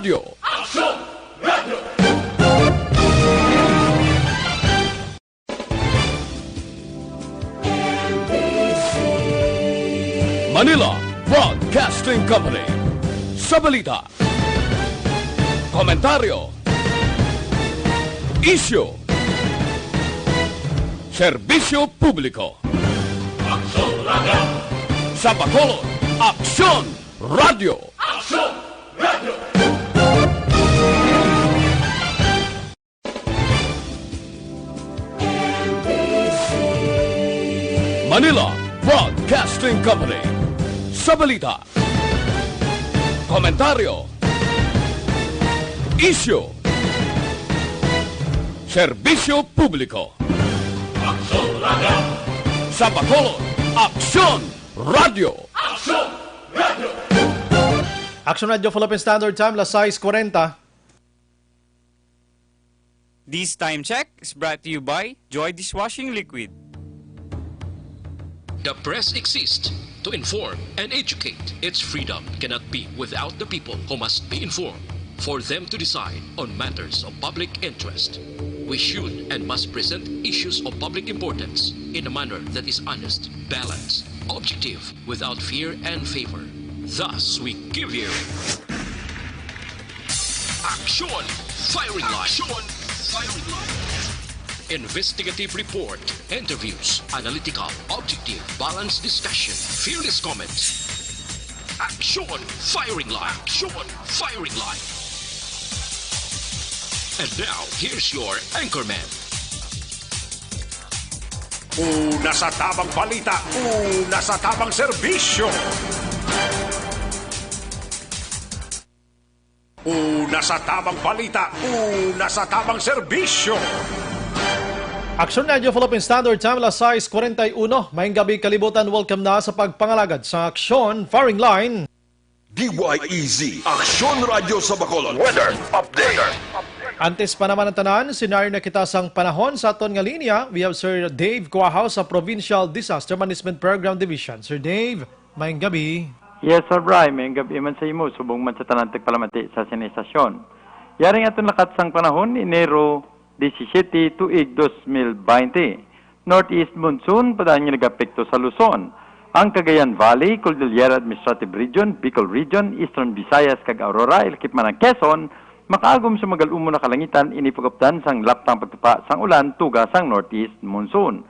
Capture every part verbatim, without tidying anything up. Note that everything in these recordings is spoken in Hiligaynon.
Radyo. Manila Broadcasting Company. Sa balita, komentaryo, isyu, serbisyo publiko. Aksyon Radyo. Sa Bacolod, Aksyon Radyo. Aksyon Radyo. Manila Broadcasting Company. Sa balita, komentaryo, isyu, serbisyo publiko. Aksyon Radyo. Sa Bacolod, Aksyon Radyo. Aksyon Radyo. Action Radio Philippine Standard Time, las sais kwarenta. This time check is brought to you by Joy Dishwashing Liquid. The press exists to inform and educate. Its freedom cannot be without the people who must be informed for them to decide on matters of public interest. We should and must present issues of public importance in a manner that is honest, balanced, objective, without fear and favor. Thus, we give you Action Firing Line. Action Firing Line. Investigative report, interviews, analytical, objective, balanced discussion, fearless comments. Action Firing Line. Action Firing Line. And now, here's your anchorman. Una sa tabang balita, una sa tabang serbisyo. Una sa tabang balita, una sa tabang serbisyo. Action Radio Philippine Standard Time, las sais kwarenta y uno. Maayong gabi, kalibutan. Welcome na sa pagpangalagad sa Aksyon Firing Line. D Y E Z, Aksyon Radyo sa Bacolod. Weather update. Antes pa naman ang tanan, senaryo na kita sang panahon sa aton nga linya. We have Sir Dave Cuahaw sa Provincial Disaster Management Program Division. Sir Dave, maayong gabi. Yes, Sir Bry, maayong gabi man sa imo, subong man sa tanan tagpalamati sa sini estasyon. Yari ang aton lakat sang panahon, Enero disisiete, tuig dos mil baynte. Northeast monsoon pa dayon nga nagapekto sa Luzon. Ang Cagayan Valley, Cordillera Administrative Region, Bicol Region, Eastern Visayas, kag Aurora, ilakip man ang Quezon, makaagom sa magal-umon nga kalangitan, ini pag-updan sang laptang pagtupa sang ulan tuga sang northeast monsoon.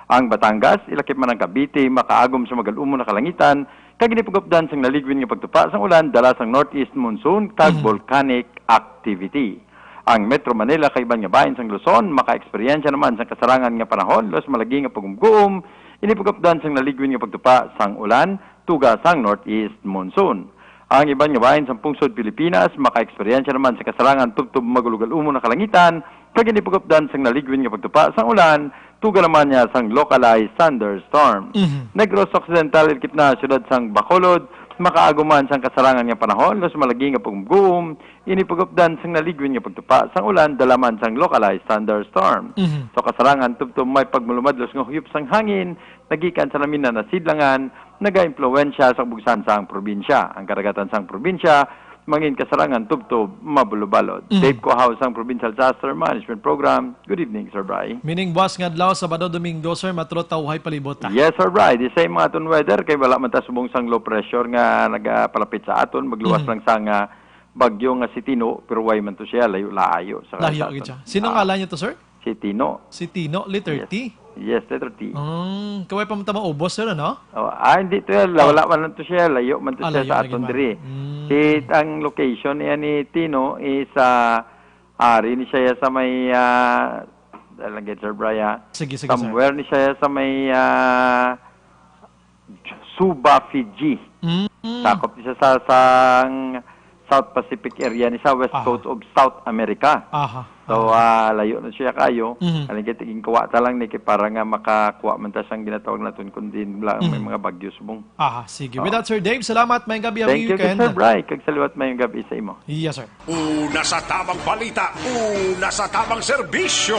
Ang Batangas, ilakip man ang Cavite, makaagom sa magal-umon nga kalangitan, kag ini pag-updan sang naligwin nga pagtupa sang ulan dala sang northeast monsoon kag Mhm. volcanic activity. Ang Metro Manila kag iban nga bahin sang Luzon maka-eksperyensya naman sang kasarangan nga panahon, luwas malagi nga pagumguom, ini pag-updan sang naligwin nga pagtupa sang ulan tuga sang northeast monsoon. Ang iban nga bahin sang pungsod Pilipinas maka-eksperyensya naman sa kasarangan tubtob magulogal-umon nga kalangitan, kag ini pag-updan sang naligwin nga pagtupa sang ulan, tuga naman niya sang localized thunderstorm. Mhm. Negros Occidental, ilakip na siyudad sang Bacolod, makaagom man sang kasarangan nga panahon, luwas malagi nga pagumguom, ini pag-updan sang naligwin nga pagtupa sang ulan, dala man sang localized thunderstorm. Mhm. So, kasarangan tubtob may pagmalumadlos nga huyop sang hangin, nagikan sa namin na nasidlangan, nagaimpluwensya sa kabugsan sang probinsya. Ang kadagatan sang probinsya, mangin kasarangan tubtob mabulobalod. Mm. Dave Cohaw sang Provincial Disaster Management Program. Good evening, Sir Bry. Meaning, buwas nga adlaw, Sabado, Domingo, sir, matulot ta uhay palibot, ah. Yes, Sir Bry. The same mga aton weather, kay wala man ta subong sang low pressure nga nagapalapit sa aton, magluwas Mm. lang sang, ah, bagyo nga si Tino, pero way man to siya, layo-layo sa Layo sa gid aton. siya. Sino Ah. ngalan niya to, sir? Si Tino. Si Tino, letter Yes. T? Yes, letter T. Mm, kaway pa man ta maubos, sir, ano? Oh, ah, hindi to yan. La-, Oh. wala man lang to siya. Layo man to Ah, siya layo sa lagi aton man. diri. Mm. Si, ang location niya ni Tino is, ah, ari ni siya sa may, ah, lang gid, Sir Bry, ah. Sige, sige, sir. Somewhere ni siya sa may, ah, Suva, Fiji. Mm. Sakop ni siya sa, sang South Pacific area ni sa west Aha. coast of South America. Aha. So, Aha. ah, layo na siya kayo. Mhm. Aling kay tiging kuha ta lang ni kay para nga makakuha man ta siyang ginatawag naton kundi lang may Mhm. mga bagyo subong. Aha, sige. Oo. With that, Sir Dave, salamat. Maayong gabi, happy Thank you, weekend. Sir Bry. Kag sa liwat, maayong gabi sa imo. Yes, sir. Una sa tabang balita, una sa tabang serbisyo.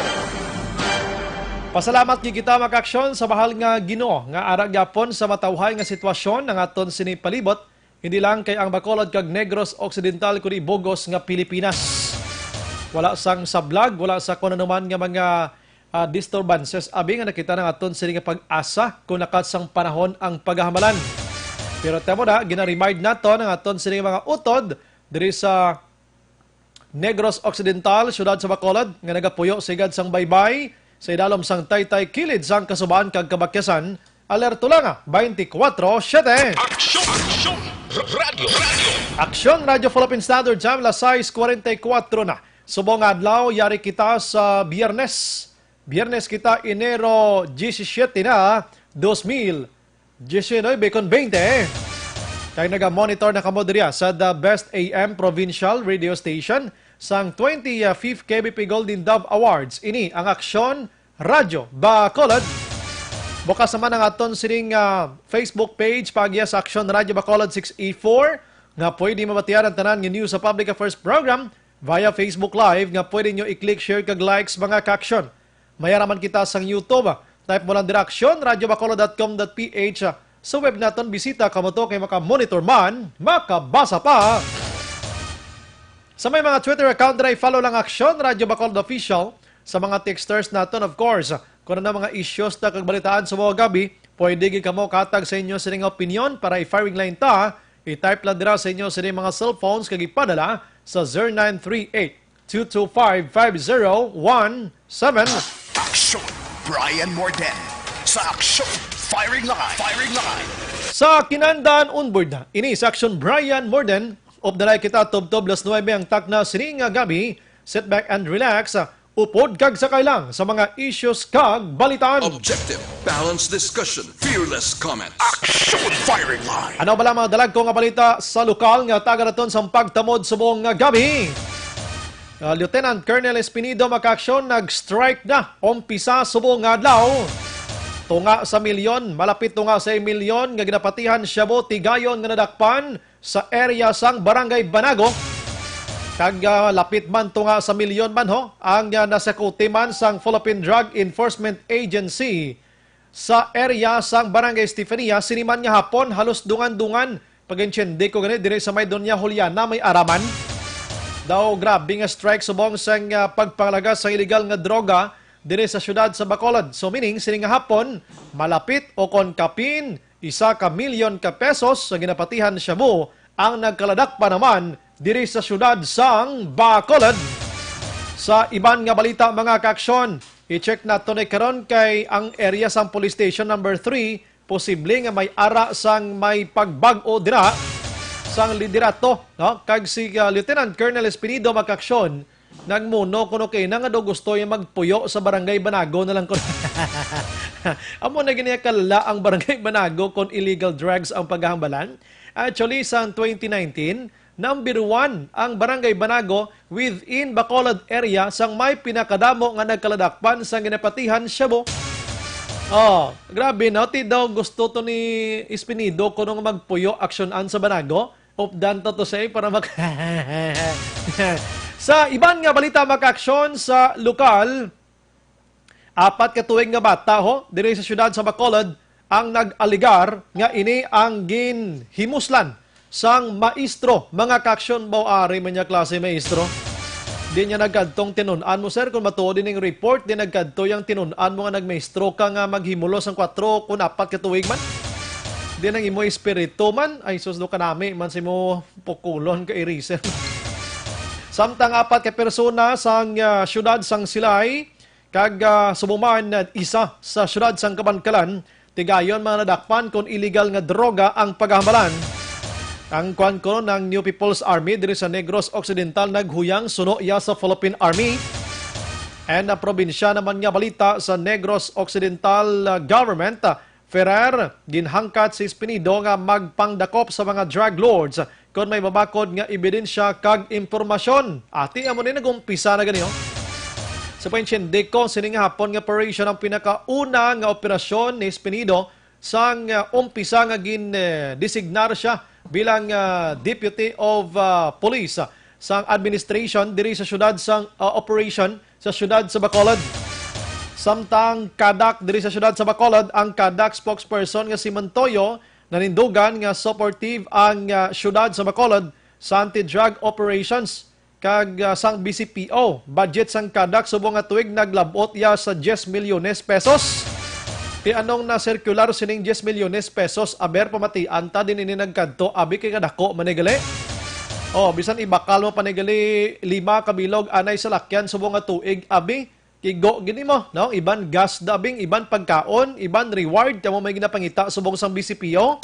Pasalamat gid kita, mga kaaksyon, sa mahal nga Ginoo nga ara gyapon sa matawhay nga sitwasyon ang aton sini palibot. Hindi lang kay ang Bacolod kag Negros Occidental, kundi bug-os nga Pilipinas. Wala sang sablag, wala sa kuno man nga mga, ah, disturbances. Abi nga nakita na nga aton sini nga pag-asa kung nakat sang panahon ang paghahamalan. Pero tamo na, gina-remind nato na nga aton sini nga mga utod diri sa Negros Occidental, siyudad sa Bacolod, nga nagapuyo sigad sang baybay sa idalom sang taytay kilid sang kasubaan kag kabakyasan. Alerto lang, ah, twenty-four seven. Aksyon! Aksyon! Radyo! Radyo! Aksyon Radyo Philippine Standard Time, las sais kuwarenta y kuwatro na. Subong nga adlaw, yari kita sa Biyernes. Biyernes kita, Enero diyesisiyete na, dos mil diyesisiyete kon bente. Kay naga-monitor na kamo diri sa The Best A M Provincial Radio Station sang twenty-fifth K B P Golden Dove Awards. Ini ang Aksyon Radyo Bacolod. Bukas naman ang aton sining, ah, Facebook page, paagiya sa Aksyon Radyo Bacolod six E four, nga pwede mabatian ang tanan nga news sa Public Affairs Program via Facebook Live nga pwede nyo i-click, share, kag likes, mga ka-aksyon. May ara man kita sang YouTube. Type mo lang dira, aksyon radyo bacolod dot com dot P H. Sa web naton, bisita kamo to kay maka-monitor man, makabasa pa. Sa may mga Twitter account dira, i-follow lang Aksyon Radyo Bacolod Official. Sa mga texters naton, of course, kung ano mga issues ta kag balitaan sa mga gabi, pwede gid kamo katag sa inyo sining opinion para i-firing line ta. I-type lang dira sa inyo sining mga cellphones kag ipadala sa zero nine three eight two two five five zero one seven. Aksyon, Brian Morden. Sa Aksyon, Firing Line. Firing Line. Sa Kinandan, onboard na. Ini sa Aksyon, Brian Morden. Updalay kita, tubtob las nuebe ang takna sining nga gabi. Sit back and relax. Upod kag sakay lang sa mga issues kag balitaan. Objective, balanced discussion, fearless comment. Aksyon, Firing Line. Ano bala mga dalagko nga balita sa lokal nga taga naton sang pagtamod subong nga gabi? Ah, Lieutenant Colonel Espinido, mga ka-aksyon, nag-strike na umpisa subong nga adlaw. Tunga sa milyon, malapit tunga sa milyon nga ginapatihan shabu tigayon nga nadakpan sa area sang Barangay Banago. Kag, ah, lapit man tunga sa milyon man ho ang, ah, nasakuti man sang Philippine Drug Enforcement Agency sa area sang Barangay Estefania sini man nga hapon, halos dungan-dungan. Pag-intindi ko gani, diri sa may Doña Juliana, may araman. Daw grabe nga strike subong sang, ah, pagpanglagas sang iligal nga droga diri sa siyudad sa Bacolod. So, meaning, sini nga hapon, malapit o kon kapin isa ka milyon ka pesos sa ginapatihan shabu ang nagkaladak pa naman diri sa siyudad sang Bacolod. Sa iban nga balita, mga ka-aksyon, i-check nato ni karon kay ang area sang Police Station number three, posible nga may ara sang may pagbag-o dira sang liderato, no? Kag si, ah, Lieutenant Colonel Espinido, mga ka-aksyon, nagmuno kuno kay na nga daw gusto yung magpuyo sa Barangay Banago na lang kuno. Amo na gini kalala ang Barangay Banago kung illegal drugs ang paghahambalan. Actually, sa twenty nineteen, number one ang Barangay Banago within Bacolod area sang may pinakadamo nga nagkaladakpan sang ginapatihan shabu. Oh, grabe, no? Ti daw gusto to ni Espinido kuno nga magpuyo aksyonan sa Banago. Updan to to say para mak-, sa iban nga balita, mga ka-aksyon, sa lokal, apat ka tuig nga bata, ho, diri sa siyudad sa Bacolod, ang nag-alegar nga ini ang ginhimuslan sang maestro, mga ka-aksyon. Baw ari man niya klase maestro. Di niya nagkadtong tinun-an mo, sir, kung matuod ining report, di nagkadto yang tinun-an mo nga nagmaestro ka nga maghimulos ang kwatro kun apat ka tuig man. Di nang imo espiritu man, ay sus, do kanami man si mo pukulon ka eraser. Samtang apat ka persona sang, ah, siyudad sang Silay, kag, ah, subong man, ah, isa sa siyudad sang Kabankalan, tigayon mga nadakpan kon illegal nga droga ang pagahamalan. Ang kwan ko, ng New People's Army diri sa Negros Occidental naghuyang suno iya sa Philippine Army. And ang probinsya naman nga balita sa Negros Occidental, ah, government, ah, Ferrer, ginhangkat si Espinido nga magpangdakop sa mga drug lords kon may mabakod nga ebidensya kag impormasyon. Ati, amo ni nag-umpisa na gani, oh. Sa paintindihan ko, sini nga hapon nga operation ang pinakauna nga operasyon ni Espinido sang, uh, umpisa nga gin, eh, designar siya bilang, uh, Deputy of, uh, Police, uh, sang administration diri sa siyudad sang, uh, operation sa siyudad sa Bacolod. Samtang CADAC diri sa siyudad sa Bacolod, ang CADAC spokesperson nga si Montoyo Nanindugan nga supportive ang, ah, siyudad sa Bacolod sa anti-drug operations kag, ah, sang B C P O. Budget sang CADAC subong nga tuig naglab-ot iya sa diyes milyones pesos. Ti anong na-circular sining diyes milyones pesos? Aber, pamatian ta din ini nagkadto, abi, kay kadako man ni gali. Oh, bisan ibakal mo pa ni gali lima ka bilog anay salakyan subong nga tuig, abi, kigo gid nimo, no? Iban gas dubbing, iban pagkaon, iban reward, kamo may ginapangita subong sang B C P O.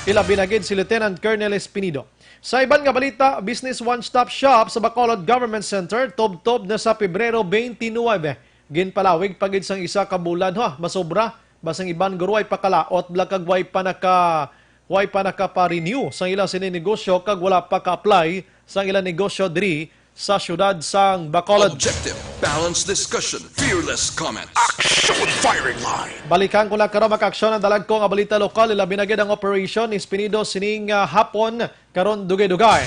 Ilabi na gid si Lieutenant Colonel Espinido. Sa iban nga balita, Business One Stop Shop sa Bacolod Government Center tubtob na sa Pebrero twenty-nine. Ginpalawig pa gid sang isa ka bulan, ha, masobra. Basang iban guro ay pakalaot bala kag way pa naka, way pa nakapa-renew sang ila sini negosyo kag wala pa ka-apply sang ila negosyo diri sa siyudad sang Bacolod. Objective, balanced discussion, fearless comments. Action firing line. Balikan ko na karon, mga kaaksyon, ang dalagko nga balita lokal, ilabi na gid ang operasyon ni Espinido sining, ah, hapon karon dugay-dugay.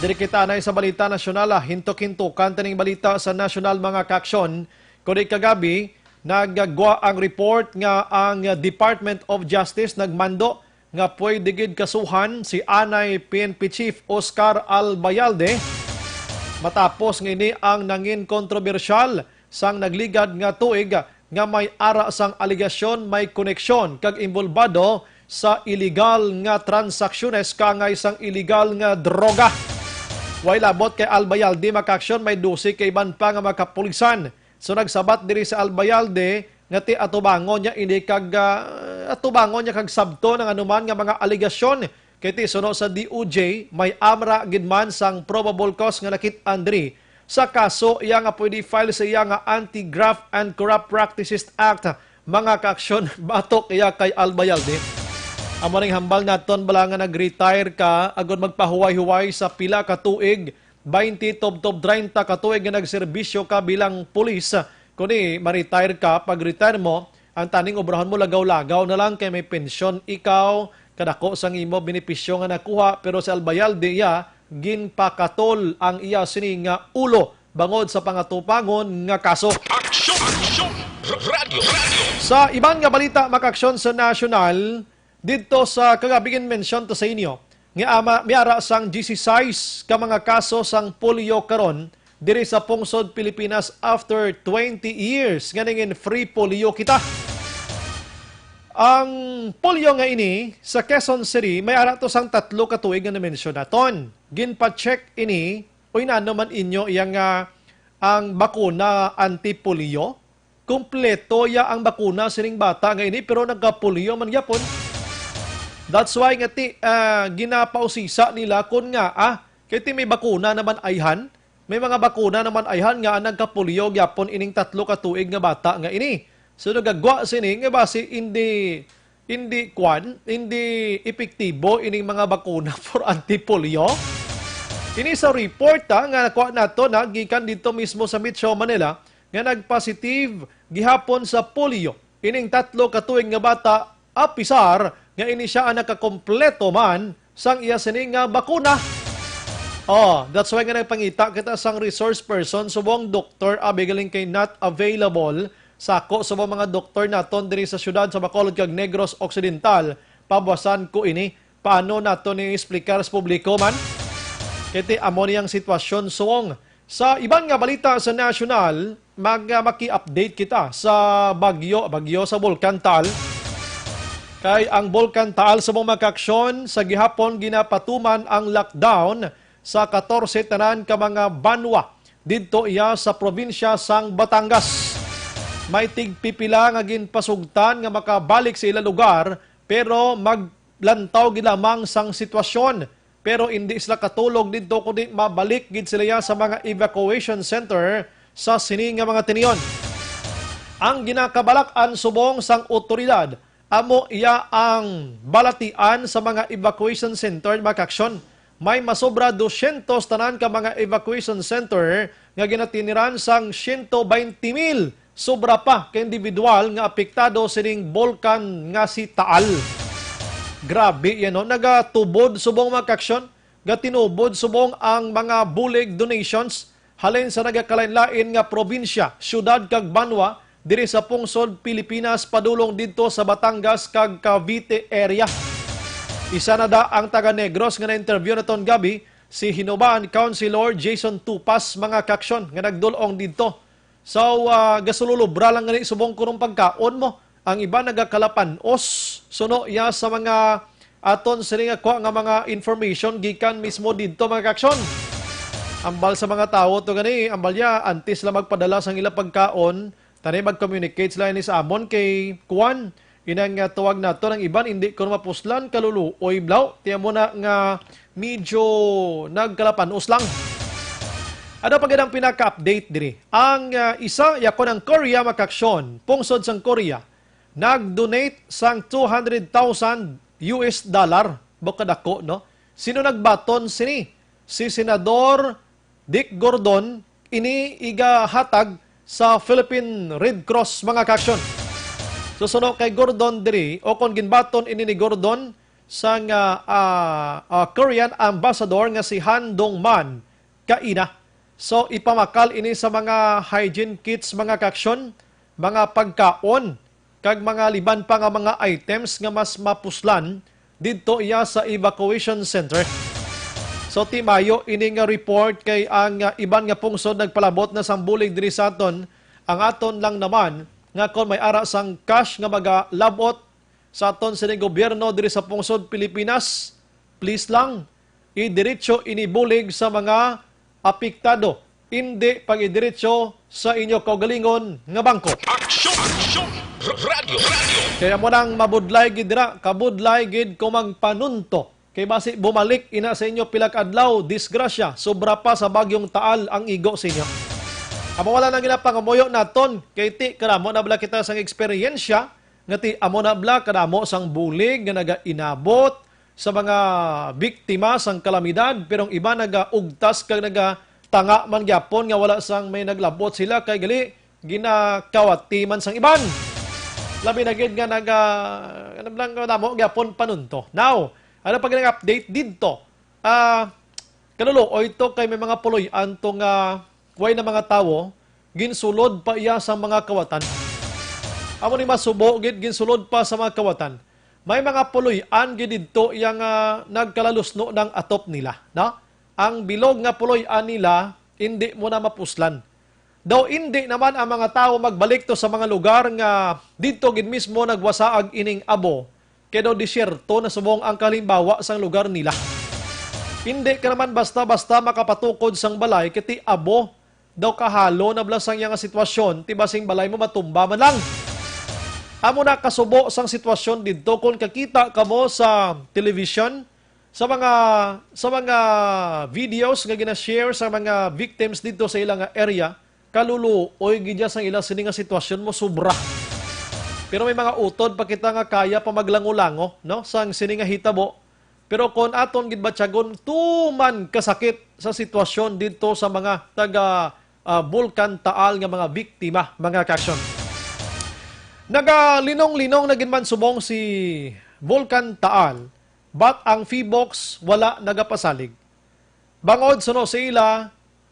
Diri kita anay sa balita nasyonal, ah, hintok-hintukan tining balita sa nasyonal, mga kaaksyon. Kundi kagabi, naggwa ang report nga ang Department of Justice nagmando nga pwede gid kasuhan si anay P N P Chief Oscar Albayalde, matapos nga ini ang nangin kontrobersyal sang nagligad nga tuig nga may ara sang alegasyon may koneksyon kag involbado sa iligal nga transaksyones kaangay sang iligal nga droga. Way labot kay Albayalde, mga kaaksyon, may dose ka iban pa nga mga kapulisan. So, nagsabat diri sa Albayalde nga ti atubangon niya ini kag, ah, atubangon niya kag sabton ang anuman nga mga alegasyon. Kay ti suno sa D O J, may amra gid man sang probable cause nga nakit-an diri sa kaso iya nga pwede file sa iya nga Anti-Graft and Corrupt Practices Act, mga kaaksyon, batok iya kay Albayalde. Amo ning hambal naton bala nga nag-retire ka agud magpahuway-huway sa pila ka tuig, twenty tubtob treinta ka tuig nga nagserbisyo ka bilang pulis, kundi ma-retire ka, pag-retire mo, ang taning obrahon mo lagaw-lagaw na lang kay may pensyon ikaw, kadako sang imo benepisyo nga nakuha, pero si Albayalde iya ginpakatol ang iya sini nga ulo bangod sa pangatubangon nga kaso. Aksyon! Aksyon! Radyo! Radyo! Sa iban nga balita, mga kaaksyon, sa nasyonal, didto sa kagabi, ginmensyon ta sa inyo nga ama, may ara sang diyesisais ka mga kaso sang polio karon diri sa pungsod Pilipinas after twenty years nga nangin-free polio kita. Ang polio nga ini sa Quezon City, may ara to sang tatlo ka tuig nga namensyon naton. Ginpa-check ini, uy, nano man inyo iya nga ang bakuna anti-polio? Kompleto ya ang bakuna sining bata nga ini, pero nagkapolio man gyapon. That's why nga ti, ah, ginapausisa nila kon nga, ah, kay ti may bakuna naman ayhan, may mga bakuna naman ayhan nga nagkapolio gyapon ining tatlo ka tuig nga bata nga ini. So, nagagwa sini nga basi hindi, hindi kwan, hindi epektibo ining mga bakuna for anti-polio. Ini sa report, ah, nga nakuha nato na gikan dito mismo sa Metro Manila, nga nagpositive gihapon sa polio ining tatlo ka tuig nga bata, apisar nga ini sia ang nakakompleto man sang iya sini nga bakuna. Oh, that's why nga nagpangita kita sang resource person subong doktor, abi, galing kay not available sa ako subong mga doktor naton diri sa siyudad sa Bacolod kag Negros Occidental. Pabuwasan ko ini. Paano nato ni explicar sa publiko man? Kay ti amo niyang sitwasyon, suong. Sa iban nga balita sa nasyonal, mag, ah, maki-update kita sa bagyo, bagyo sa Bulkan Taal. Kay ang Bulkan Taal sa mga kaaksyon, sa gihapon ginapatuman ang lockdown sa katorse tanan ka mga banwa didto iya sa probinsya sang Batangas. May tigpipila nga ginpasugtan nga makabalik sa ila lugar, pero maglantaw gid lamang sang sitwasyon. Pero indi sila katulog didto, kundi mabalik gid sila iya sa mga evacuation center sa sini nga mga tinion. Ang ginakabalak-an subong sang awtoridad, amo iya ang balatian sa mga evacuation center, mga kaaksyon. May masobra dosyentos tanan ka mga evacuation center nga ginatiniran sang siyento baynte mil sobra pa ka individual nga apektado sining bulkan nga si Taal. Grabe yan, no? Nagatubod subong, mga kaaksyon, gatinubod subong ang mga bulig, donations, halin sa nagakalain-lain nga probinsya, syudad kag banwa diri sa pungsod Pilipinas padulong didto sa Batangas kag Cavite area. Isa na da ang taga Negros nga na-interview naton gabi, si Hinobaan Councilor Jason Tupas, mga kaaksyon, nga nagdul-ong didto. So, ah, gasululubra lang gani subong kunong pagkaon mo. Ang iba nagakalapan-os suno iya sa mga aton sini nga kuha nga mga information gikan mismo didto, mga kaaksyon. Ambal sa mga tawo to gani, ambal ya, antes sila magpadala sang ila pagkaon, tani mag-communicate sila ini sa amon kay kuan, inang nga tawag nato ang iban, hindi ko mapuslan, kaluluoy, blaw. Tiyan mo na nga medyo nagkalapan-os lang. Ano pa gid ang pinaka-update diri? Ang, ah, isa, yakon ang Korea, mga kaaksyon, pungsod sang Korea, nag-donate sang two hundred thousand U S dollar. Bukod ako, no? Sino nagbaton sini? Si Senador Dick Gordon, ini igahatag sa Philippine Red Cross, mga kaaksyon. Susuno kay Gordon diri, o kon ginbaton ini ni Gordon sang, ah, ah, ah, Korean ambassador nga si Han Dong-man kaina. So, ipamakal ini sa mga hygiene kits, mga kaaksyon, mga pagkaon, kag mga liban pa nga mga items nga mas mapuslan didto iya sa evacuation center. So, ti mayo ini nga report kay ang, ah, iban nga pungsod nagpalabot na sang bulig diri sa aton. Ang aton lang naman nga kon may ara sang cash nga magalabot sa aton sining gobyerno diri sa pungsod Pilipinas, please lang, idiretso ini bulig sa mga apektado, indi pag-idiretso sa inyo kaugalingon nga bangko. Aksyon! Aksyon! R-, radyo! Radyo! Kaya mo nang mabudlay gid dira, kabudlay gid ko magpanunto. Kay basi bumalik ina sa inyo pila ka adlaw, disgrasya, sobra pa sa bagyong Taal ang igo sa inyo. Amo wala nang ginapangamuyo naton, kay ti kadamo na bala kita sang eksperyensya, nga ti amo na bala kadamo sang bulig nga nagainabot sa mga biktima sang kalamidad, pero ang iba nagaugtas kag nagatanga man gyapon nga wala sang may naglabot sila, kay gali ginakawati man sang iban. Labi na gid nga naga, ano lang, kadamo gyapon panunto. Now, ano pa gid ang update didto? Ah, kaluluoy to kay may mga puloy-an to nga way na mga tawo, ginsulod pa iya sang mga kawatan. Amo ni masubo gid, ginsulod pa sa mga kawatan. May mga puloy-an gid didto iya nga nagkalalusno ng atop nila, no? Ang bilog nga puloy-an nila, indi mo na mapuslan. Daw indi naman ang mga tawo magbalik to sa mga lugar nga didto gid mismo nagwasaag ining abo, kay daw disyerto na subong ang kalimbawa sang lugar nila. Indi ka naman basta-basta makapatukod sang balay, kay ti abo daw kahalo na bala sang iya nga sitwasyon, ti basing balay mo matumba man lang. Amo na kasubo sang sitwasyon didto. Kung kakita kamo sa television, sa mga, sa mga videos nga gina-share sa mga victims didto sa ila nga area, kaluluoy gid ya sang ila sini nga sitwasyon mo sobra. Pero may mga utod pa kita nga kaya pa maglango-lango, no, sang sini nga hitabo. Pero kon aton gid batyagon, tuman kasakit sa sitwasyon didto sa mga taga, ah, Bulkan Taal nga mga biktima, mga kaaksyon. Nagalinong-linong na gid man subong si Bulkan Taal, but ang PHIVOLCS wala nagapasalig. Bangod suno sa ila,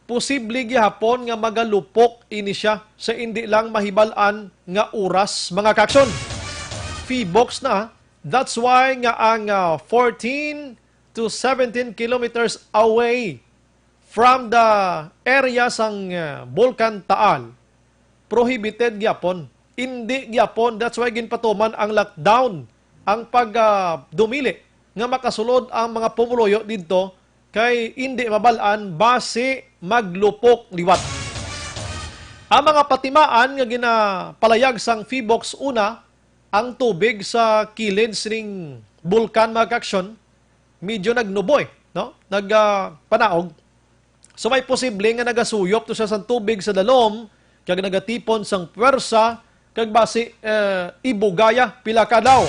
posible gihapon nga magalupok ini siya sa indi lang mahibal-an nga oras, mga kaaksyon. PHIVOLCS na, that's why nga ang, ah, fourteen to seventeen kilometers away from the area sang, ah, Bulkan Taal, prohibited gyapon. Indi gyapon, that's why ginpatuman ang lockdown, ang pag, ah, dumili nga makasulod ang mga pumuluyo didto, kay indi mabal-an basi maglupok liwat. Ang mga patimaan nga ginapalayag sang PHIVOLCS una, ang tubig sa kilid sining bulkan, mga kaaksyon, medyo nagnuboy, no? Nag, ah, panaog. So, may posible nga nagasuyop to siya sang tubig sa dalom, kag nagatipon sang puwersa, kag basi, eh, ibugaya pila ka adlaw.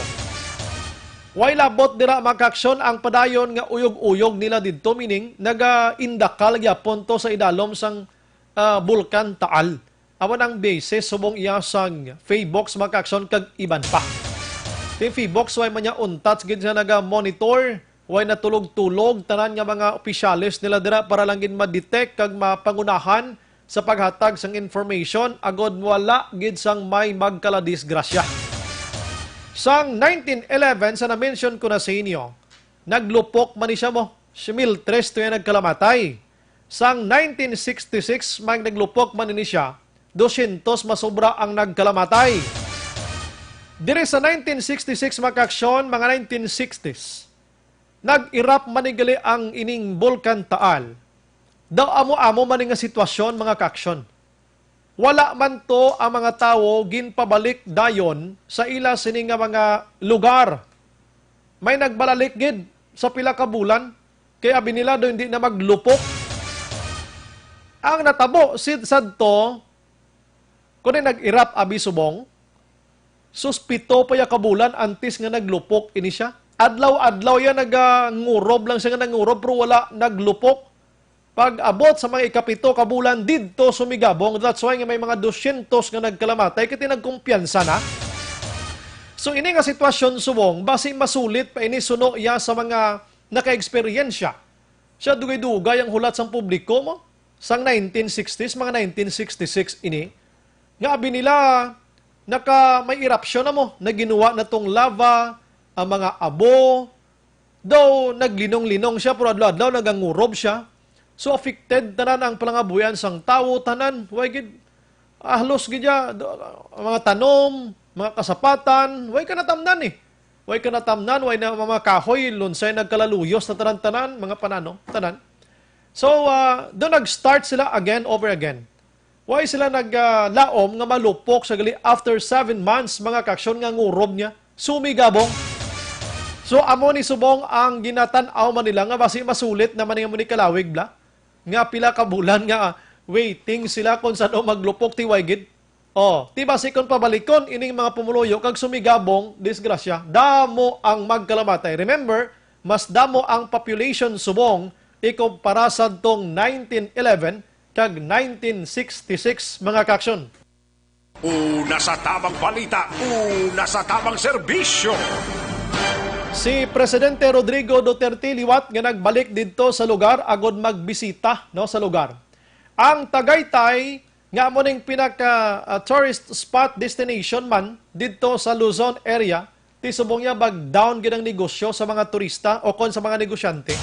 Way labot dira, mga kaaksyon, ang padayon nga uyog-uyog nila didto, meaning nagaindakal gyapon to sa idalom sang, ah, Bulkan Taal. Amo ang basis subong iya sang PHIVOLCS, mga kaaksyon, kag iban pa. Ti PHIVOLCS, way man niya untat gid siya naga-monitor, way natulog-tulog tanan nga mga opisyales nila dira para lang gid ma-detect kag mapangunahan sa paghatag sang information agod wala gid sang may magkaladisgrasya. Sang nineteen eleven, sa na-mention ko na sa inyo, naglupok man ni siya mo. Si Mil Tres to yung nagkalamatay. Sang nineteen sixty-six, may naglupok man ni siya, dosyentos masobra ang nagkalamatay. Diri sa nineteen sixty-six, mga kaaksyon, mga nineteen sixties, nag-erupt man ni gali ang ining Bulkan Taal. Daw amo-amo man ni nga sitwasyon, mga kaaksyon. Wala man to ang mga tawo ginpabalik dayon sa ila sini nga mga lugar. May nagbalalik gid sa pila ka bulan, kay abi nila daw hindi na maglupok. Ang natabo sid sadto, kuno nag-erupt abi subong, sus, pito pa ya ka bulan antes nga naglupok ini siya. Adlaw-adlaw ya nagangurob lang siya nga nangurob, pero wala naglupok. Pag-abot sa mga ikapito ka bulan, didto sumigabong. That's why nga may mga dosyentos nga nagkalamatay, kay nagkumpiyansa na. So, ini nga sitwasyon subong, basi masulit pa ini suno ya sa mga naka-eksperyensya. Siya, dugay-dugay ang hulat sang publiko mo. Sang nineteen sixties, mga nineteen sixty-six ini, nga abi nila naka, may eruption na mo, naginuwa na tong lava, ang mga abo, daw naglinong-linong siya, pero adlaw-adlaw nagangurob siya. So, affected tanan ang palangabuhian sang tawo, tanan. Way gid, ah, halos gid ya, do-, mga tanom, mga kasapatan, way ka natamnan eh. Way ka natamnan, way na mga kahoy, lunsay nagkalaluyos na tanan-tanan, mga panano, tanan. So, ah, doon nag-start sila again, over again. Why sila nag, ah, laom nga malupok sa gali after seven months, mga kaaksyon, nga ngurob niya? Sumigabong. So, amo ni subong ang ginatan-aw man nila nga basi masulit naman nga mo ni kalawig bla. Nga pila ka bulan nga, ah, waiting sila kung saan maglupok ti way gid. Oh, ti basi kung pabalikon ining mga pumuluyo kag sumigabong, disgrasya, damo ang magkalamatay. Remember, mas damo ang population subong ikumpara sa tong nineteen eleven kag nineteen sixty-six, mga kaaksyon. Una sa tamang balita, una sa tamang serbisyo. Si Presidente Rodrigo Duterte liwat nga nagbalik didto sa lugar agod magbisita, no, sa lugar. Ang Tagaytay, nga amo ning pinaka, ah, tourist spot destination man didto sa Luzon area, ti subong niya bag down gid ang negosyo sa mga turista o kon sa mga negosyante.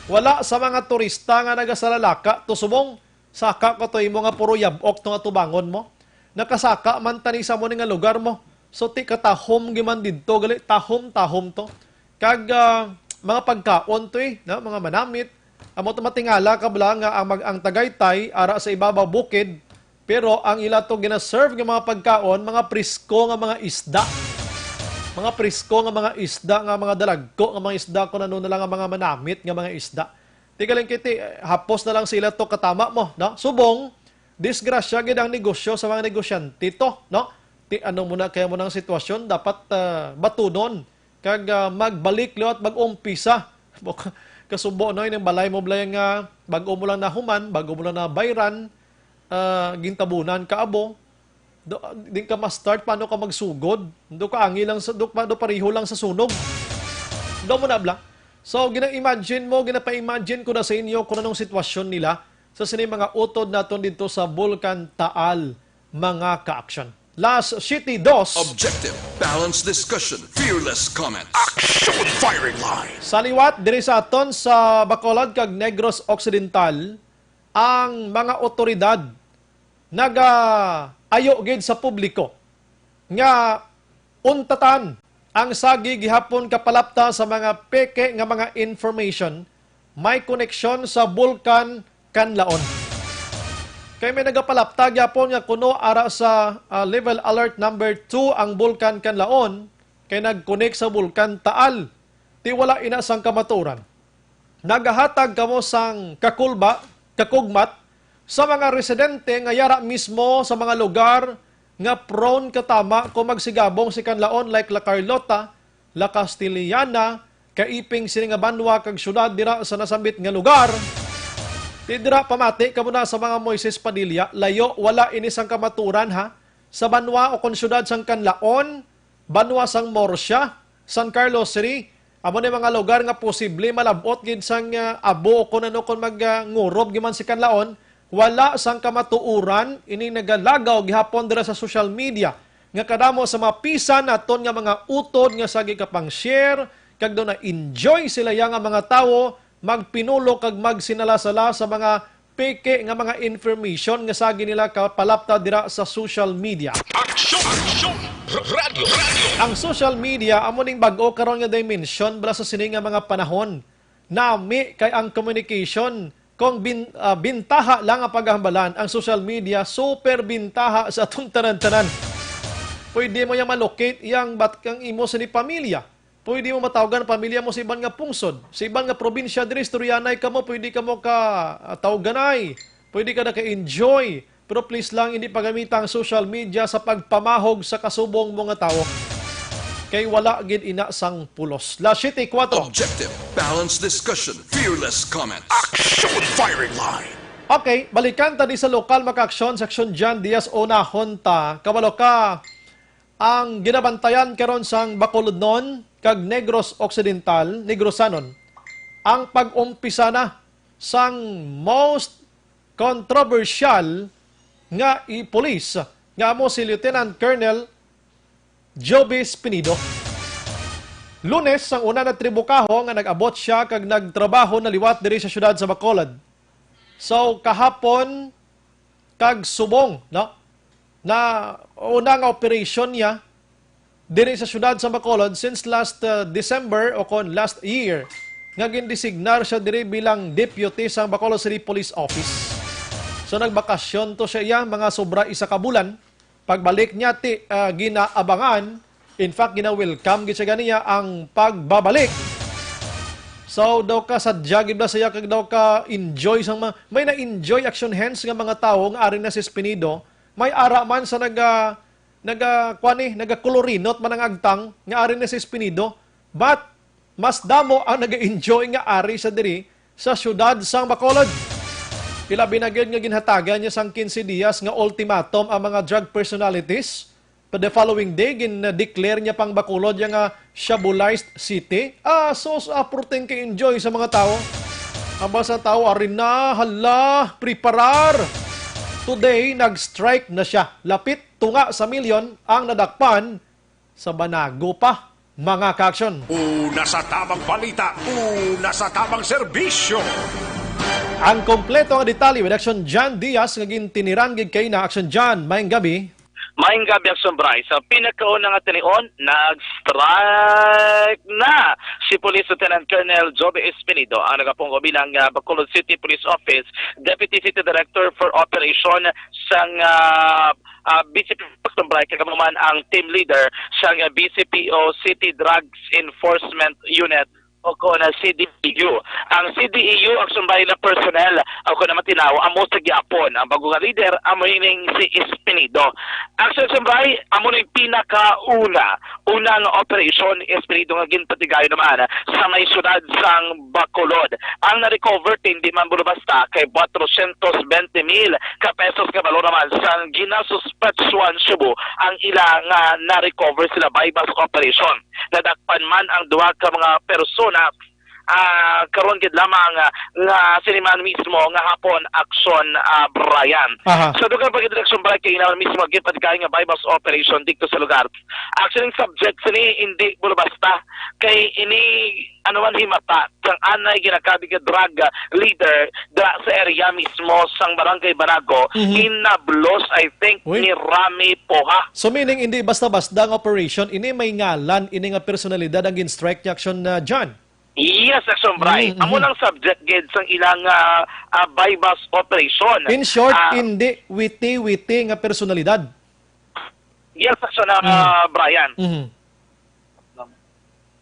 Wala sa mga turista nga nagasalalaka to subong, saka ko to imo nga puro yab-ok to nga tubangon mo. Nakasaka man tani sa mo ni nga lugar mo. So, ti katahom giman didto, gali, tahom-tahom to. Kag, ah, mga pagkaon to eh, no? Mga manamit. Amo to matingala ka bala nga ang, mag-, ang Tagaytay, ara sa ibabaw bukid, pero ang ila to ginaserve nga mga pagkaon, mga presko nga mga isda. Mga presko nga mga isda, nga mga dalagko nga mga isda, kung ano na lang ang mga manamit nga mga isda. Ti galing kiti, eh, hapos na lang sila to katama mo, no? Subong, disgrasya gid ang negosyo sa mga negosyante to, no? Ti ano mo na, kaya mo nang sitwasyon, dapat, ah, batunon. Kag, ah, magbalik liwat, mag-umpisa. Kasubo, no? Ining balay mo, balay nga bago mo lang nahuman, bago mo lang nabayran, ah, gintabunan ka abo. Do, di ka ma-start, paano ka magsugod? Do ka angi lang sa, do, pa- do pareho lang sa sunog. Do mo na bla. So, gina-imagine mo, ginapa-imagine ko na sa inyo kung anong sitwasyon nila sa sini mga utod naton dito sa Bulkan Taal, mga ka-action. Last City Dos. Objective, balanced discussion, fearless comment. Action firing line. Sa liwat, diri sa aton sa Bacolod kag Negros Occidental, ang mga otoridad nagaayo gid sa publiko nga untatan ang sagi gihapon kapalapta sa mga peke nga mga information may koneksyon sa Bulkan Kanlaon. Kay may nagapalapta gyapon nga kuno ara sa, ah, level alert number two ang Bulkan Kanlaon kay nag-connect sa Bulkan Taal. Ti wala ina sang kamatuoran. Nagahatag kamo sang kakulba, kakugmat sa mga residente nga yara mismo sa mga lugar nga prone katama kung magsigabong si Kanlaon, like La Carlota, La Castellana, kaiping sini nga banwa kag syudad dira sa nasambit nga lugar. Ti dira pamati kamo na sa mga Moises Padilla, layo, wala ini sang kamatuoran, ha. Sa banwa o kon syudad sang Kanlaon, banwa sang Murcia, San Carlos City, amo ni mga lugar nga posible malab-ot gid sang, ah, abo o kon ano kon mag, ah, ngurob gid man si Kanlaon, wala sang kamatuoran, ini nagalagaw gihapon dira sa social media nga kadamo sa mapisan naton nga mga utod nga sagi ka pang-share kag daw na-enjoy sila ya nga mga tawo magpinulo kag magsinala-sala sa mga peke nga mga information nga sagi nila kapalapta dira sa social media. Aksyon! Aksyon! Radyo! Radyo! Ang social media amo ning bag-o karon nga dimension bala sa sini nga mga panahon. Nami kay ang communication, kung bin-, ah, bintaha lang ang paghambalan, ang social media super bintaha sa atong tanan-tanan. Pwede mo yang malocate yang bat kang imo sini pamilya. Pwede mo matawgan pamilya mo sa iban nga pungsod, sa iban nga probinsya diri, istoryanay kamo, pwede kamo ka, ah, tawganay, pwede ka naka-enjoy. Pero please lang, hindi pagamita ang social media sa pagpamahog sa kasubong mo nga tawo. Kay wala gid ina sang pulos. Las siyete kuwatro. Objective, balanced discussion, fearless comments. Action firing line. Okay, balikan ta di sa lokal, makaaksyon, Section John Diaz, unahon ta. Kabalo ka, ang ginabantayan karon sang Bacolodnon kag Negros Occidental, Negrosanon, ang pag-umpisa na sang most controversial nga i-, pulis nga amo si Lieutenant Colonel Joby Espinido. Lunes sang una na tribukaho nga nag-abot sia kag nagtrabaho na liwat diri sa siyudad sa Bacolod. So, kahapon kag subong, no? Na una nga operation niya diri sa siyudad sa Bacolod since last, uh, December o kon last year nga gindesignar siya diri bilang deputy sang Bacolod City Police Office. So, nagbakasyon to siya iya mga sobra isa ka bulan. Pagbalik niya ti, ah, ginaabangan, in fact, gina-welcome gid siya ganiya ang pagbabalik. So, daw ka sadya gid ba siya kag daw ka enjoy sang ma-, may na-enjoy action hands nga mga tawo nga ari na si Espinido, may ara man sa naga-, naga-, kuwan ni, nagakolorinot man ang agtang nga ari na si Espinido. But, mas damo ang nag-enjoy nga ari sa diri sa siyudad sang Bacolod. Ilabi na gyud nga ginhatagan niya sang quince dias nga ultimatum ang mga drug personalities. But the following day, gin-declare niya pang Bacolod ya nga shabulized city. Ah, sus, ah, purting ka-enjoy sa mga tawo. Ang basa tawo, ari na, hala, preparar. Today, nag-strike na siya. Lapit tunga sa milyon ang nadakpan sa Banago pa, mga kaaksyon. Una sa tabang balita, una sa tabang serbisyo. Ang kompleto nga detalye with Action John Diaz nga gintiniran gid kay na Action John. Maayong gabi. Maayong gabi, Action Bryce. Sa pinakauna nga tinion, nag-strike na si Police Lieutenant Colonel Joby Espinido, ang nagapungko bilang, ah, Bacolod City Police Office Deputy City Director for Operation sang, ah, ah, B C P Action Bryce, kag amo man ang team leader sang, ah, B C P O City Drugs Enforcement Unit o kon ang C D E U. Ang C D E U, Action Bryce, na personnel, o kon ang matinaw, amo sa giapon. Ang bago nga leader, amo ining si Espinido. Action, Action Bryce, amo na yung pinakauna, unang operasyon ni Espinido nga ginpatigayon naman sa may syudad sang Bacolod. Ang na-recover, hindi man basta, kay kwatro syentos bente mil ka pesos nga balor naman sang ginasuspetsuhan subo ang ila nga na-recover sila buy-bust operation. Nadakpan man ang duha ka mga persona, ah, karon gid lamang, ah, nga sini man mismo nga hapon aksyon, ah, Brian. Aha. Sa dugang pagdireksyon, Brian, kay ina mismo gid pagkain nga buy-bust operation dito sa lugar. Actually, ang subject sini hindi basta kay ini ano man himata sang anay ginakabig nga drug, ah, leader da sa area mismo sang Barangay Banago, Mhm. Inablos, I think, Uy. Ni Rami Poha. So, meaning, hindi basta-basta ang operation, ini may ngalan, ini nga personalidad ang gin-strike niya action na John? Yes, Action Bry. Mm, Amo mhm. Nang subject gid sang ilang, ah, ah, buy-bust operation. In short, Ah, hindi witi-witi nga personalidad. Yes, Action, ah, Mm. Brian. Mhm.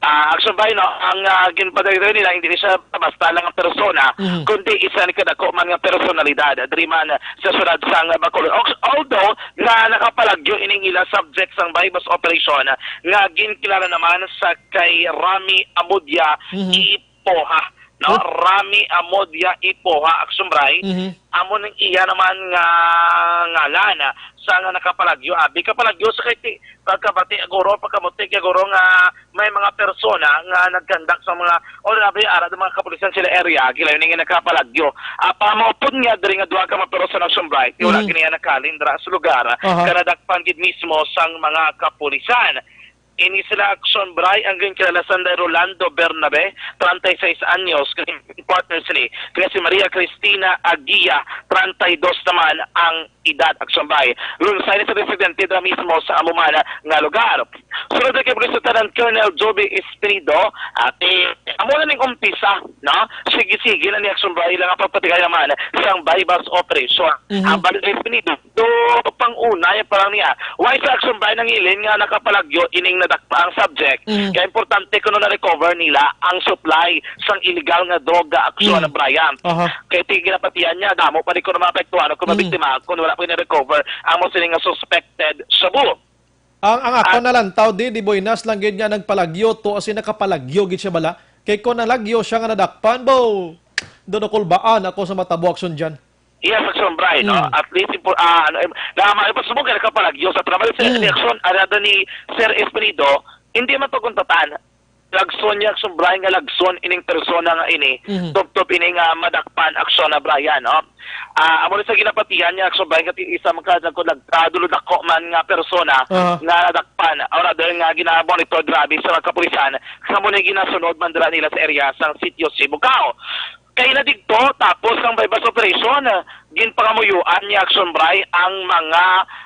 Ah, Action Bry, no, ang, ah, ginpadayon nila, hindi siya basta lang ang persona, Mhm. kundi isa ni kadako man nga personalidad. Diri man sa syudad sang Bacolod. Al-, although na nakapalagyo ining ila subject sang buy-bust operation nga ginkilala naman sa kay Rami Amudia Mhm. Ipoha. no? Huh? Rami Amodia Ipoha, Action Bray. Mhm. Amo ning iya naman nga ngalan, ah, sa nga nakapalagyo. Abi, kapalagyo sa kay ti-, pagkabati, guro, pagkamuti, kay guro nga may mga persona nga nagkandak sa mga, o, abi, ara, mga kapulisan sila area, gilayon nga nakapalagyo. Ah, pamaupod niya, diri nga duha ka mga persona, Action Bray, wala Mhm. gini nga nakalin dira sa lugar, Aha. ka nadakpan gid mismo sang mga kapulisan. Ini sila, Action Bray, ang ginkilala sanday Rolando Bernabe, treinta y seis anyos, kag partner sini, kag si Maria Cristina Aguia, treinta y dos naman ang edad, Action Bray. Lunsay ni sa residente dira mismo sa amo man nga lugar. Sunod kay Police Lieutenant Colonel Joby Espinido, at, eh, amo na ning umpisa, no? Sige-sige na ni, Action Bray, ilang pagpatigay naman sang buy-bust operation. Mhm. Ang balik Espinido, do pang-una, yan pa lang niya. Why sa, Action Bray, nangilin nga nakapalagyo ining nadakpa ang subject? Mm. Kaya importante kuno na-recover nila ang supply sang illegal nga droga, Action Mm. Bray. Aha. Kaya tingin ginapatihan niya, damo pa rin kuno maapektuhan o kung Mm. mabiktima kung wala pa na-recover ang mo sila nga suspected shabu. Ang, ang ako At nalantaw, di, di buenas lang gid nga nagpalagyo to, as in, nakapalagyo gid siya bala. Kay kung nalagyo siya nga nadakpan, bo, doon ako kulbaan ako sa matabo, Action Jan. Yes, Action Bray, no? Mm. At least, impo-, ah, ano, em, na, ma-, imposible ka nakapalagyo sa trabaho. Sa Mm. eleksyon, arado ni Sir Espinido, hindi man to kuntatan. Lagson niya, Action Bray, nga lagson ining persona nga ini, Mhm. tubtob ini nga madakpan, Action na, Brian, no? Ah, amo rin sa ginapatihan niya, Action Bray, nga ti-, isa man ka nagkulag-, ah, duludako man nga persona Aha. nga nadakpan, arado nga ginamonitor grabe sa mga kapulisan, sa muna ginasunod man dira nila sa area sang Sitio Sibugao. Kay na digto, tapos ang buy-bust operation, ah, ginpangamuyuan ni Action Bray ang mga,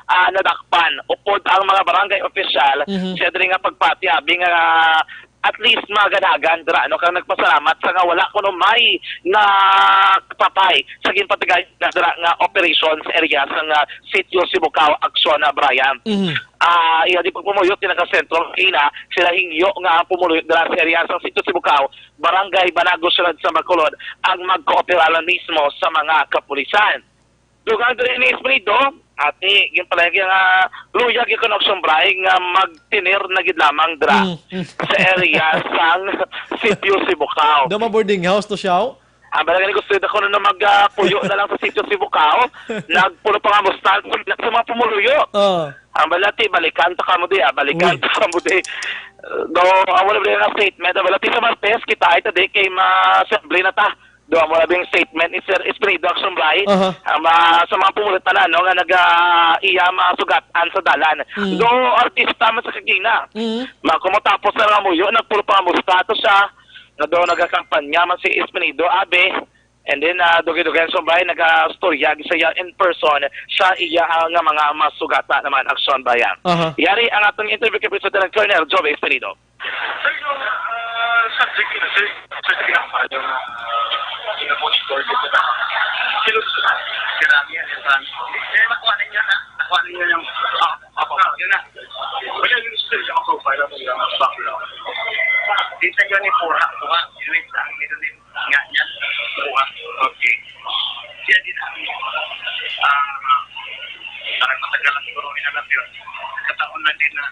ah, nadakpan. Upod ang mga barangay opisyal, Mhm. siya diri nga pagpati, abi nga, ah, at least maganagan dira, no, kang nagpasalamat sa nga wala kuno may napatay sa ginpatigay na dira nga operation sa area sa nga Sitio Sibugao, Action na, Brian. Mhm. Ah, iya di pagpumuyot, tinakasentro, ina, sila hingyo nga ang pumuluyo dira sa area sa Sitio Sibugao, Barangay Banago, Siyudad sa Bacolod, ang magkooperalan mismo sa mga kapulisan. Dugang diri ni Espirido, ati, yung pala yung, ah, luyag yung Action Bray nga magtinir na gid lamang dira Mm, mm. sa area sang Sitio Sibugao. Do ma-boarding house to siya, oh? Ang bala gani gusto na kuno na mag, ah, puyo na lang sa Sitio Sibugao, nagpuno pa nga mustal sa mga pumuluyo. Oh. Ang bala ti, balikan ta kamo di, ah, balikan Uy. ta kamo di. Do, ang wala bala nga statement, ang bala ti sa Martes, kita ay ta di kay ma-assembly na ta. Do, ang wala bing statement ni Sir Espirido Action Bray, Aha. ang ma-, sa mga pumulutan, ano, nga naga, iya masugatan sa dalan. Mm. Do, artista man sa kagina. Mm. Ma-, kumutapos na nga muyo, nagpuno pa nga mustal to siya, nga do, nagakampanya man si Espirido, abi. And then, ah, dugay-dugay ang sumbay, nagastorya sa iya in person sa iya, ah, nga mga masugata naman, Action Bray. Aha. Yari ang atong interview kay President Colonel Joe Espirido. Sir, yung, ah, subject yun, sir, sa pinapalo na, ah, pinapost ko, sir. Sino, sir? Karami yan, sir. Kaya nakuha ninyo na, nakuha ninyo yung, ah, apo, yun na. Wala yung, sir, yung profile mo, yung background. Di sa yun, yung pura, kuha, yun, ang middle name. Nga niya. Bukas. Okay. Siya din ang, ah, parang matagal na siguro ang hinanap yun. Kataon na din na,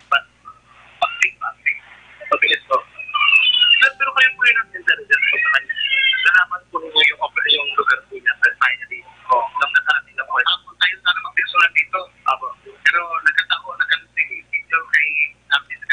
but, acting, acting. Mabilis ko. Pero kayo po yung nag-intelligence ko sa kanya. Nalaman po ninyo yung, yung lugar po niya sa finally. Oh, nung nakarating na po. Ako, tayo sana magpersonal dito. Apo. Pero nagkataon, nagkataon yung video kay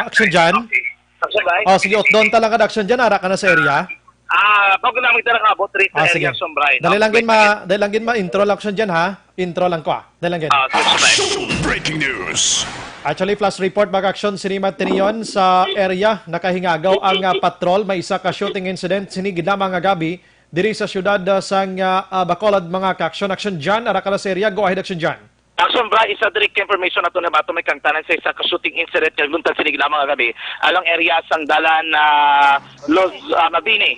Action Jan? Okay. Action Bray? Oh, sige, utdon ta lang ka, Action Jan, ara ka na sa area. Ah, bago namin talaga abot, Rick, Ah, sa sige. area, Action Bray, no? Dali lang gid Wait, ma-, dali lang gid ma-intro lang, Action Jan, ha? Intro lang ko, ah. Dali lang gid. Ah, sige, sige. Action Breaking News. Actually, flash report, mga ka-action, sini matiniyon sa area, nakahingagaw ang, ah, patrol. May isa ka shooting incident, sini gid lamang nga gabi, diri sa siyudad, ah, sang, ah, ah, Bacolod, mga ka-action. Action Jan, ara ka na sa area. Go ahead, Action Jan. Action Bray, isa diri ka information ato na bato may kangtanan sa isa ka shooting incident nga nagbuntag sini gid lamang nga gabi. Along area sang dalan, ah, Los, ah, Mabini.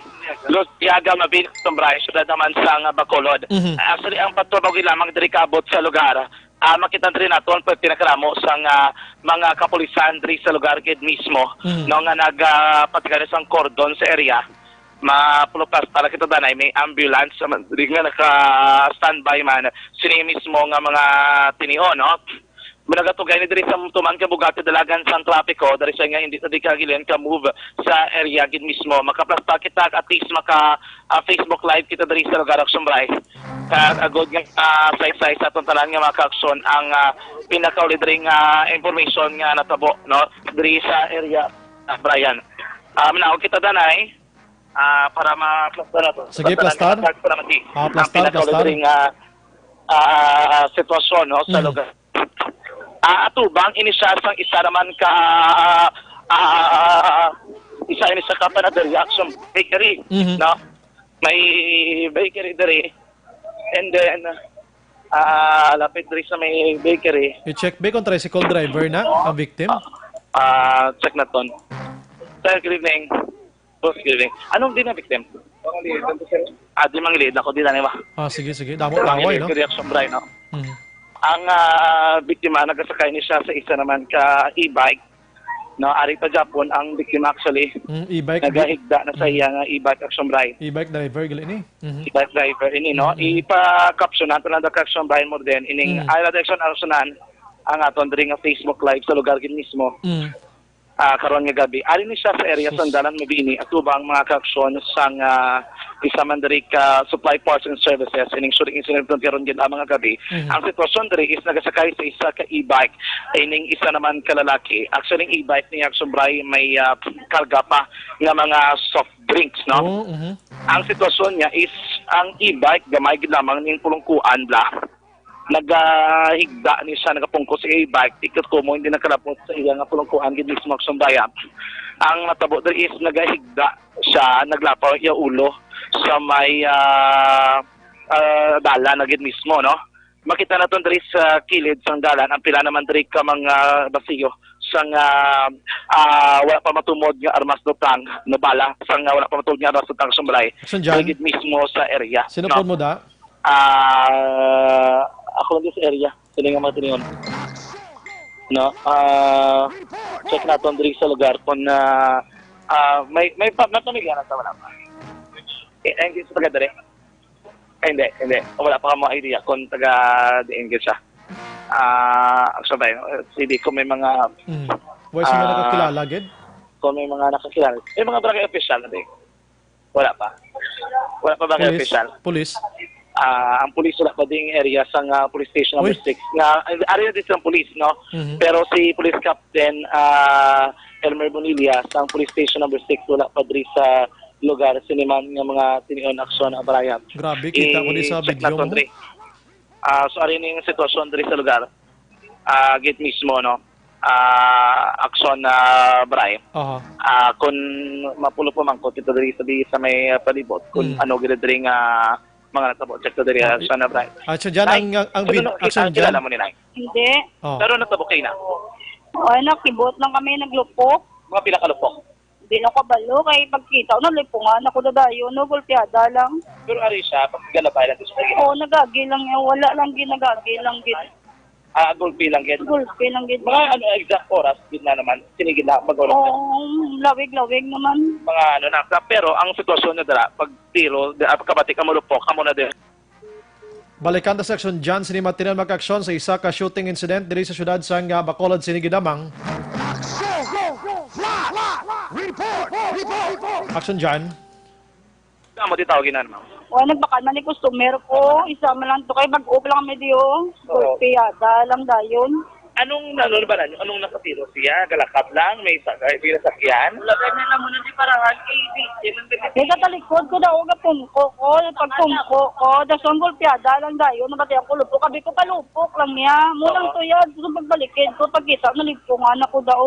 Los Diaga, Mabini, Action Bray, siyudad naman sang, ah, Bacolod. Mhm. Actually, ang patrol bago lamang diri kaabot sa lugar. Ah, makita diri nato ang pagpinakaramo sang, ah, mga kapulisan diri sa lugar gid mismo, Mhm. no, nga nag, ah, patigari sang cordon sa area. Mapulupas para kita danay may ambulance sa man-, diri nga naka-standby man sini mismo nga mga tinion, no? Managatugay ni diri sa tuman ka bugati dalagan sang trapiko, diri sa nga hindi ta di kagilin ka move sa area gid mismo. Makaplastar kita, at least maka, ah, Facebook Live kita diri sa lugar, Action Bray. Kag agod nga, ah, saysay sa atong tanan nga mga kaaksyon ang, ah, pinakauli diri nga information nga natabo, no? Diri sa area, ah, Brian. Ah, manaog kita danay, ah, para ma-plastar nato. Sige, plastar. Para mati. Ah, ang plastar, pinakauli plastar. Diri nga, ah, sitwasyon, no, sa Mhm. lugar. Ah, atubang ini siya sang isa naman ka, ah, isa ini sa ka panaderia, Action Bakery, Mhm. no? May bakery diri. And then, ah, lapit diri sa may bakery. I-check ba kung tricycle driver na ang victim? Ah, check naton. Sir, good evening. Boss, good evening. Anong di na victim? Ah, di manglid ako, di na, di ba? Ah, sige, sige. Damo Ang tao, eh, no? Reaction, Bray, no? Mm. Ang, ah, biktima, nagasakay ni siya sa isa naman ka e-bike. No, ari pa Japon ang biktima, actually. Mm, e-bike, Nagahigda na sa Mm. iya nga e-bike, Action Bray. E-bike driver, gali ni. Mhm. E-bike driver ini, no? Mhm. Ipa-caption nato na the caption by more than ining Mm. ay, direction, action ang aton diri nga Facebook Live sa lugar gid mismo. Mm. Ah, karon nga gabi. Ari ni siya sa area Sus. Sang Dalan Mabini, atubang mga kaaksyon sang, ah, isa man diri ka supply parts and services. Ining shooting incident karon gid, ah, mga gabi. Mhm. Ang sitwasyon diri is nagasakay sa isa ka e-bike. Ining isa naman ka lalaki. Actually, ang e-bike ni Action Bray may, ah, karga pa nga mga soft drinks, no? Oh, mhm. Ang sitwasyon niya is ang e-bike gamay gid lamang ning pulungkuan bla. Nagahigda ni siya, nagapungko sa e-bike, ikot kumo hindi nakalapot sa iya nga pulungkuan gid mismo, Action Bray. Ang natabo diri is nagahigda siya, naglapaw ang iya ulo sa may, ah, ah, dalan na gid mismo, no? Makita naton diri sa kilid sang dalan, ang pila naman diri ka mga basiyo sang, ah, ah, wala pa matumod nga armas lutang, no, bala, sang, ah, wala pa matumod nga armas lutang, Action Bray. Action John. Diri gid mismo sa area, Sino no? Po mo da? Ah, ako lang din sa area. Sino nga mga tiniyon? No? Ah, check naton diri sa lugar kung, ah, ah, may, may pa, may pamilya na sa wala pa. Eh, eh, hindi sa taga diri. Ay, hindi, hindi. Wala pa kamo idea kung taga diin gyud siya. Ah, so ba, sige, kung may mga, Mm. Wala siya ah, nakakilala, gid? Kung may mga nakakilala. May mga barangay official na din. Wala pa. Wala pa barangay Police? Official. Police? Ah, ang police wala pa ding area sa nga police station number Uy. Six. Nga, area din sa police, no? Mhm. Pero si Police Captain, ah, Elmer Bonilla sa police station number six, wala pa diri sa lugar sini man nga mga tinion aksyon, ah, Brian. Grabe, kita ko di sa I-check video naton mo. Diri. Ah, so, ari ning sitwasyon diri sa lugar. Ah, gid mismo, no? Ah, aksyon, ah, Bray. Aha. Ah, kung mapulo pa man ko, kita diri sa, sa may, ah, palibot, kung Mm. ano gid diri nga mga natabo, check to diri, ah, Grabe. Aksyon na, Bray. Action dyan, Nay, ang, ang, ang vid-, ano, action kita, dyan. Kilala mo ni Nay? Hindi. Oh. Pero natabo kayo na? Oh, anak, kibot lang kami, naglupok. Mga pila ka lupok? Di na kabalo kay pagkita ko, nalipungan ako dadayon, no, gulpiada lang. Pero ari siya, pag galabay lang siya. Oo, nagagi lang niya. Wala lang gid, nagagi lang gid. Ah, gulpi lang gid. Gulpi lang gid. Mga ano, exact oras, gid na naman. Sinigid na, mag-oras na. Oo, lawig-lawig naman. Mga ano na, pero ang sitwasyon niya dala, pag tiro, di, ah, pagkabati ka, malupok, amo na din. Balikan ta sa aksyon dyan, sini matinan mag-aksyon sa isa ka shooting incident diri sa syudad sang, ah, Bacolod, sini gid lamang. Aksyon dyan. Amo di tawag inan, ma'am. O, nagbakal man ni customer ko. Isa man lang to kay bag-o pa lang kami diyo. Oo. Golpeada lang dayon. Anong, ano ba na? Anong nakatiro siya? Galakap lang? May sa-, may pinasakyan? Wala ka na lang muna di parahan kay di, di man pinasakyan. May katalikod ko daw, gapungko ko. Pagpungko ko, dason golpeada lang dayon. Nabatian ko lupok. Abi ko, palupok lang niya. Muna Oo. To yan. Gusto pagbalikid ko. Pagkita, nalipungan ako daw.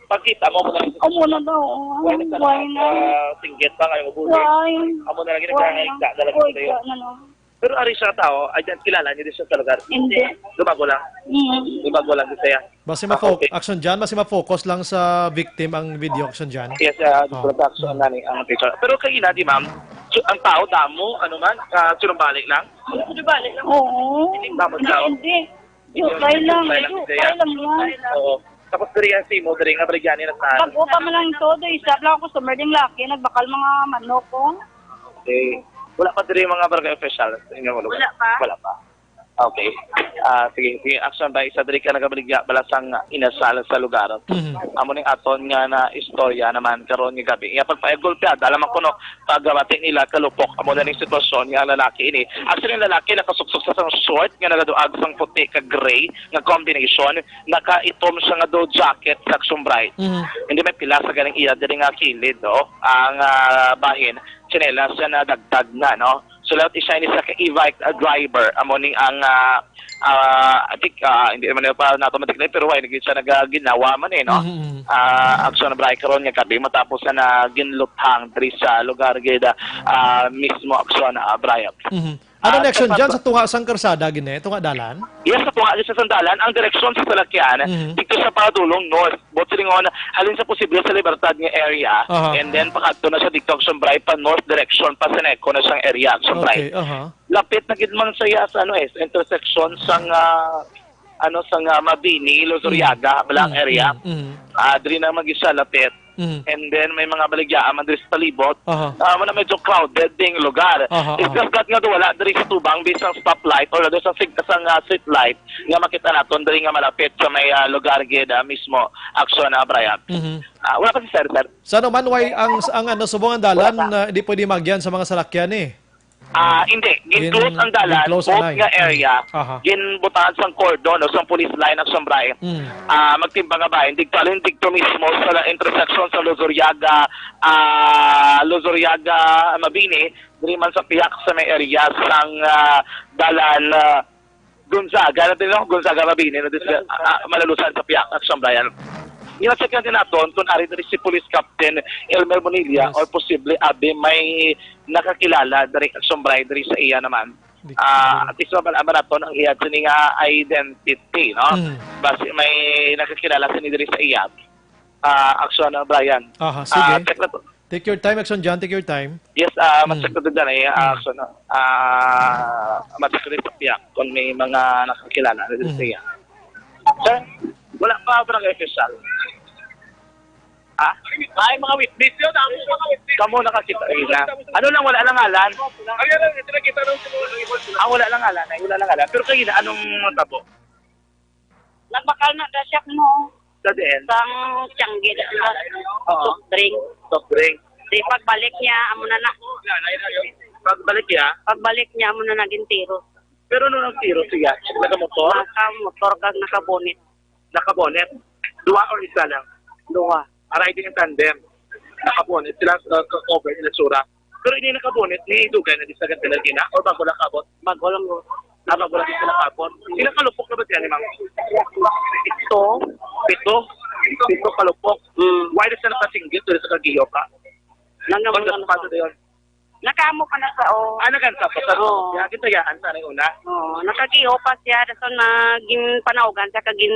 Pagkita mo, muna lang. O, muna daw. Why na? Why na? Ah, singgit pa, ngayon, mabuti. Why? Amo na lang yun, Why nagkakaigda na? Na lang Why sa'yo. Ka na lang? Pero ari siya tao, ay, kilala niyo din siya sa lugar? Hindi. Lumago lang? Mm. Lumago lang din siya. Basi Ah, mafo-, okay. Action dyan, basi ma-focus lang sa victim ang video, action dyan. Yes, ah, Oh. Production Mm. na ni ang picture. Pero kayo na, di ma'am, so, ang tao, damo, ano man, ah, sinumbalik lang? Sinumbalik lang. Oo. Hindi, ma'am, ang tao. Hindi. Yukay lang, Yukay lang, yukay Bisaya. Lang yan. Oo. Tapos diri ang simo, diri nga baligyan ni Nathan. Pag-upa man lang to, do isa lang ako customer ding laki, nagbakal mga manok ko. Okay. Wala pa diri mga barangay official sa inyo lugar? Wala pa. Wala pa. Okay. Ah, sige, sige. Action by isa diri ka nagabaligya bala sang inasal sa lugar. Mhm. Amo ning aton nga na istorya naman karon nga gabi. Iya pagpayagulpyada lamang kuno pagabati nila kalupok. Amo na ning sitwasyon nga ang lalaki ini. Actually, ang lalaki nakasuksok sa sang short nga nagaduag sang puti ka gray nga combination. Nakaitom siya nga do jacket sa Action Bright. Mhm. Hindi may pila sa ganing iya diri nga kilid, no? Ang ah, bahin, tsinelas siya na dagdag na, no? So, lahat isa ini sa ka e-bike ah, driver. Amo ni ang ah, ah, I think ah, hindi naman pa nato matiknay pero why naging siya nagaginawa man eh, no? Mhm, mhm. Ah, action na biyahe karon nga gabi matapos na, na ginluthang diri sa lugar gid ah, mismo action ah, Brian. Mhm. Ano Ah, next sa dyan pat- sa tunga sang karsada gini, tunga dalan? Yes, sa tunga sa sandalan, ang direksyon sa salakyan Mhm. dito sa Padulong North, Botsilingon, halin sa posible sa Libertad nga area, Aha. and then pakadto na siya dito Action Bright pa north direction pa Seneco na siyang area Action Bright. Okay, aha. Lapit na gid man siya sa ano eh, sa intersection sang ah, ano sang ah, Mabini, Luzuriaga, Mm. Black Mm, area. mm, mm. Ah, diri na mag isa lapit. Mm. And then may mga baligyaan man diri sa palibot. Aha. Ah, man medyo crowded ding lugar. Aha, It's aha. just that nga wala diri sa tubang bisang stoplight or diri sa sig sa nga street light nga makita naton diri nga malapit sa may ah, lugar gid ah, mismo action na Brian. Mhm. Ah, wala pa si sir, sir. Sa ano man, why ang, ang ano, subong ang dalan Wala pa. na hindi pwede magyan sa mga salakyan eh? Ah, hindi. Gin-close Gin-, ang dalan, gin-close both na eh. nga area, Aha. ginbutahan sang cordon o sang police line ang Sambray. Mm. Ah, magtimbang nga ba, hindi talin dito mismo sa la- intersection sa Luzuriaga, ah, Luzuriaga, Mabini, diri man sa pihak sa may area sang ah, dalan ah, Gonzaga, na din, no? Gonzaga, Mabini, na din sa ah, ah, Malalusan sa pihak sa Sambayan. Ginacheck natin naton kung ari diri si Police Captain Elmer Bonilla Yes. or posible abi may nakakilala diri sa Sombray diri sa iya naman. Di- Ah, at least mabal naton ang iya sini nga identity, no? Mm. Basi may nakakilala sini diri sa iya. Ah, action na Brian. Aha, Ah, sige. check na to. Take your time, Action John. Take your time. Yes, ah, Mm. ma-check na to dyan eh. Ah, Mm. action na. Ah, ma-check na sa piyak kung may mga nakakilala na diri Mm. sa iya. Sir, wala pa barangay official. Ha? Ay, mga witness yun. Ang mga witness. Kamo nakakita rin na. Ano lang, wala lang ngalan. Ang yan lang, ito nakita nung Ah, wala lang ngalan, ay, wala lang ngalan. Pero kayo na, anong natabo? Nagbakal na da siya mo. Sa diin? Sang tiyanggi da siya. Oo. Soft drink. Soft drink. Di pagbalik niya, amo na na. Pagbalik niya? Pagbalik niya, amo na naging tiro. Pero nung nagtiro siya, nakamotor? Nakamotor kag nakabonit. Nakabonet? Dua or isa lang? Dua. Ah, riding in tandem. Nakabonet sila, uh, ka-cover nila sura. Pero ini nakabonet, ni dugay na di sa ganda lagi na? Or bago lang kabot? Bago lang, oh. Ah, bago lang sila kabot. Sila kalupok na ba siya ni ma'am? Pito. Pito? Pito kalupok. Mm. Why does na nakasinggit? Doon sa kagiyo ka? Nang naman Pag ano sapato na yun? Nakaamo pa na sa, oh. Ah, naganta pa sa Oo. Kaya kita yaan sa nang una. Oo, nakagiyo pa siya. Dason na gin panaugan siya kag gin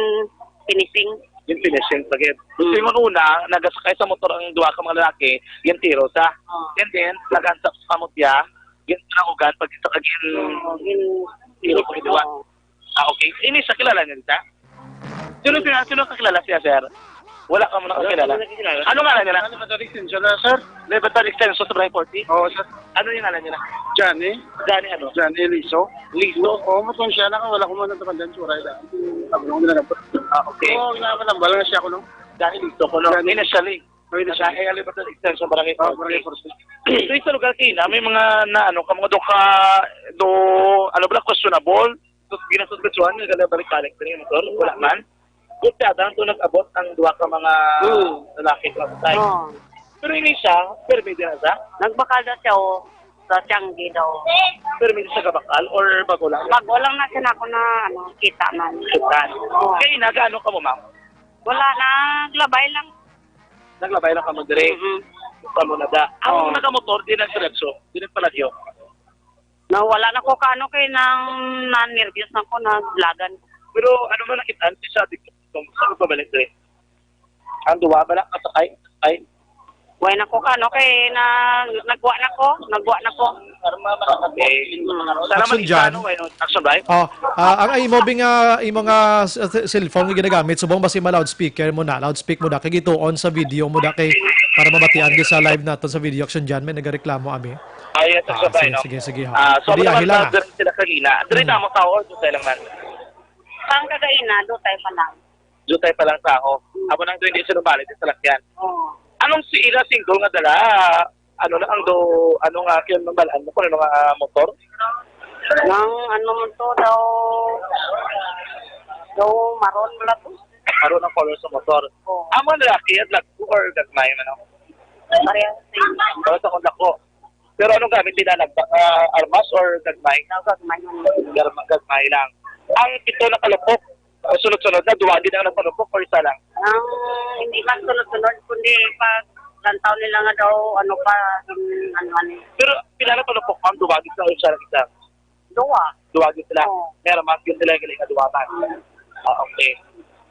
finishing. Yung finishing, pag Mm. yung una, nagasakay sa motor ang duha ka mga lalaki, yung tiro sa. Oo. And then, naganta sa kamot siya, yung panaugan, pag isa ka gin Oo, gin tiro pag duha. Oo. Ah, okay. Ini sa kilala niya dita? Sino, sino, sino kakilala siya, sir? Wala ka mo Wala nakakilala. Kami nakikilala. Ano nga niya na? Ano ba, Extension na, sir? Libertad Extension sa Barangay forty? Oo, sir. Ano yung ngalan niya na? Johnny. Johnny ano? Johnny Liso. Liso? Oo, matong siya lang. Wala ko man natapandan sa Urayda. Sabi ko, "Wala na po." Ah, okay. Oo, wala, wala, wala na siya ko, no? Johnny Liso ko, no? Johnny. Initially. May na siya. Nasa Libertad Extension, Barangay Oo, Barangay forty. forty. So, sa lugar kina, may mga na, ano, ka mga do ka, do, ano ba, questionable? So, ginasuspetsuhan nga gala balik-balik diri ang motor? Wala man. Good ka, to nag-abot ang duha ka mga Hmm. lalaki sa patay. Oo. Pero ini siya, permi din na siya? Nagbakal daw siya, oh, sa Tiangge daw. Permi din siya kabakal or bago lang? Bago lang na siya na ako na, ano, kita man. Kita. Oo. Kaya nagaano ka mo, ma'am? Wala, naglabay lang. Naglabay lang ka mo dire? Mhm. Ka mo na da. Ang Oo. nagamotor, di nagdiretso, di nagpalagyo. Nawala na ko ka ano kay nang na-nervous na ko, naglagan. Pero ano man nakita, di siya di kung saan pabalik dire? Ang duwa ba lang kasakay? Ay, Way na ko ka ano kay na, nagwa na ko, nagwa na ko. Okay. Hmm. Salamat, Action Jan. Ano, ano, action, right? Oh, ah, ang imo bing, ah, imo nga s-, s-, cellphone nga ginagamit, subong ba si ma-loudspeaker mo na? Loudspeak mo da kay gituon sa video mo da kay para mabatian gyud sa live naton sa video, Action Jan, may nagareklamo ami. Ah, yes, Ah, action, sige, right, no? sige, sige, ha. Ah, so, Hindi, ang mga ahila na. Sila Kagina. Diri Mm. damo tao or dutay lang man? Ang kagaina, dutay pa lang. Dutay pa lang tao. Amo nang hindi sinumbali sa salakyan. Oo. Anong si ila single nga dala? Ano na ang do, ano nga, kaya mabalaan mo kung ano nga motor? Nang ano man to daw, daw maroon wala to. Maroon ang color sa motor. Oo. Amo ang lalaki, at lagko or gagmay man ako? Parehas. Parehas akong lako. Pero anong gamit nila? Nagba-, ah, armas or gagmay? Ang gagmay man. Garma-, gagmay lang. Ang pito na kalupok, ah, sunod-sunod na, duwa gid ang nagpanupok or isa lang? Ang hindi man sunod-sunod, kundi pag lantaw nila nga daw, ano pa, ano, ano. Pero pila na panupok, ma'am? Duwa gid sa isa lang isa? Duwa. Duwa gid sila. Oo. Pero mas gid sila galing nga duwa man. Ah, okay.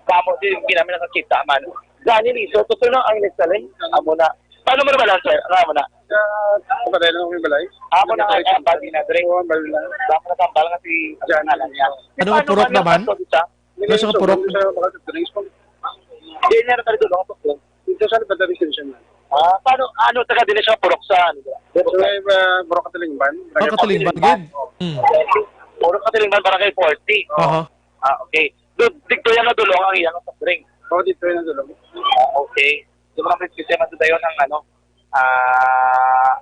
Kamo din, hindi namin nakakita man. Gani, Liso, gusto na ang nagsaling. Amo na. Paano mo naman lang, sir? Ano mo na? Ah, sa balay lang may balay. Amo na nga, ang bali na, Dre. Oo, ang bali lang. Baka natambal nga si Jan. Ano nga purok naman? Ano siya nga purok? Sa mga drinks po. Hindi niya na tayo doon, ang purok. Dito sa Libertad Extension na. Ah, paano, ano, taga din siya purok sa, ano, ba? Sa may, ah, Purok Katilingban. Ah, Katilingban, gid? Hmm. Purok Katilingban, Barangay forty. Aha. Ah, okay. Do, dito yan nadulong ang iyang soft drink. Oo, dito yan nadulong. Ah, okay. Yung mga may sistema sa tayo ng, ano, ah,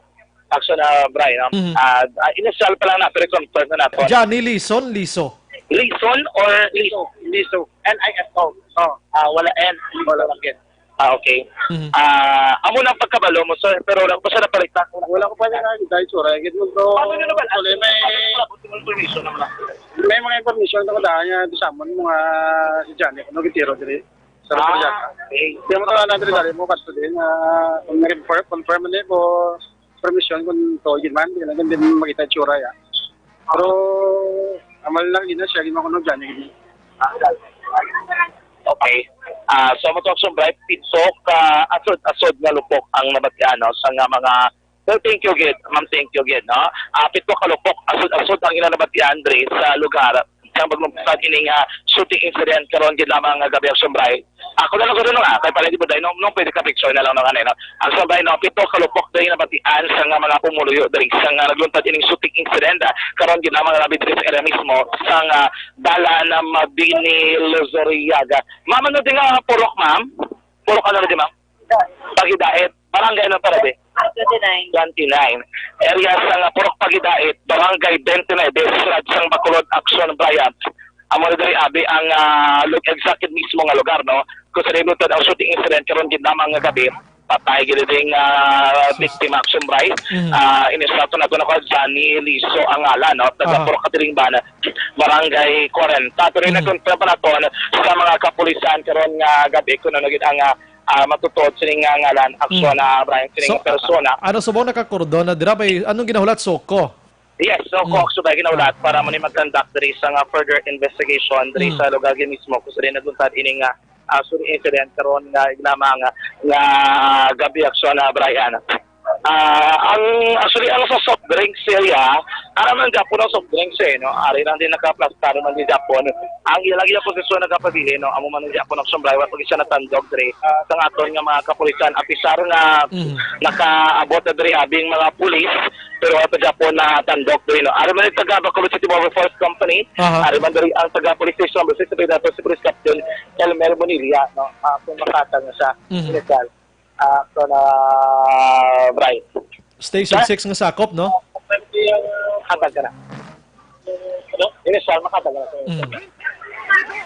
action na, Brian, no? Mhm. Ah, ah, initial pa lang na, pero confirm na nato. Johnny Lison, Liso. Lison or Liso? Liso. N I S O. Oh. Ah, wala N. Wala lang yun. Ah, okay. Mhm. Ah, amo na ang pagkabalo mo, sir, pero wala ko pa siya napalitan. Wala ko pa niya na, dahil sura, gid mo, bro. Paano nyo naman? Actually, may, may mga information na kailangan niya, di sa amon, mga si Johnny, kung nagtiro diri. Sa Rosario. Ah, okay. Kaya mo to, Andre, dali mo, kasto din, ah, kung nag-confirm, confirm mo po, permission kung to, yun man, hindi lang din makita yung tsura, ya. Pero, amal lang yun na siya, di man ko nagdani, yun. Okay. Ah, so, mo to, Action Bright, pito ka asod-asod nga lupok ang nabatian, no? Sa nga mga, well, thank you, gid. Ma'am, thank you, gid, no? Ah, pito ka lupok, asod-asod ang ila nabatian, Dre, sa lugar. Sang paglumpad ining, ah, shooting incident karon gid lamang nga gabi, Action Bright. Ako na lang gud, no, ah, kay para di mo dahil, no, no, pwede ka picture na lang, no, ano, no. Action Bright, no, pito ka lupok diri nabatian sa nga mga pumuluyo diri sa nga nagluntad ining shooting incident, ah, karon gid lamang nga gabi diri sa area mismo sa nga dalan na Mabini, Luzuriaga. Ma'am, ano din nga purok, ma'am? Purok ano din, ma'am? Pagidait. Barangay ano para di? Twenty-nine. Twenty-nine. Area sa nga Purok Pagidait, Barangay twenty-nine, sulod sang Bacolod, Action Bright. Amo na diri abi ang, ah, lug-, exact mismo nga lugar, no? Kung sa nagluntad ang shooting incident karon gid lamang nga gabi, patay gid ding, ah, biktima, Action Bright. Mhm. Ah, inistrato nato na ko, Johnny Liso ang ngalan, no? Taga Aha. Purok Katilingban, Barangay forty. Pero Mhm. nagkontra pa naton sa mga kapulisan karon nga gabi kung ano gid ang, ah, ah, matutuod sining nga ngalan, aksyon Mm. na Brian, sining So, persona. A-, ano subong nakakordon na dira bay, anong ginahulat, SOCO? Yes, SOCO, Mm. aksyon ba ginahulat Ah. para mo ni mag-conduct diri sa nga further investigation diri Mm. sa lugar gid mismo kung sa din nagluntad ini nga, ah, shooting incident karon nga ignama nga, nga gabi, aksyon na Brian. Ah, ang, actually, ang sa soft drinks area, ara man gyapon ang soft drinks, eh, no? Ari lang din naka-plastar man din gyapon. Ang iya lagi ang posisyon nagapabilin, no? Amo man gyapon ang Action Bright, wa pa siya natandog diri. Ah, sa aton nga mga kapulisan, apisar nga Mhm. nakaabot na diri abing mga pulis, pero wa pa gyapon natandog diri, no? Ari man ang taga Bacolod City Mobile Force Company, Aha. ari man diri ang taga Police Station Number Six, sa dato si Police Captain Elmer Bonilla, no? Ah, kung makatag na siya, Mhm. illegal. Ah, so na, Bright. Station Sir? Six nga sakop, no? Hatag ka na. Ano? Ini, sir, makatag na, sir. Mm.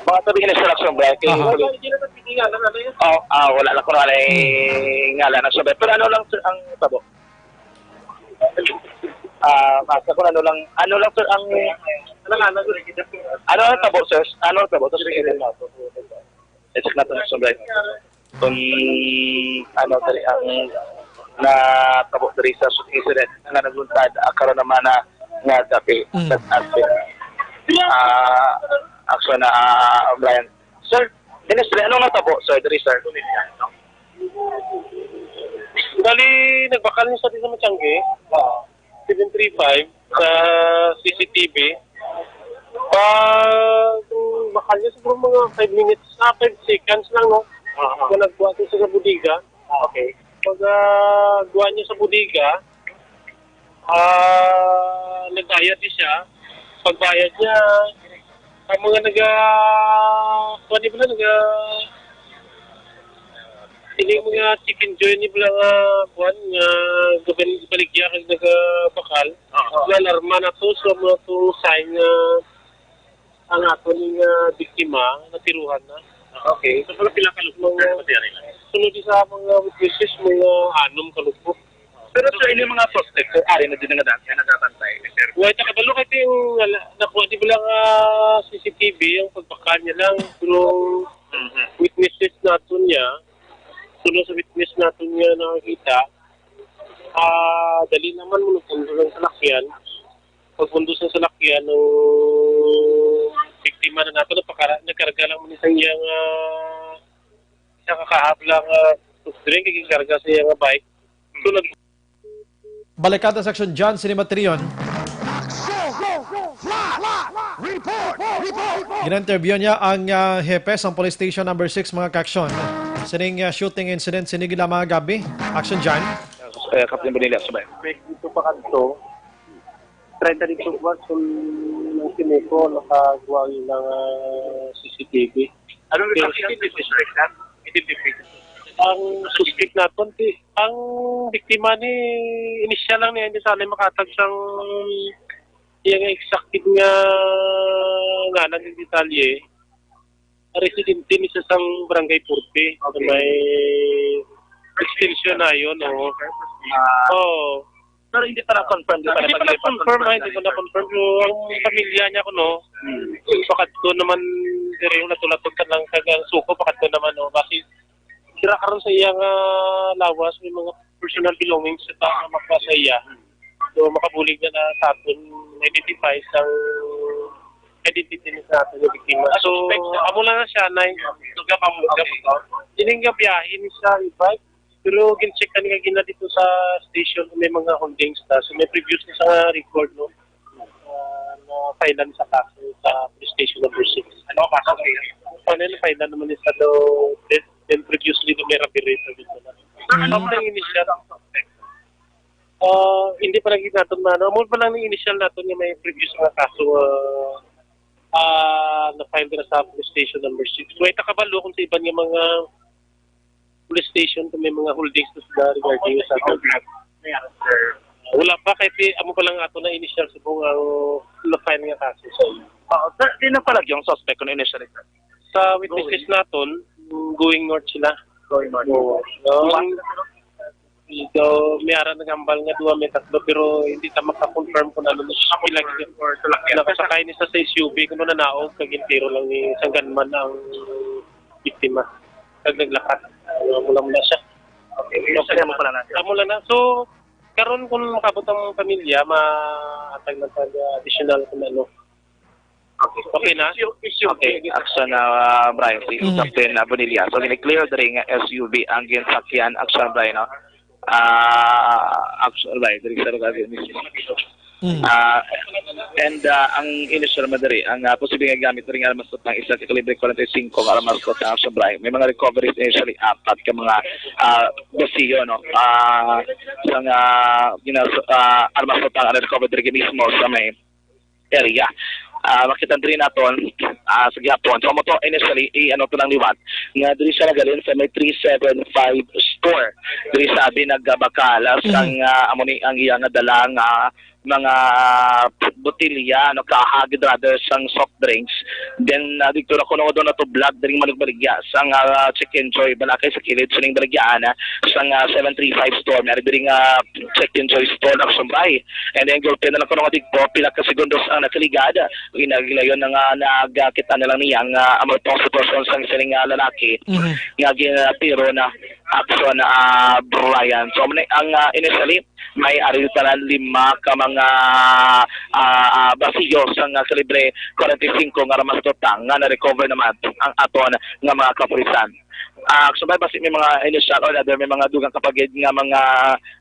Mga tabi ini, sir, action, Bright. Kay Aha. Police. Oh, ah, wala lang ko na, Mm. ngalan na, sir. Pero ano lang, sir, ang tabo? Ah, basta kung ano lang, ano lang, sir, ang, ano lang, ano, ano lang tabo, sir? Ano lang tabo? Tapos, i-check natin, sir, Bright. Kung ano diri ang natabo diri sa shooting incident nga nagluntad, ah, karon naman na nga gabi. Mm. Nag-, ah, action na, ah, Brian. Sir, Dennis, ano natabo, sir, diri, sir? Bali, nagbakal niya sa di sa Matiangge. Oo. Seven three five sa C C T V. Pag bakal niya, siguro mga five minutes, ah, five seconds lang, no? Ah, ah. Kung nagkuha siya sa bodega. Ah, okay. Pag, ah, kuha niya sa bodega, ah, nagbayad siya. Pagbayad niya, ang mga naga, kuwan, di ba na, naga, ini mga chicken joy, di ba nga, kuwan, nga gaban-, baligya kag nagabakal. Oo. Nga alarma na to, so mga to sign nga ang ato ni nga biktima, natiruhan na. Okay. So, mga pila ka lubok, Mga sir, pati ari na? Sunod sa mga witnesses, mga anom ka lubok. Pero, sir, ini mga suspect, sir, ari na din nga dati, nga nagabantay, sir. Wala, ta kabalo kay yung wala, nakuha di ba lang, ah, C C T V, ang pagpaka niya lang, pero Mhm. witnesses naton niya, sunod sa witness naton niya nakakita, ah, dali naman mo nagpundo ng salakyan. Pagpundo sa salakyan, ang biktima na nato, napakara-, nagkarga lang man isang iyang, ah, isa ka kahab lang, ah, soft drink, ikinkarga sa iyang bike. So, nag- Balikada sa Action John, sini Matrion. Report! Report! Gina-interview niya ang, ah, hepe sang Police Station Number Six, mga ka-action. Sining, ah, shooting incident sini gid mga gabi. Action John. Eh, Captain Bonilla, sabay. Dito pa kanto, treinta dito buwan, kung ang siniko, nakagawa ng, ah, C C T V. Ano yung Pero kasi hindi suspect na? Hindi suspect. Ang suspect naton, ti, ang biktima ni, initial lang niya, hindi sana makatag sang iya nga exact nga ngalan ng detalye. Residente ni sa sang Barangay Forte, sa Okay. may extension na yun, oo. Ah, Oo. Pero hindi pa na-confirm, di pa Hindi pa na-confirm, na-confirm, ah, hindi pa na-confirm. So, ang pamilya niya ko, no, Hmm. pakadto naman, diri yung natulaton ka lang, kag ang suko, pakadto naman, no, kasi sira karon sa iya nga lawas, may mga personal belongings sa tao nga makuha sa iya. So, makabulig na na sa aton identify sa identity ni sa aton nga biktima. So, amo lang na siya, nay. Ining nga biyahe ni sa e-bike, pero gin-check na nga gina dito sa station kung may mga holdings na. So, may previous na sa record, no? Ah, na-file sa kaso sa police station number six. Ano ang kaso? Ano yung file naman ni sa do, then, then previously, no, may robbery pa dito na. Ano ang initial? Ah, hindi pa lagi naton maano. Amo pa lang ni initial naton nga may previous nga kaso, ah, ah, na-file na sa police station number six. Way ta kabalo kung sa iban nga mga police station kung may mga holdings na sila regarding sa ato. Wala pa kay ti-, amo pa lang ato na initial subong ang na-file nga kaso. So, Oo, sir, sino pala yung suspect kung initially, sir? Sa witnesses naton, mm, going north sila. Going north. Oo. So, ang, so, may ara nagambal nga duha, may tatlo, pero hindi ta maka-confirm kung ano na sila. Or salakyan. Nakasakay ni sa, sa S U V, kuno nanaog, kag intiro lang ni sang gunman ang biktima. Kag naglakat. Uh, mula-mula siya. Okay. So, kaya mo pala natin. Amo lang na. So, karon kung makabot ang pamilya, maatag lang sa additional kung ano. Okay. Okay na? Issue, issue. Okay, action na, ah, Brian, si Mhm. Captain, ah, Bonilla. So, gini-clear diri nga S U V ang ginsakyan, action, Brian, no? Ah, action, Brian, diri sa lugar mismo. Mhm. Ah, and, ah, ang initial man diri, ang, ah, posible nga gamit diri nga armas tutang isa ka kalibre forty-five nga armas tutang, action, Brian. May mga recoveries initially apat ka mga, ah, basiyo, no? Ah, sa nga, gina-, ah, armas tutang ang recovered diri mismo sa may area. Ah, makita diri naton, ah, sa gihapon. So, amo to, initially, i-, ano to lang liwat, nga diri siya nagalin sa may three seven five store. Diri sa abi nagabakal, ah, Mhm. sang, ah, amo ni ang iya nga dala nga mga botilya, ano, kaha, gid rather, sang soft drinks. Then, ah, dito na kuno daw natublag diri manugbaligyas ang, ah, Chicken Joy, balakay sa kilid sining baligyaan, ah, sang, ah, seven three five store. May ari diri nga Chicken Joy store, action, Brian. And then, gulpi na lang kuno nga digpo, pila ka segundos ang nakaligad. Ginagilayon na nga nagakita na lang niya nga amo tong sitwasyon sang sining, ah, lalaki Mhm. nga ginatiro na, action, ah, Brian. So, amo ni ang, ah, initially, may ari tanan lima ka mga, ah, ah, basiyo sang kalibre forty-five nga armas tutang nga na-recover naman ang aton nga mga kapulisan. Ah, action, Brian, basi may mga initial or other, may mga dugang kapagid nga mga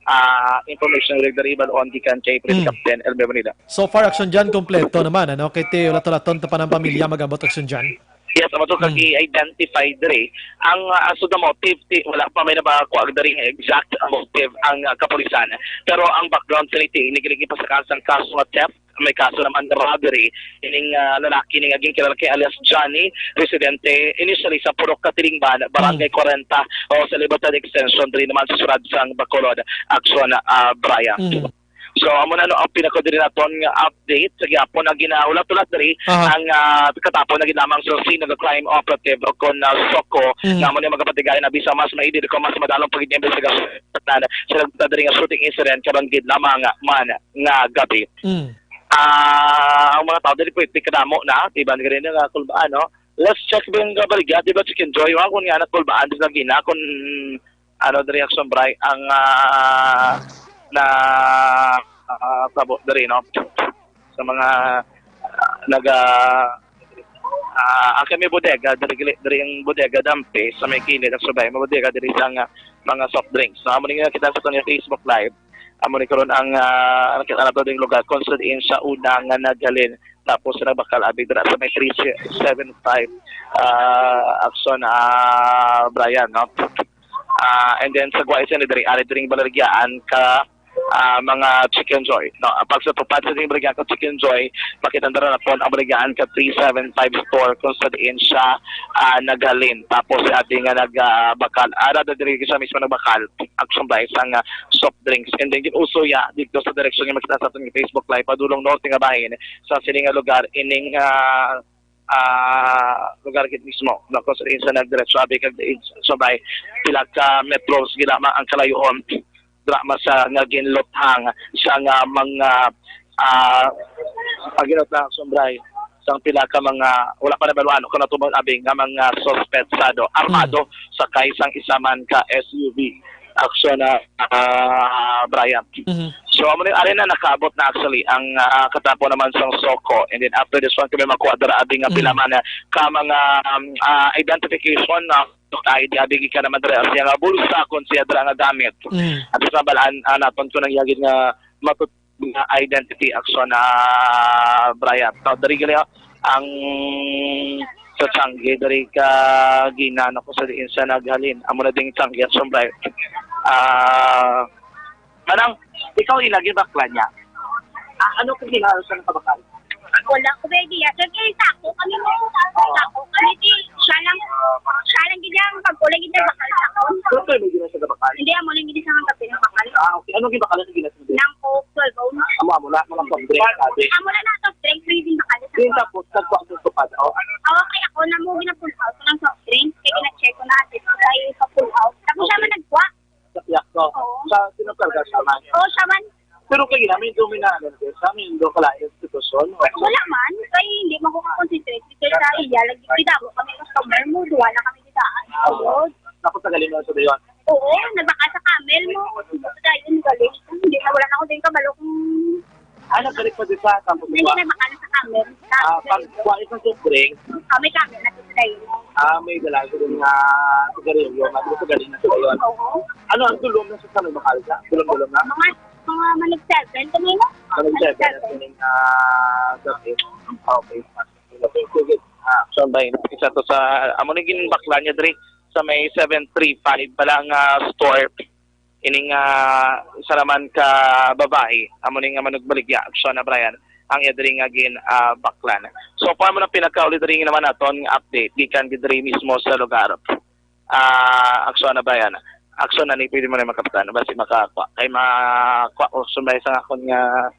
ah, information nga nagdaribal on gikan kay Police Mm. Captain Elmer Bonilla. So far, Action John, kompleto naman, ano? Kay ti, ulat-ulaton ta pa ng pamilya mag-abot, Action John. Yes, amo to, Mm. kag i-identify diri. Ang, ah, so the motive, ti, wala pa may nabakuha diri nga exact motive ang, ah, kapulisan. Pero ang background sa niti, nagligid pa sa kasang kaso nga theft, may kaso naman nga robbery ining, ah, lalaki ning aging kilala kay alias Johnny, residente initially sa Purok Katilingban, Barangay Mm. kwarenta, o sa Libertad Extension, diri naman sa syudad sang Bacolod, Action, ah, Brian. Mm. So, amo na, no, ang pinaka diri naton nga update sa gihapon. Ang ginahulat-hulat diri Aha. ang, ah, katapon na gid lamang sa scene nga crime operative o kon, ah, SOCO, Mm. nga amo ni mga patigayon na bisan mas maidi ko mas madalong pa gid nga investigasyon sa nagdala diri nga shooting incident karon gid lamang man nga gabi. Mm. Ah, ang mga tao diri pwede kadamo na, iban gani nga kulbaan, no? Let's check ba yung kabaligya, di ba, Chicken Joy? Wa, kung nga nagkulbaan, di lagi na, kung ano, diri Action Bray, ang, ah, na, ah, tabo diri, no? Sa mga, ah, naga, ah, ang kami bodega, diri, gali- diri ang bodega, Dampi, sa may kilid, Action Bray, may bodega, diri sa nga, mga soft drinks. So, amo ni nga kita sa aton Facebook Live. Amo ni karon ang, ah, nakita nato ding lugar kung sa diin sa una nga naghalin. Tapos sa nagbakal, abi dira sa may three seven five, ah, Action, ah, Brian, no? Ah, and then sa Guay sa diri, ari diri balaligyan ka, ah, mga Chicken Joy, no? Ang pagsatupad sa diri balaligyan ka Chicken Joy, makita na naton ang balaligyan ka three seven five store kung sa diin siya, ah, naghalin. Tapos si ate nga nag, ah, bakal, ara da diri siya mismo nagbakal, Action Bray, sang, ah, soft drinks. And then, gin-uso ya dito sa direksyon nga makita sa aton Facebook Live, padulong norte nga bahin, sa sini nga lugar, ining, ah, ah, lugar gid mismo, no, kung sa, sa nagdiretso, abi kag diin sa bay, pila ka metros gid lamang ang kalayoon, dira man sa nga ginluthang sa nga mga, ah, ang ginluthang sa bay, sang pila ka mga, wala pa nabaluan kung natubag, abi, nga mga suspetsado, armado, Mm. sakay sang isa man ka S U V. Action na, ah, Brian. Mhm. So, amo ni, ari na nakaabot na actually ang, ah, katapo naman sang SOCO. And then after this one, kami makuha dira abi nga Mm. pila man, ah, ka mga, um, ah, identification na I D abi ka naman dira siya nga bulsa kung siya dira nga gamit. Mm. At sa balaan, ah, naton ko nang yagid nga matut-, nga identity, Action na, Brian. So, diri gali ang sa Changi, diri ka ginano ko sa diin sa naghalin. Amo na ding Changi, Action Brian. Ah, Manang, ikaw ina gibakla niya. Ah, ano ka ginhalo sa nakabakal? Wala ko may idea. Sir, kay sako kami mo. Sako kami, di, siya lang, siya lang gid ang pagkulay gid ang bakal sa akon. Pero kayo may gina sa kabakal? Hindi, amo lang gid sa mga kapin ng bakal. Ah, okay. Anong gibakal sa gina sa mga? Nang Coke, twelve ounce. Amo, amo na, mga soft drink, sabi. Amo na na, soft drink, freezing bakal sa Yung akon. Tapos, nagkuha sa tupad, oh. Oo, kaya ako na mo gina-pull out ko ng soft drink. Kaya gina-check ko na, ate, ko tayo pa-pull out. Tapos siya man nagkuha. Sa piyak ko. Oo. Sa sino talaga siya man? Oo, siya man. Pero kay namin do may na, ano, sa amin do kalayo ang sitwasyon, o? Wala man, kay hindi man ko ka-concentrate. Kay sa iya, lagi, kita mo, kami customer mo, duwa na kami kitaan. Oo. Tapos nagaling mo sa dayon? Oo, nagbakal sa camel mo. Sa dayon, galing. Hindi na, wala na ako din kabalo kung Ah, nagbalik pa din sa tapos Hindi ba? Nagbakal sa camel. Ah, pag kuha isang soft drink. Ah, may camel na sa dayon. Ah, may dala ko din nga sigarilyo, nga sigarilyo na sa dayon. Oo. Ano ang dulom na sa tanong, bakal siya? Dulom-dulom na? Mga, mga managseven, kami na. Managseven, kami na, ah, gabi. Okay. Okay, sige. Ah, so, bay, isa to sa, amo ni ginbakla niya diri sa may seven three five pala nga store. Ining, ah, isa naman ka babae, amo ni nga manugbaligya, Action na, Brian, ang iya diri nga gin, ah, baklan. So, kung amo na pinakauli diri naman naton nga update gikan gid diri mismo sa lugar. Ah, Action na, Brian. Action na ni, pwede mo na makaptan. Basi makakuha. Kay makuha ko sumay sa akon nga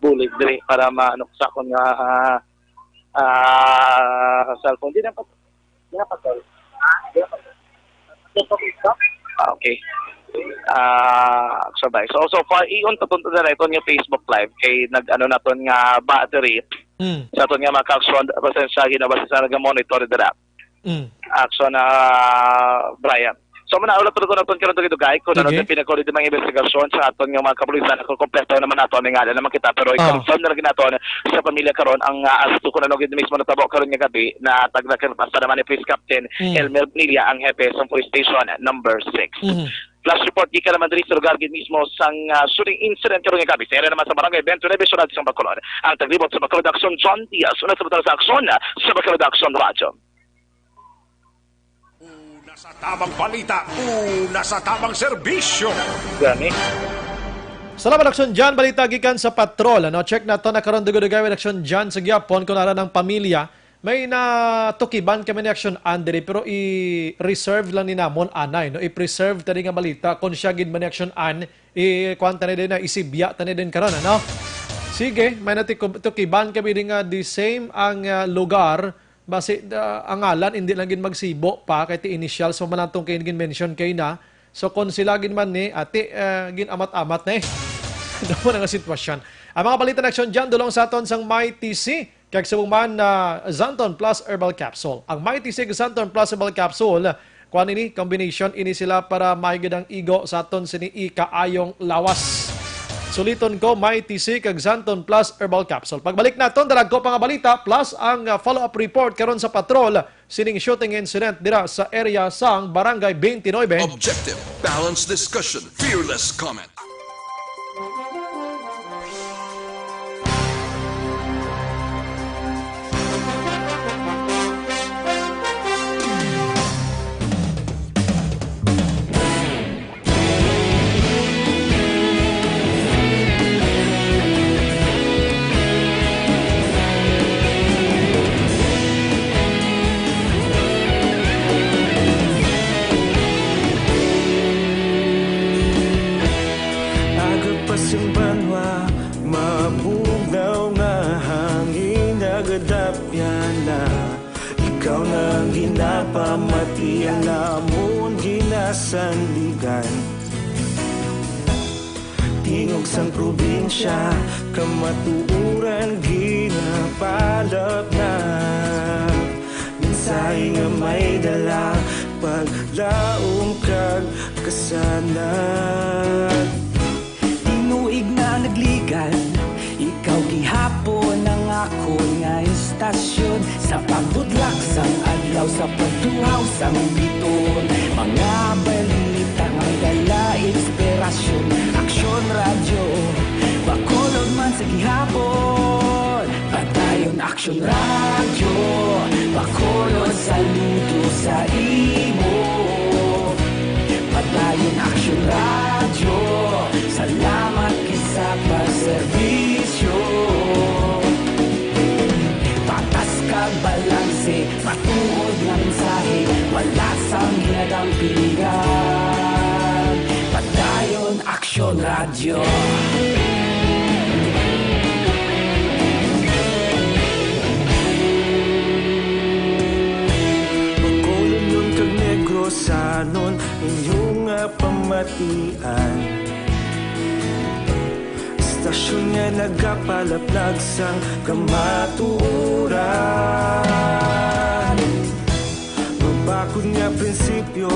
bulig diri para maano sa akon nga, ah, ah, cellphone. Di na pa, di na pa, tol. Ah, okay. Ah, Action, bay. So, so far, iyon, tatunto na ito nga Facebook Live kay nag-ano naton nga battery. Mm. Sa aton nga mga ka-Action, pasensya, ginabasa sa nag-monitor dira. Mm. Action, ah, Brian. So, muna, ulat ko naton karon dugay-dugay kung ano Sige. Ang pinagkulit ng mga investigasyon sa aton nga mga kapulisan. Kung kompleto naman nato, may ngalan naman kita, pero Ah. I-confirm na lagi naton sa pamilya karon ang, ah, asto kung ano gid mismo natabo karon nga gabi na tagna kan basta naman ni Police Captain Mm. Elmer Bonilla, ang hepe sa Police Station number six. Mhm. Flash report gikan naman diri sa lugar gid mismo sang, ah, shooting incident karon nga gabi. Sa area naman sa Barangay twenty-nine, Syudad sang Bacolod. Ang taglibot sa Bacolod Action, John Diaz, una sa Bacolod sa Action, sa Bacolod Action Radio. Una sa tamang balita, una sa tamang serbisyo. Gani. Salamat, Action John. Balita gikan sa patrol. Ano, check naton na karon, dugay-dugay, Action John, sa gihapon, kung ara ng pamilya. May natukiban kami ni Action Ann diri, pero i-reserve lang ni namon anay, no? I-preserve tani nga balita kung siya gid man ni Action Ann, i-kuwan tani din na, isibya tani din karon, ano? Sige, may natukiban kami din nga the same ang, ah, lugar, basi, ah, ang ngalan hindi lang gid magsibo pa kay ti initials pa man lang tong kay gin-mention kay na. So, kung sila gid man ni, ati, ah, gin-amat-amat na eh. Damo na nga sitwasyon. Ang mga balita na Action John, dulong sa aton sang Mighty C, kag subong man na Xanthone Plus Herbal Capsule. Ang Mighty C kag Xanthone Plus Herbal Capsule, kuan ini, combination ini sila para mahigid ang igo sa aton sini ikaayong lawas. Suliton ko, Mighty C kag Xanthone Plus Herbal Capsule. Pagbalik naton, dalag ko pa nga balita, plus ang, ah, follow-up report karon sa patrol sining shooting incident dira sa area sang Barangay twenty-nine. Objective, balanced discussion, fearless comment. Aga pa sing banwa, mabugnaw nga hangin, nagadapyan na. Ikaw na ang ginapamati, ang amon ginasandigan. Tingog sang probinsya, kamatuoran ginapalapnap. Mensahe nga may dala, paglaom kag kasanag. Tinuig na nagligan, ikaw gihapon ang akon nga istasyon. Sa pagbudlak sang adlaw, sa pagtuhaw sang bituon, mga balita nga may dala inspirasyon. Aksyon Radyo, Bacolod man sa gihapon. Padayon Aksyon Radyo, Bacolod, saludo sa imo. Padayon Aksyon Radyo, salamat gid sa pagserbisyo. Patas kag balanse, matuod nga mensahe, wala sang ginadampigan. Padayon Aksyon Radyo. Bacolodnon kag Negrosanon, inyo nga pamatian. Istasyon nga nagapalaplag sang kamatuoran. Mabakod nga prinsipyo,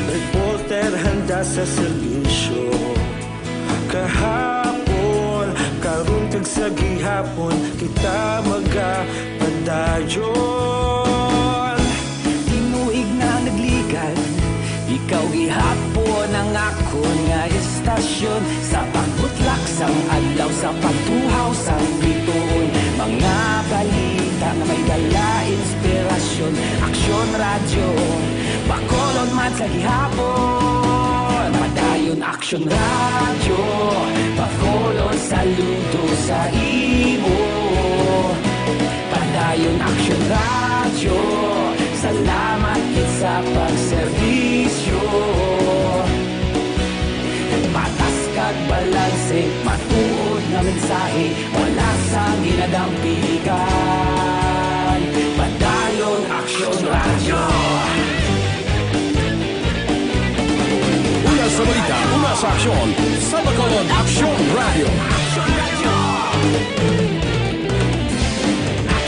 reporter handa sa serbisyo. Kahapon, karon kag sa gihapon, kita magapadayon. Tinuig na nagligan, ikaw gihapon ang akon nga istasyon. Sa pagbutlak sang adlaw, sa pagtuhaw sang bituon, mga balita nga may dala inspirasyon. Aksyon Radyo, Bacolod man sa gihapon. Padayon Aksyon Radyo, Bacolod, saludo sa imo. Padayon Aksyon Radyo, salamat gid sa pagserbisyo. Patas kag balanse, matuod nga mensahe, wala sang ginadampigan. Padayon Aksyon Radyo. Una sa balita, una sa aksyon, sa Bacolod Aksyon Radyo.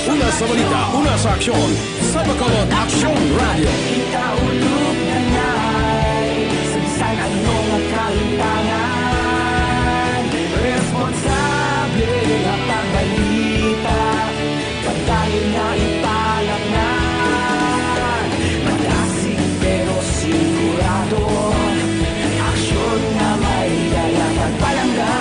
Una sa balita, una sa aksyon, sa Bacolod Aksyon Radyo. Kita ulog na nai, sa bisan ano nga kalintangan, responsable nga pagbalita. Padayon na ipalapnan, madasig pero sigurado, aksyon nga may dala pagpalangga.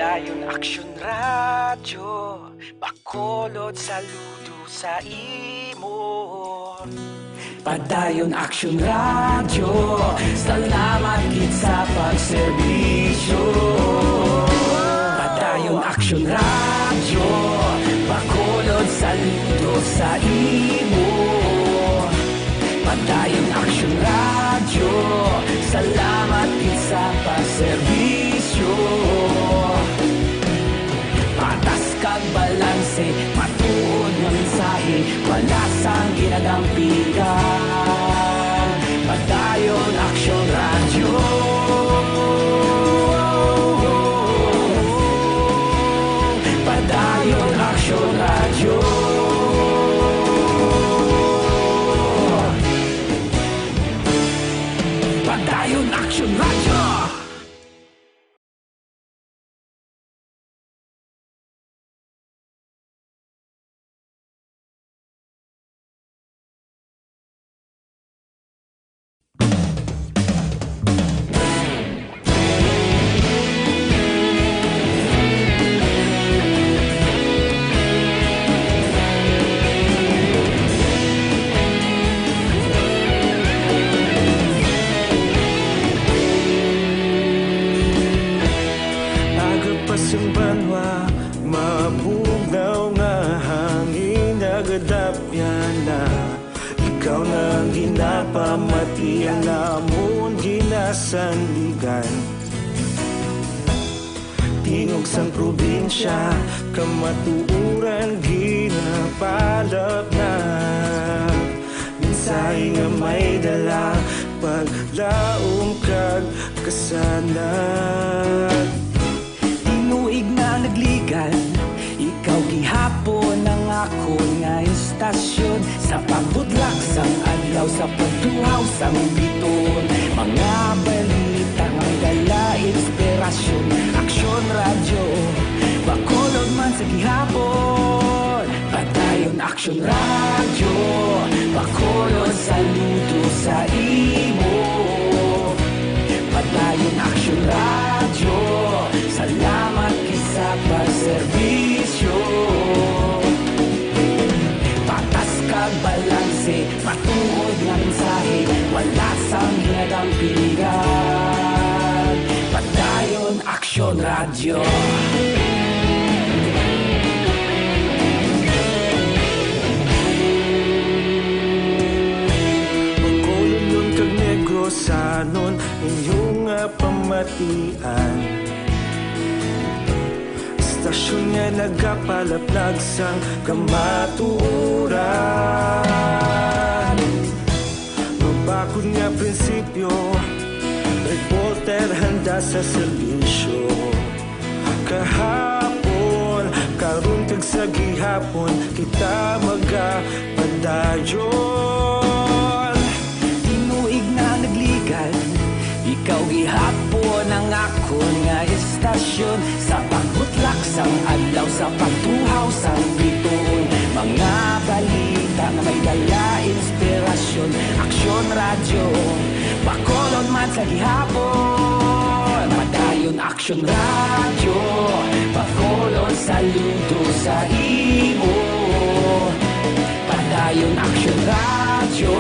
Padayon Aksyon Radyo, Bacolod, saludo sa imo. Padayon Aksyon Radyo, salamat gid sa pagserbisyo. Padayon Aksyon Radyo, Bacolod, saludo sa imo. Padayon Aksyon Radyo, salamat gid sa pagserbisyo. Patas kag balanse, matuod nga mensahe, wala sang ginadampigan. Padayon Aksyon Radyo. Padayon Aksyon Radyo. Padayon Aksyon Radyo. Aga pa sang banwa, mabugnaw nga hangin, nagadapyan na. Ikaw na ang ginapamati, ang amon ginasandigan. Tingog sang probinsya, kamatuoran ginapalapnag. Mensahe nga may dala, paglaom kag kasanag. Tinuig na nagligad, ikaw gihapon ang akon nga istasyon. Sa pagbudlak sang adlaw, sa pagtuhaw sang biton, mga balita nga may dala inspirasyon. Aksyon Radyo, Bacolod man sa gihapon. Padayon Aksyon Radyo, Bacolod, saludo sa imo. Padayon Aksyon Radyo, salamat gid sa pagserbisyo. Patas kag balanse, matuod nga mensahe, wala sang ginadampigan. Padayon Aksyon Radyo. Bacolodnon kag Negrosanon, inyo nga pamatian. Istasyon nga nagapalaplag sang kamatuoran. Mabakod nga prinsipyo, reporter handa sa serbisyo. Kahapon, karon kag sa gihapon, kita magapadayon. Tinuig na nagligad, ikaw gihapon ang akon nga istasyon. Sa pagbutlak sang adlaw, sa pagtuhaw sang bituon, mga balita nga may dala inspirasyon. Aksyon Radyo, Bacolod man sa gihapon. Padayon Aksyon Radyo, Bacolod, saludo sa imo. Padayon Aksyon Radyo,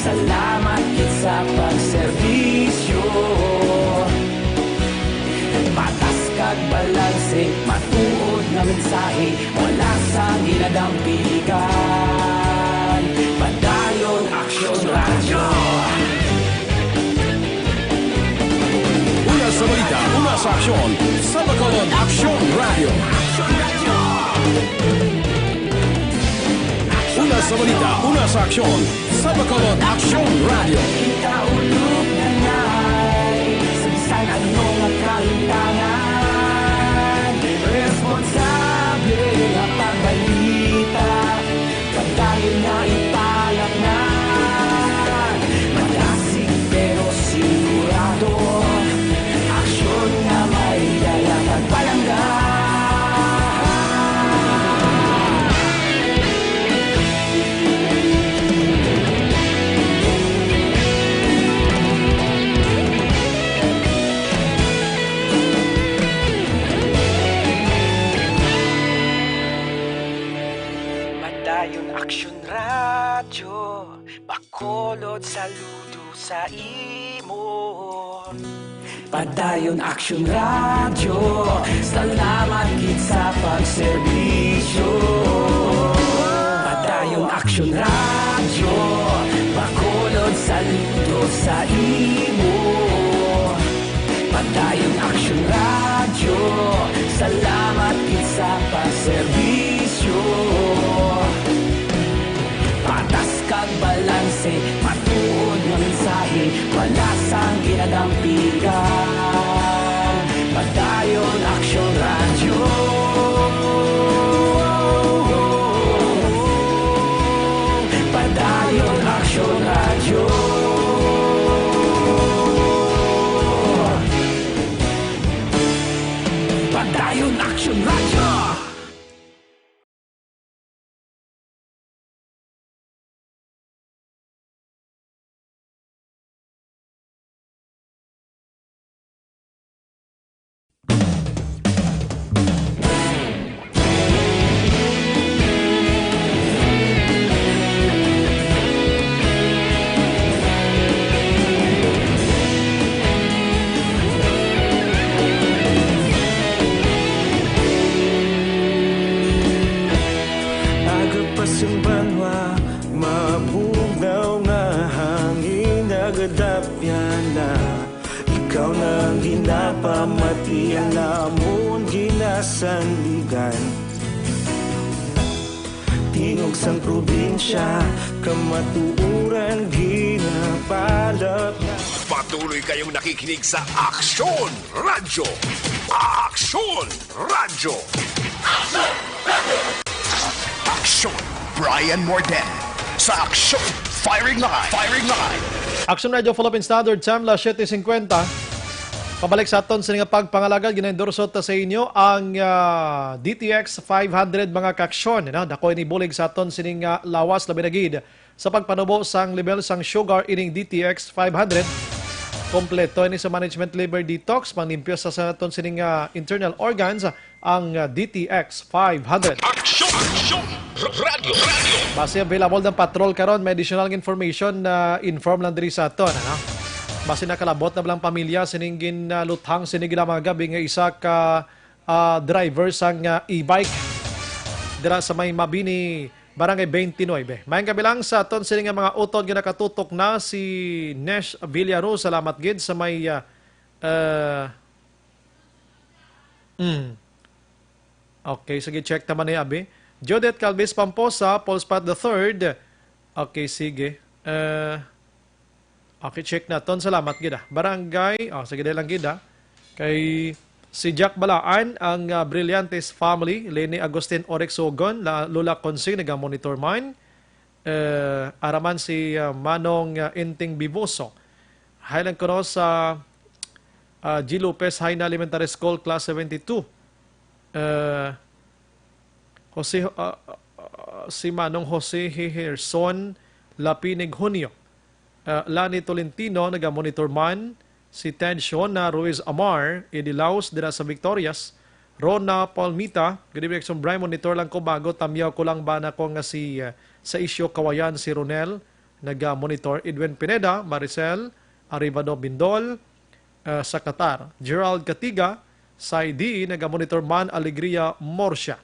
salamat gid sa pagserbisyo. Patas kag balanse, matuod nga mensahe, wala sang ginadampigan. Padayon Aksyon Radyo. Una sa balita, una sa aksyon, sa Bacolod Aksyon Radyo. Una sa balita, una sa aksyon, sa Bacolod Aksyon Radyo. Kita ulog na ngay, sa bisan ano nga kahitangan, responsable nga pagbalita. Padayon nga ipalapnag, madasig pero sigurado. Aksyon nga may dala kag palangga. Bacolod, saludo sa imo. Padayon Aksyon Radyo, salamat gid sa pagserbisyo. Padayon Aksyon Radyo, Bacolod, saludo sa imo. Padayon Aksyon Radyo, salamat gid sa pagserbisyo. Patas kag balanse, matuod nga mensahe, wala sang ginadampigan. Padayon Aksyon Radyo. Padayon Aksyon Radyo. Padayon Aksyon Radyo. Agapas ang banwa, mabugaw nga hangin, nagadapyan na. Ikaw na ang ginapamatian namon, ginasandigan. Tingog sang probinsya, kamatuoran ginapalap na. Patuloy kayong nakikinig sa Aksyon Radyo. Aksyon Radyo. Aksyon Brian Morden sa Aksyon Firing Line. Firing Line. Aksyon Radyo Philippine Standard Time, las siete cincuenta. Pabalik sa aton sini nga pagpangalagad, ginaendorso ta sa inyo ang, ah, D T X five hundred, mga kaaksyon, no? Dako ini bulig sa aton sining, ah, lawas, labi na gid sa pagpanubo sang level sang sugar ining D T X five hundred. Kompleto ini sa management liver detox, panglimpyo sa, sa aton sining, ah, internal organs, ang, ah, D T X five hundred. Aksyon! Aksyon! Radyo! Radyo! Basi available ng patrol karon, may additional information na inform lang diri sa aton, ano? Basi nakalabot na ba lang pamilya sining ginluthang sini gid mga gabi nga isa ka, ah, driver sang, ah, e-bike dira sa may Mabini, Barangay twenty-nine. Mayong gabi lang sa aton sini nga mga utod nga nakatutok na si Nesh Villaruz. Salamat gid sa may, ah, ah, Mm. Okay, sige, check naman ni abi. Judith Calvis Pamposa, Paul Spot the third. Okay, sige. Eh, okay, check naton. Salamat gid, ah. Barangay, oh, sige, dahil lang gid, ah. Kay si Jack Balaan, ang, ah, Brillantes family, Leni Agustin Orex Sogon, la, Lola Consing, naga-monitor man. Eh, araman si, ah, Manong, ah, Inting Bivoso. Hi lang kuno sa, ah, G Lopez Jaena Elementary School, Class seventy-two. Eh, Jose, ah, ah, si Manong Jose Heherson Lapinig Junio. Ah, Lani Tolentino, naga-monitor man. Si Ted Shona Ruiz Amar, Eddie Laus, dira sa Victorias. Rona Palmita, good evening, Aksyon Brian. Monitor lang ko bago, tamyaw ko lang ba na ko nga si, ah, sa isyo kawayan si Ronel, naga-monitor. Edwin Pineda, Maricel Arivado Bindol, ah, sa Qatar. Gerald Katiga, sa I D E, naga-monitor man. Alegria Morsia.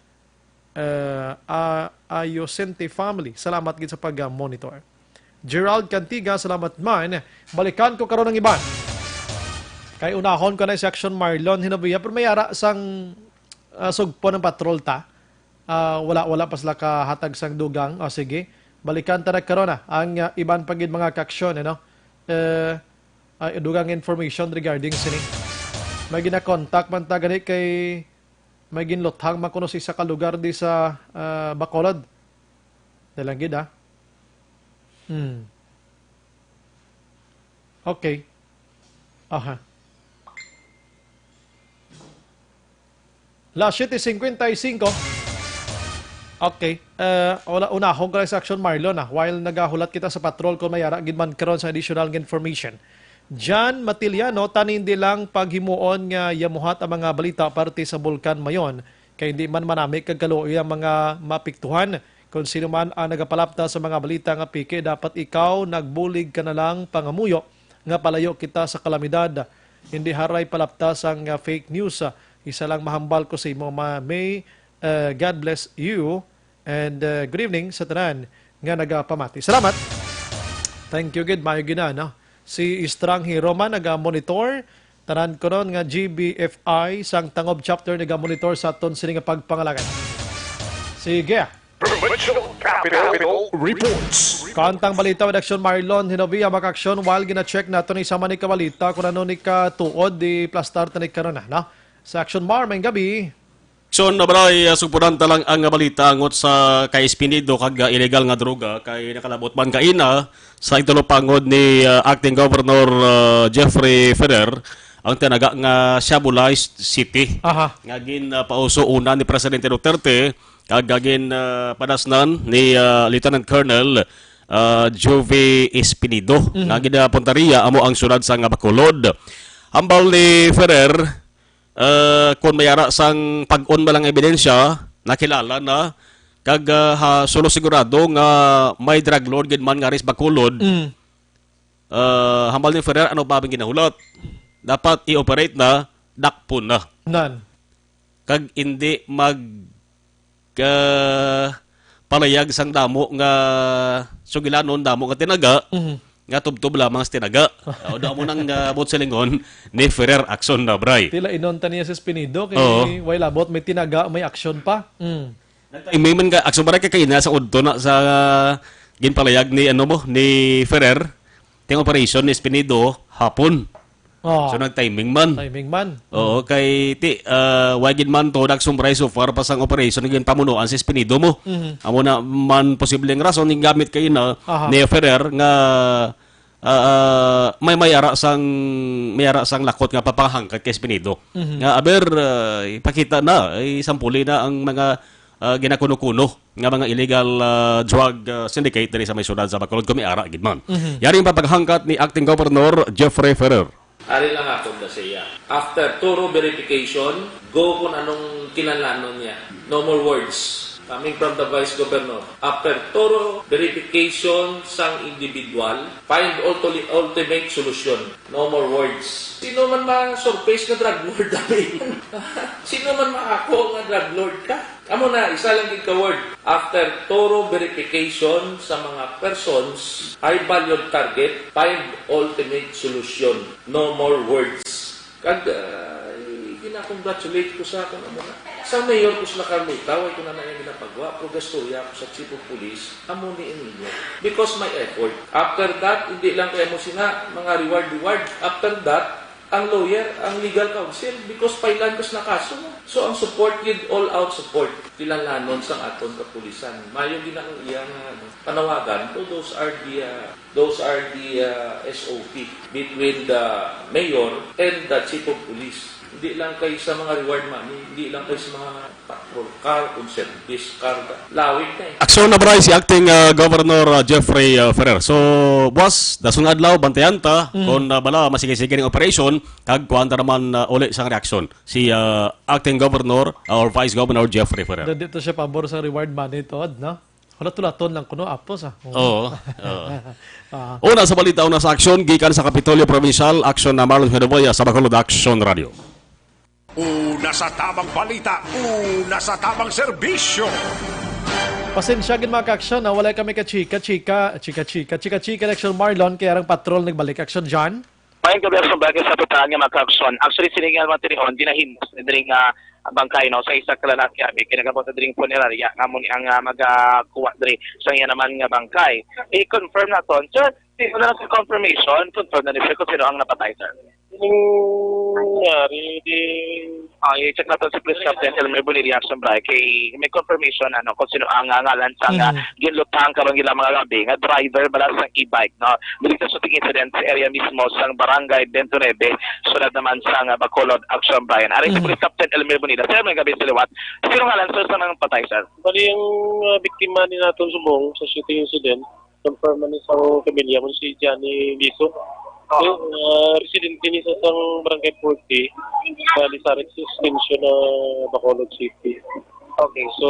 Eh, ah, Ayosente family, salamat gid sa pag-monitor. Gerald Cantiga, salamat man. Balikan ko karon ang iban. Kay unahon ko na si Action Marlon Hinovia, pero may ara sang, ah, sugpo ng patrol ta. Ah, wala, wala pa sila kahatag sang dugang. O, sige. Balikan ta na karon, ah, ang, ah, iban pa gid mga kaaksyon, ano? Eh, ah, dugang information regarding sini. May ginakontak man ta gani kay may ginluthang man kuno sa isa ka lugar di sa, ah, Bacolod. Dali lang gid, ah. Hmm. Okay. Aha. Las siete cincuenta y cinco. Okay. Eh, wala, unahon ko lang sa Action Marlon, ah. While nagahulat kita sa patrol kung may ara gid man karon sa additional nga information. John Matiliano, tanin di lang paghimuon nga yamuhat ang mga balita parte sa Bulkan Mayon, kay hindi man manami kag kaluoy ang mga mapiktuhan. Kon sino man ang nagapalapta sa mga balita nga peke, dapat ikaw nagbulig ka na lang pangamuyo nga palayo kita sa kalamidad. Hindi haray palapta sang, ah, fake news. Isa lang mahambal ko sa imo, ma-, may, ah, God bless you and, ah, good evening sa tanan nga nagapamati. Salamat. Thank you gid, maayo gina, no? Si Strang Hiroma naga-monitor. Tanan ko ron nga G B F I sang Tangob Chapter naga-monitor sa aton sini nga pagpangalagad. Sige. Provincial Capital Reports. Kantang balita with Action Marlon Hinovia, makaaksyon, while gina-check nato ni sama ni kabalita kung ano ni katuod, di plastar ta ni karon na, no? Sa Action Mar, may gabi. So, nabray, uh, sugpunan ta lang ang balita angot sa kay Espinido kag, uh, illegal nga droga kay nakalabot man kaina sa itulopangod ni, uh, Acting Governor, uh, Jeffrey Ferrer ang tinaga nga Shabolay City. Aha. Nga gin, uh, pauso una ni Presidente Duterte kag gin, uh, padasnan ni, uh, Lieutenant Colonel, uh, Jove Espinido. Mhm. Nga ginapuntaria amo ang syudad sang Bacolod. Hambal ni Ferrer, uh, kon may ara sang pag-on ba lang ebidensya, nakilala na, kag, uh, ha, sulo sigurado nga may drug lord gid man nga ris Bacolod, Mm. uh, hambal ni Ferrer, ano pa ang ginahulat? Dapat i-operate na, dakpon na. Nan. Kag hindi mag, uh, palayag sang damo nga sugilanon, damo nga tinaga, Mhm. nga tubtob lamang sa tinaga. O, damo nang, uh, buot silingon ni Ferrer, aksyon na, bray. Tila inunta niya si Espinido kay Oo. Way labot, may tinaga, may aksyon pa. Mm. Nagtiming man ka, aksyon, bray, kay kaina sa udto na sa ginpalayag ni, ano mo, ni Ferrer, ting operasyon ni Espinido, hapon. Oh. So, nag-timing man. Timing man. Oo, kay ti, ah, wa gid man to nagsumbray so far pa sang operation nga ginpamunuan si Espinido mo. Mhm. Amo na man posibleng rason ning gamit kay na Aha. ni Ferrer nga, ah, ah, may, may ara sang, may ara sang lakot nga papahangkat kay Espinido. Mhm. Nga, aber, ah, ipakita na, isampuli na ang mga, ah, ginakuno-kuno nga mga illegal, ah, drug, ah, syndicate diri sa may syudad sa Bacolod, kung may ara gid man. Mhm. Yari ang papaghangkat ni Acting Governor Jeffrey Ferrer. Ari lang ako da siya. After thorough verification, go kung anong kinalanon niya. No more words. Coming from the Vice Governor. After thorough verification sang individual, find ulti-, ultimate solution. No more words. Sino man ma-surface nga drug lord, dami? Sino man maako nga drug lord ka? Amo na, isa lang gid ka word. After thorough verification sa mga persons, high-valued target, find ultimate solution. No more words. Kag, ah, gina-congratulate ko sa akon amo na. Sa mayor ko sa Carlota, way ko na na iya ginapagwa, pero gastorya ko sa chief of police, amo ni Emilio. Because my effort. After that, hindi lang kay mo sina, mga reward, reward. After that, ang lawyer, ang legal counsel, because pailan kas na kaso mo. So, ang support, gid all out support, kinahanglanon sang aton kapulisan. Mayo gid ang iyang, ano, panawagan. So, those are the, uh, those are the, uh, S O P between the mayor and the chief of police. Hindi lang kay sa mga reward money, hindi lang kay sa mga patrol car, kung service car, lawig na eh. Aksyon na, bray, si Acting, uh, Governor, uh, Jeffrey, uh, Ferrer. So, buwas, dason nga adlaw, bantayan ta Mhm. kung, uh, bala, masige-sige ning operation, kag kuhaan ta naman, uh, uli sang reaksyon si, uh, Acting Governor or Vice Governor Jeffrey Ferrer. Dito siya pabor sa reward money, Todd, no? Wala tulaton lang kuno, apos, ah. Oo, oo. Ah. Una sa balita, una sa aksyon, gikan sa Kapitolyo Provincial, aksyon na Marlon Hedoboya sa Bacolod Action Radio. Una sa tamang balita, una sa tamang serbisyo. Pasensya gid, mga ka-aksyon, na wala kami ka chika, chika, chika, chika, chika, chika, aksyon Marlon, kay arang patrol nagbalik. Aksyon John. Maayong gabi, Aksyon Bike, sa tutaan nga mga ka-aksyon. Actually, sini nga mga tinihon, ginahimos na diri nga bangkay, no, sa isa ka lalaki, abi, kinagabot na diri ang punerarya, nga mo ni ang, ah, magakuha diri sa iya naman nga bangkay. I-confirm naton, sir, di mo na lang sa confirmation, confirm na ni sir kung sino ang napatay, sir. Nangyari, di Ah, i-check naton si Police Captain Elmer Bonilla, Aksyon Bike, kay may confirmation, ano, kung sino ang, ah, ngalan sa nga Mhm. ginlutang karon gila mga gabi nga driver bala sa e-bike, no? Diri sa shooting incident sa area mismo sang Barangay twenty-nine, sulod naman sa nga Bacolod, Aksyon Brian. Ari si Mhm. Police Captain Elmer Bonilla. Sir, may gabi sa liwat. Sino ngalan, sir, sa mga patay, sir? Bali, ang, ah, biktima ni naton subong sa shooting incident, confirm man ni sa pamilya mo si Johnny Biso. Ah. So, ah, residente ni sa sang Barangay forty, sa Lisares Extension na Bacolod City. Okay. So,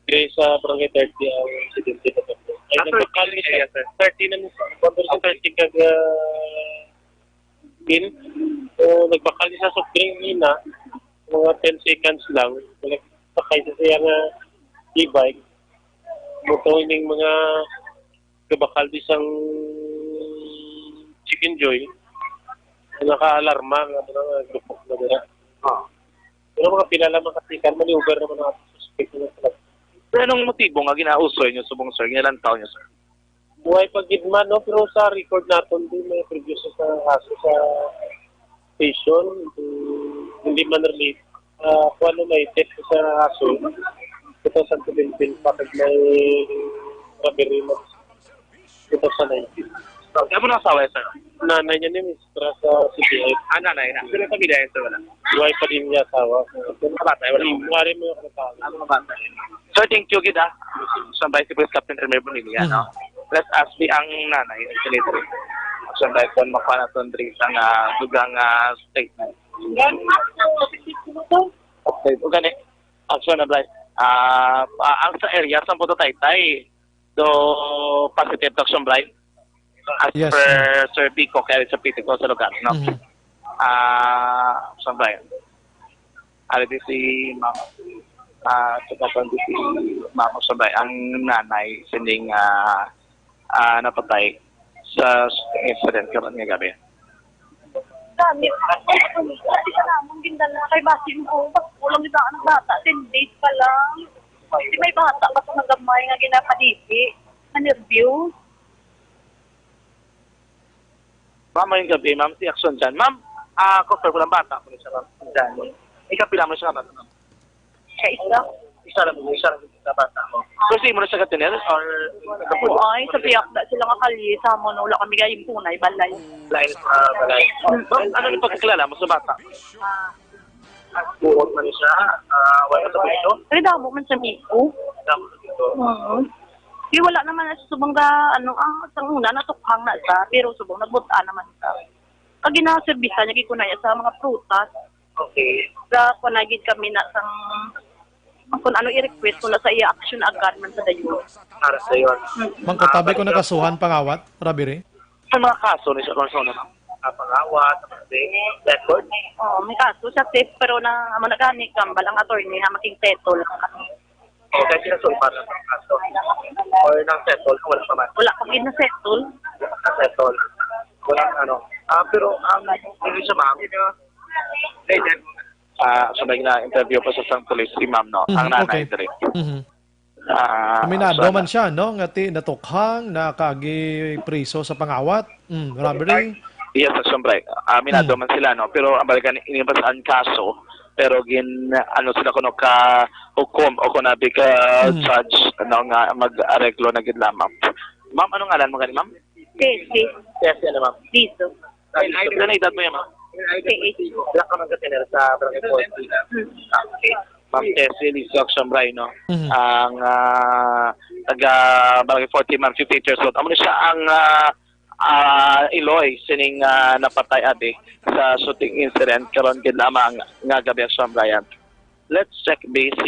Diri sa Barangay thirty ang insidente na to. Ay, Ah, nagbakal thirty ni siya. Area, sir. Thirty na ni sir. Kung sa Oh, thirty kag, ah, in. So, nagbakal ni sa soft drink nina. Mga ten seconds lang. Nagsakay sa siya nga e-bike. Muto ining mga gabakal di sang Chicken Joy. Nakaalarma nga mga grupok na dira. Ah. Pero mga pila lang makatikal, maneuver naman ang ating suspect na sila. Pero anong motibo nga ginausoy niyo subong, sir? Ginalantaw niyo, sir? Buhay pa gid man, no? Pero sa record naton, di may previous sa kaso sa station, di, hindi man relate. Ah, kung ano may test sa kaso, two thousand seventeen pa, kag may robbery man two thousand nineteen. Kaya mo nang asawa, sir? Nanay niya ni Mistra sa C P I. Ah, nanay na. Pero pamilya yan, sir, wala? Buhay pa din niya asawa. Mga bata, wala? Hmm, wala mo yung asawa. Ah, mga bata. Sir, thank you, gid, ah. Sa Vice Police Captain Elmer Bonilla, Mhm. no? Let's ask the ang nanay, actually, sir. Sa Vice, kung makuha na to, Andres, ang, ah, dugang, ah, statement. Okay, o gani, action na, Bryce. Ah, ah, ang sa area, sa Puto Taytay, do positive to action, Bryce. As Yes, per sir. Sir Pico, kaya sa Pico sa lugar, no? Mhm. Ah, action, Bryce. Ari di si Ma'am, ah, sa katong di si Ma'am, action, Bryce, ang nanay, sining, ah, ah, napatay sa incident karon nga gabi. Dami. Kasi sa namon, gindala kay basin ko, pag kulang nila ang bata, ten days pa lang. Kasi may bata pa sa magamay nga ginapadipi, na-nervyo. Ma'am, ngayong gabi, ma'am, si Action dyan. Ma'am, ah, confirm ko lang, bata mo siya, ma'am. Dyan. Ikapila mo siya, ma'am? Sa isa. Isa lang, isa lang sa bata mo. Pero sa imo na siya gatinel, or Ay, sa piyakda sila nga kalye sa amon, wala kami kay punay, balay. Lain sa balay. Ma'am, ano yung pagkakilala mo sa bata? Ah, buot man siya, ah, wala sa pwesto? Ay, damo man sa miko. Damo sa miko. Oo. Di wala naman na subong ga, ano, ah, sa una, natukhang na sa, pero subong, nagbuta naman sa. Kag ginaserbisan niya, gikunay sa mga prutas. Okay. Sa kunagid kami na sang kung ano i-request ko na sa iya action agad man sa dayon. Para sa iyo. Mm. Mangkutabi ko nakasuhan pangawat, Rabiri? Sa mga kaso ni sa persona, ma'am? Ah, pangawat, record? Oo, may kaso siya, sis, pero na, amo na gani, kambal ang attorney, ha, making settle lang kami. O, kaya sila sulpar ng kaso? Or nang settle, wala pa man? Wala pa gid na settle. Na settle. Wala, ano. Ah, pero ang, hindi siya, ma'am. Ah, so nag-interview pa sa sang police si ma'am, no? Mhm, Ang nanay okay. diri. Mhm. Ah, Aminado sana. man siya, no? Nga ti natukhang na kaagi priso sa pangawat. Mm, robbery. Yes, Action Bright. Aminado Mm. man sila, no? Pero ang balikan, inibasaan kaso, pero gin, ano sila kuno ka hukom o kunabi ka Mm. judge, ano nga mag-areglo na gid lamang. Ma'am, anong ngalan mo gani, ma'am? Tessie. Tessie, ano, ma'am? Dito. Ay, ay, ano edad mo yan, ma'am? Twenty-eight. Wala ka man ka sa barangay forty. Hmm. Okay. Ma'am Tessie Lizzo Action Bright, no? Mhm. Ang, ah, taga Barangay forty, ma'am, fifty-eight years old. Amo ni siya ang, ah, ah, iloy sining, ah, napatay abi sa shooting incident karon gid lamang nga gabi, Action Bright. Let's check B C,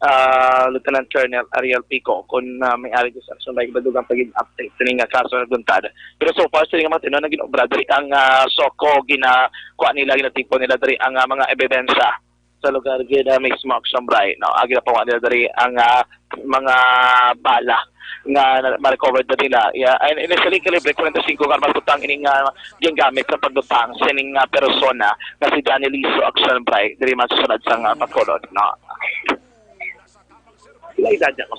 ah, Lieutenant Colonel Ariel Pico kung, ah, may ari sa Action Bright badugang pagig update sining nga kaso nga guntad. Pero so far, sining mga tinuod nga ginobra diri ang, ah, SOCO, ginakuha nila, ginatipon nila diri ang, ah, mga ebidensya sa lugar gid, ah, mismo, Action Bright, no? Agi na pa nila diri ang, ah, mga bala nga na-, ma-recover na nila. Yeah, and initially, kalibre forty-five nga armas butang ining, ah, ginagamit sa paglutang sining, ah, persona nga si Johnny Liso Action Bright, diri man sa sulod sang, ah, Bacolod, no? Pila edad niya ko?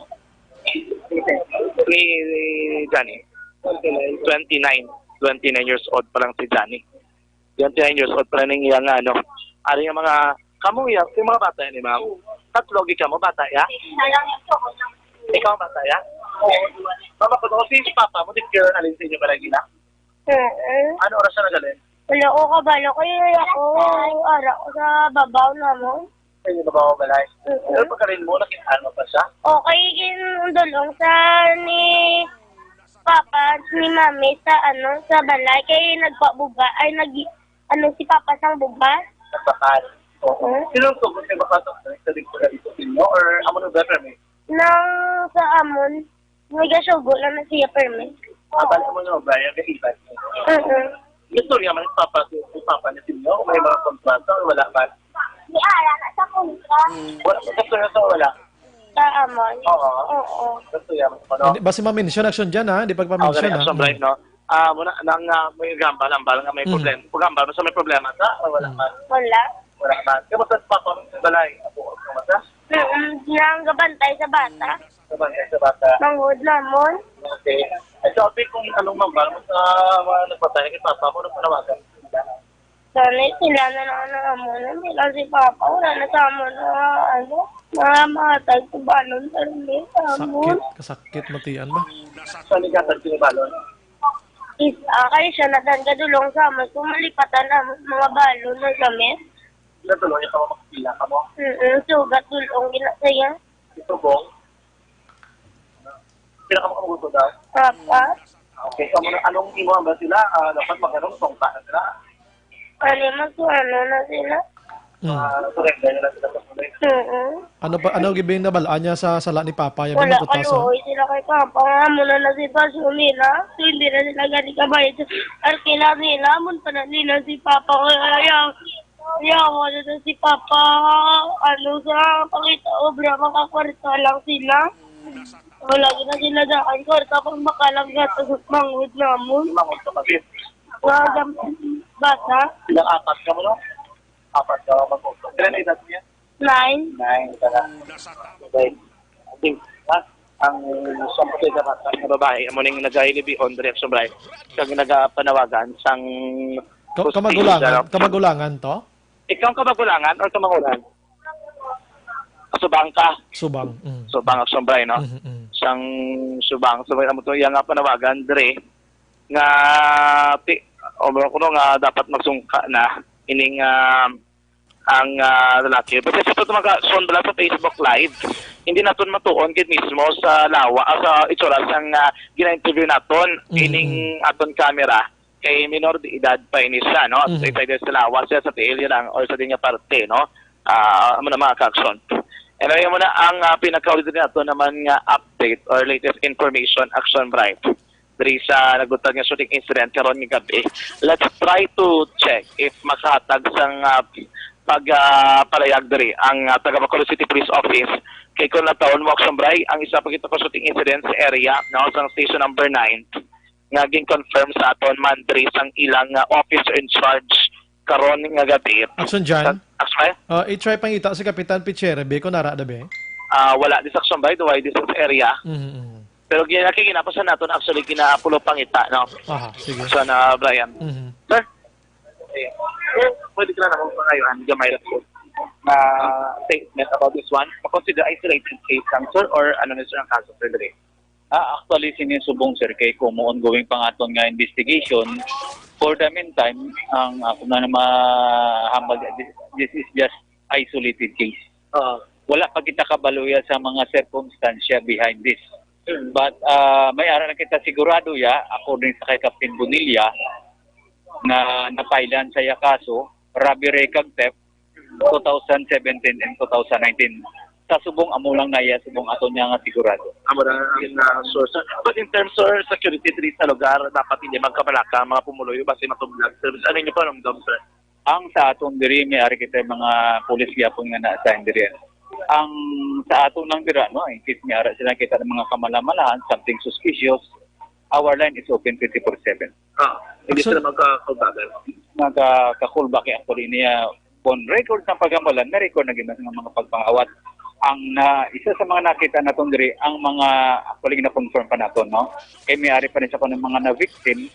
Ni, ni Johnny? Twenty-nine. Twenty-nine years old pa lang si Johnny. Twenty-nine years old pa lang ning iya nga, ano. Ari nga mga, kamo iya, yung mga bata yan, eh, ma'am. Tatlo, gid kamo, bata, ya? Ikaw, bata, ya? Mama, kung ako si papa mo, di ka alin sa inyo palagi na? Oo. Ano oras na nagalin? Wala ko kabalo. Kaya ako, ara ko sa babaw na mo. Sa inyo babaw balay? Oo. Pero pagkarin mo, nakita mo pa siya? Okay, ginundulong sa ni Papa, ni Mami sa, ano, sa balay. Kay nagpabuga, ay, nag, ano, si Papa sang bugas. Nagbakal? Oo. Sino ang sugot kay baka sa sa dito sa inyo? Or amo na ba permi? Nang sa amon, may gasugo lang na siya permi. Abal mo na ba yung kaibat? Oo. Gusto niya man papa si papa ni sinyo? May mga kontrata o wala ba? Di ara na sa kontra. Wala sa kontra sa wala. Sa amon? Oo. Oo. Gusto niya man ano? Hindi, basi ma-mention action dyan, ha? Di pagpa-mention, Okay, ha? Action bright, no? Ah, muna, nang ah, may gambal-ambal nga may Mhm. problem. Gambal, basta may problema sa, o wala Mm. man? Wala. Wala man. Kaya basta sa papa mo sa balay, ako, ako mata? Mm, nang gabantay sa bata. Gabantay sa bata. Manghod namon. Okay. Ay, so, Abi, kung anong mambal mo sa mga nagpatay kay papa mo, nung panawagan? Sana sila na lang na amo na. Hindi lang si Papa. Wala na sa amo na, ano, mga matag sa balon. Pero hindi sa amo. Sakit, kasakit matian ba? Sa ligatag sa balon. Is, ah, kaya siya nagandadulong sa amo. Kung malipatan na mga balon na gamit. Natulong niya ka mo makapila ka mo? Mm-mm. Sugat dulong gina saya. Ito po. Pila ka mo kamuguto daw? Papa. Okay, so ano, anong imo ba sila? Ah, dapat maghanong songka na sila. Ano, magsuano na sila? Mm. Ah, surrender na lang sila sa pulis. Mm-mm. Ano pa, ano gibing nabalaan niya sa sala ni Papa? Yan Wala, yung matutas, ha? Kaluoy sila kay Papa. Nga, amo na na si basyo nila. So, hindi na sila gani kabayad sa arkila nila. Amo pa na nila si Papa. Kaya, kaya, kaya, wala na si Papa. Ano sa, pakita, obra, makakwarta lang sila. Wala na sila daan. Kwarta, pang bakalang gatas at manghod namon. Manghod ka pa, sis? Nga, gam-, bata. Ilang apat ka mo, no? Apat ka mag-, ilan ang edad niya? Nine. Nine ka na. Okay. I think, ha? Ang siyempre ka bata nga babae, amo ning nagay ni Bihon Direction Bright. Kag nagapanawagan sang Ka-, hostility kamagulangan, sa kamagulangan to? Ikaw ang kamagulangan or kamanguran? Subang ka? Subang, mm. Subang Action Bright, no? Mm, mm. Sang Subang, Subang, amo to, iya nga panawagan, Dre, nga, ti-, o, kuno nga dapat magsungka na ining, ah, ang, ah, lalaki. But sa ito mga son bala sa Facebook Live, hindi naton matuon gid mismo sa lawa, ah, sa itsura sang, ah, gina-interview naton, Mm, ining mm. aton camera. Kay minor de edad pa ini siya, no? Mhm. Either sa lawas siya, sa tiil niya lang, or sa di niya parte, no? Ah, amo na, mga ka-action. Anyway, amo na ang, ah, pinakauli din nato naman nga update or latest information, Action Bright. Diri sa nagbuntag nga shooting incident karon nga gabi. Let's try to check if makahatag sang, ah, pag, ah, parayag diri ang, ah, taga Bacolod City Police Office. Kay kung natawon mo, Action Bright, ang isa pa kita ka shooting incident sa area, no, sa station number nine, nga gin-confirm sa aton man diri sang ilang, ah, officer in charge karon nga gabi. Action John? Sa, Action Bright? Ah, i-try pangita si Kapitan Pichera, be, kung nara da, be. Ah, wala di sa Action Bright, why this is area? Mhm, mhm. Pero gina-, kay ginapos na naton actually ginapulo pangita, no? Aha, sige. So na, Brian. Mhm. Sir? Okay. Sir, pwede ka na akong pangayuan, gamay lang po. Na statement about this one, consider isolated case lang, sir, or ano na, sir, ang kaso, sir, dali? Ah, actually, sini subong, sir, kay kumo ongoing pa nga aton nga investigation. For the meantime, ang ako na mahambal, this, this is just isolated case. Oo. Wala pa kita kabaluya sa mga sirkumstansya behind this. Mm. But, ah, may ara na kita sigurado ya, according sa kay Captain Bonilla, nga napailan sa iya kaso, robbery kag theft, two thousand seventeen and two thousand nineteen. Sa subong, amo lang na iya subong ato niya nga sigurado. Amo na ang, ah, source. But in terms, sir, security threat sa lugar, dapat hindi magkabalaka ang mga pumuluyo basi matublag. Sir, ano inyo panumdom, sir? Ang sa aton diri, may ari kita mga pulis gyapon nga na-assign diri. Ang sa aton lang dira, no, in case may ara sila kita ng mga kamalamalahan, something suspicious, our line is open twenty-four seven. Ah, hindi Action- sila magkakulbagan. Magkakulbak, eh, actually niya on record sa paghambalan, na record na gid nga mga pagpangawat. Ang na, isa sa mga nakita naton diri, ang mga actually na-confirm pa naton, no? Kay may ari pa rin sa kanang mga na-victim,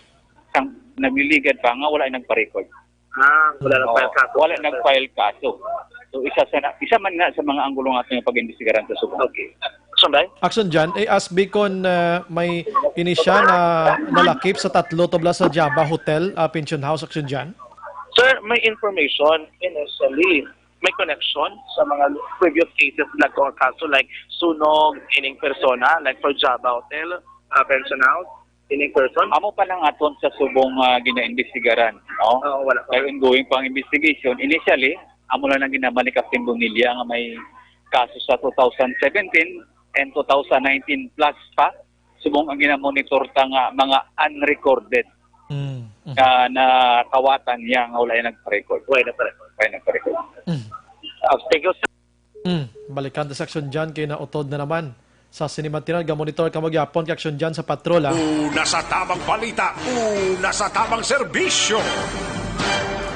sang nagliligad pa nga wala nagpa-record. Ah, wala nang Oo, file kaso. Wala nang file kaso. So, isa sa na, isa man na sa mga anggulo nga aton pag-imbestigaran sa subong. Okay. Action, Day? Action John, eh, as bikon, ah, may ini siya na nalakip sa tatlo tubla sa Java Hotel, ah, Pension House, Action John? Sir, may information initially. May connection sa mga previous cases na ko kaso like sunog, ining persona, like for Java Hotel, ah, Pension House, ining person? Amo pa nang aton sa subong, ah, ginaimbestigaran, no? Oo, wala pa. Kay ongoing pang investigation. Initially, Amo lang ang ginamali Captain Bonilla nga may kaso sa two thousand seventeen and two thousand nineteen plus pa. Subong ang ginamonitor ta nga mga unrecorded Mm. Mm. nga nakawatan niya nga wala yung nagpa-record. Wala nagpa-record. Wala nagpa-record. Mm. Ah, thank you, sir. Mm. Balikan ta sa Action John kay nautod na naman. Sa sini man tinan, ga-monitor kamo gyapon kay Action John sa patrol, ah. Una sa tamang balita, una sa tamang serbisyo.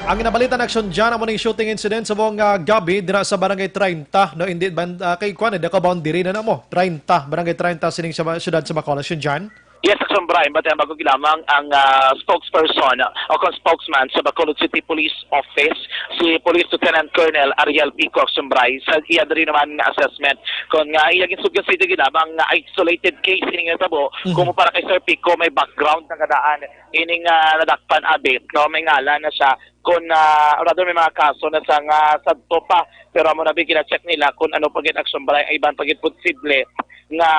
Ang nabalita na Action John, amo ning shooting incident sa buong, ah, gabi dira sa Barangay treinta, no? Hindi ban-, ah, kay kuan, eh, dako boundary na namo. Treinta, Barangay treinta sining sa ba-, siyudad sa Bacolod, Action John. Yes, Action Brian, bati ang bago lamang ang, ah, spokesperson o kung spokesman sa Bacolod City Police Office, si Police Lieutenant Colonel Ariel Pico Action Brian, sa iya diri naman nga assessment. Kung nga iya ginsugyan sa lamang nga isolated case ini nga tabo, Mhm. kung para kay Sir Pico, may background na kadaan ining, ah, nadakpan abi, no, may ngalan na siya. Kung, ah, rather may mga kaso na sa nga sadto pa, pero amo na bi gina-check nila kung ano pa gid Action Brian, ay iban pa gid posible nga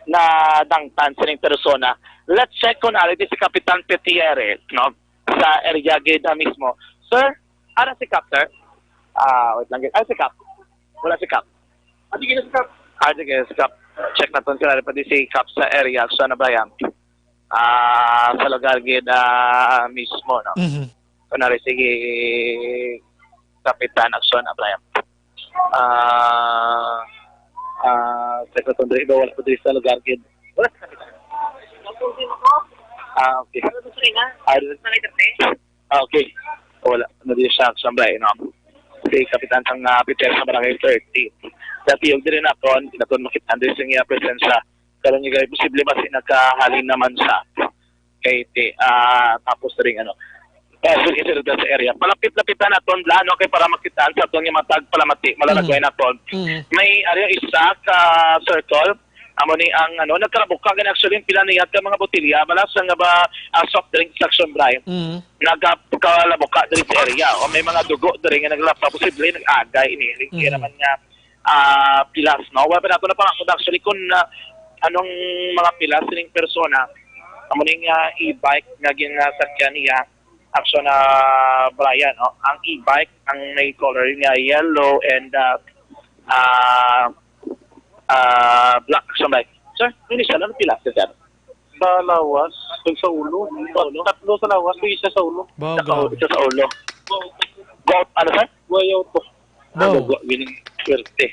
nadangtan sining persona. Let's check kung ari di si Kapitan Petiere, no, sa area gid, ah, mismo. Sir, ara si Kap, sir? Ah, wait lang gid. Ara si Kap? Wala si Kap. Adi gid si Kap. Ah, sige, si Kap. Check naton kung ari pa di si Kap sa area, Action Brian. Ah, sa lugar gid, ah, mismo, no? Mhm. Kunwari, sige, Kapitan Action Abraham. Ah, ah, Secretary Andrew, wala po diri sa lugar gid. Wala sa Kapitan. Ah, okay. Ah, okay. Wala na diri sa Action Abraham, no? Si Kapitan sang, ah, Peter sa Barangay thirty. Dati yung diri naton, naton makita diri sa iya presensya. Karon nga posible ba si nakahalin naman sa kay ti, ah, tapos ring ano, eh, so, isa dito sa area. Palapit-lapit na naton, la, no, kay para makitaan sa aton nga matag palamati, malalagway Mm. naton. Mm. May area isa ka circle, amo ni ang, ano, nagkarabuka gani actually yung pila niya ka mga botelya, bala sa nga ba, ah, soft drink sa Action Brian. Mm. Nagkalabuka diri sa area. O may mga dugo diri nga naglapa, posible nag-agay ini. Kaya Mm. naman nga, ah, pilas, no? Wala pa nato na pangakot actually kung, ah, anong mga pilas sining persona. Amo ni nga e-bike nga ginasakyan niya, Action, ah, Brian, no? Ang e-bike, ang may color niya yellow and, ah, ah, ah, black, Action Brian. Sir, yun isa lang, pilas, sir? Sa lawas, kag sa ulo. Sa ulo? Tatlo sa lawas, kag isa sa ulo. Sa Baga. u-, isa sa ulo. Go, ano, sir? Way out po. Ah, Wow. Baga, winning swerte.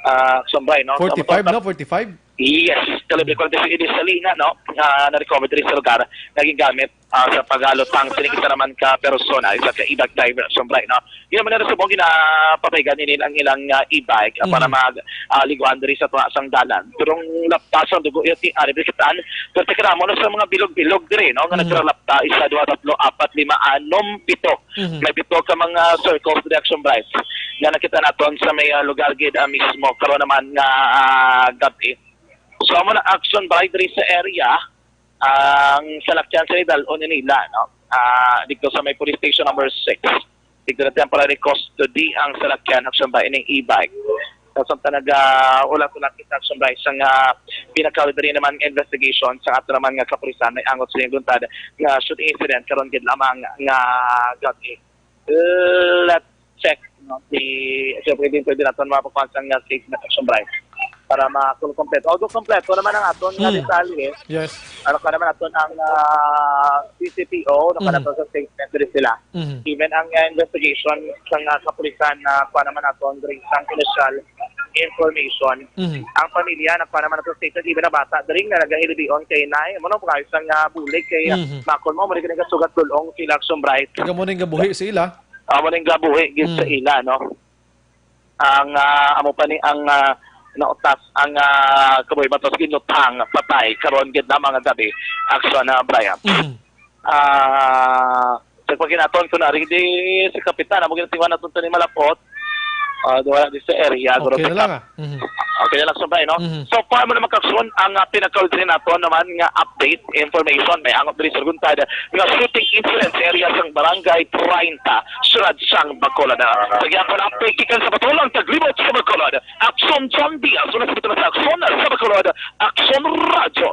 Ah, Action Brian, no? Sa Forty-five, motor no? Forty-five? Yes, kalibre ko sa Salina, no? Ah, na-recover diri sa lugar nga gingamit, ah, sa pagalutang sining isa naman ka persona, isa ka e-bike driver, Action Brian, no? Yun naman na subong ginapabaygan nila ang ilang, ah, e-bike, ah, para Mhm. mag, ah, liguan diri sa tuwa sang dalan. Pero ang lapas ang dugo, yun, ti, ari, bikitaan, pero tikira mo na sa mga bilog-bilog diri, no? Nga Mhm. nagkaralapta, isa, duha, tatlo, apat, lima, anom, pito. Mhm. May pito ka mga circles diri, Action Brian, nga nakita naton sa may, ah, lugar gid, ah, mismo. Karon naman nga, ah, gabi. So, amo na Action Brian diri sa area. Ang salakyan sa dal-on nila, no? Ah, dito sa may police station number six. Dito na temporary custody ang salakyan, Action Brian, ning e-bike. Sa samtang naga-ulat-ulat kita, Action Brian, sa nga pinakawid rin naman nga investigation sa ato naman nga kapulisan, may angot sa iyang luntad nga shooting incident karon gid lamang nga gabi. Let's check, no? Di, so, pwede, pwede naton mapakuha sa nga statement, Action Brian, para makulo kompleto. Although kompleto naman ang aton nga Hmm. detalye, Yes. ano pa naman aton ang, ah, C C P O, ano pa Mm. naton sa statement diri sila. Mhm. Even ang, ah, investigation sa nga kapulisan na pa naman aton diri sa initial information. Mhm. Ang pamilya nagpa naman sa statement, even ang bata diri nga nagahilibion kay nay, mo nang pagayos ang, ah, bulig kay Mhm. makon mo, mo rin kasugat dulong sila, Action Brian. Taga mo ning gabuhi sa ila? Amo ning gabuhi gid sa Mm. ila, no? Ang, ah, amo pa ni ang, ah, nautas ang, ah, kabuhi batos ginutang patay karon gid na mga gabi, Action, ah, Brian. Mm. Ah, sa pagkinaton ko na rin di si Kapitan, amo ginatinguhan naton tani malapot. Ah, wala di sa area, guro Okay na pick lang, up. ah. Mhm. Okay na lang, Action Brian, no? Mhm. So far mo naman, Action, ang, ah, pinakaultri nato naman nga update, information, may angot diri sa Guntad nga shooting incident sa area sang Barangay treinta, Siyudad sang Bacolod. Sa gihapon update gikan sa Bacolod, taglibot sa Bacolod, Action John Diaz, una sa Bacolod, Action sa Bacolod, Action Radyo.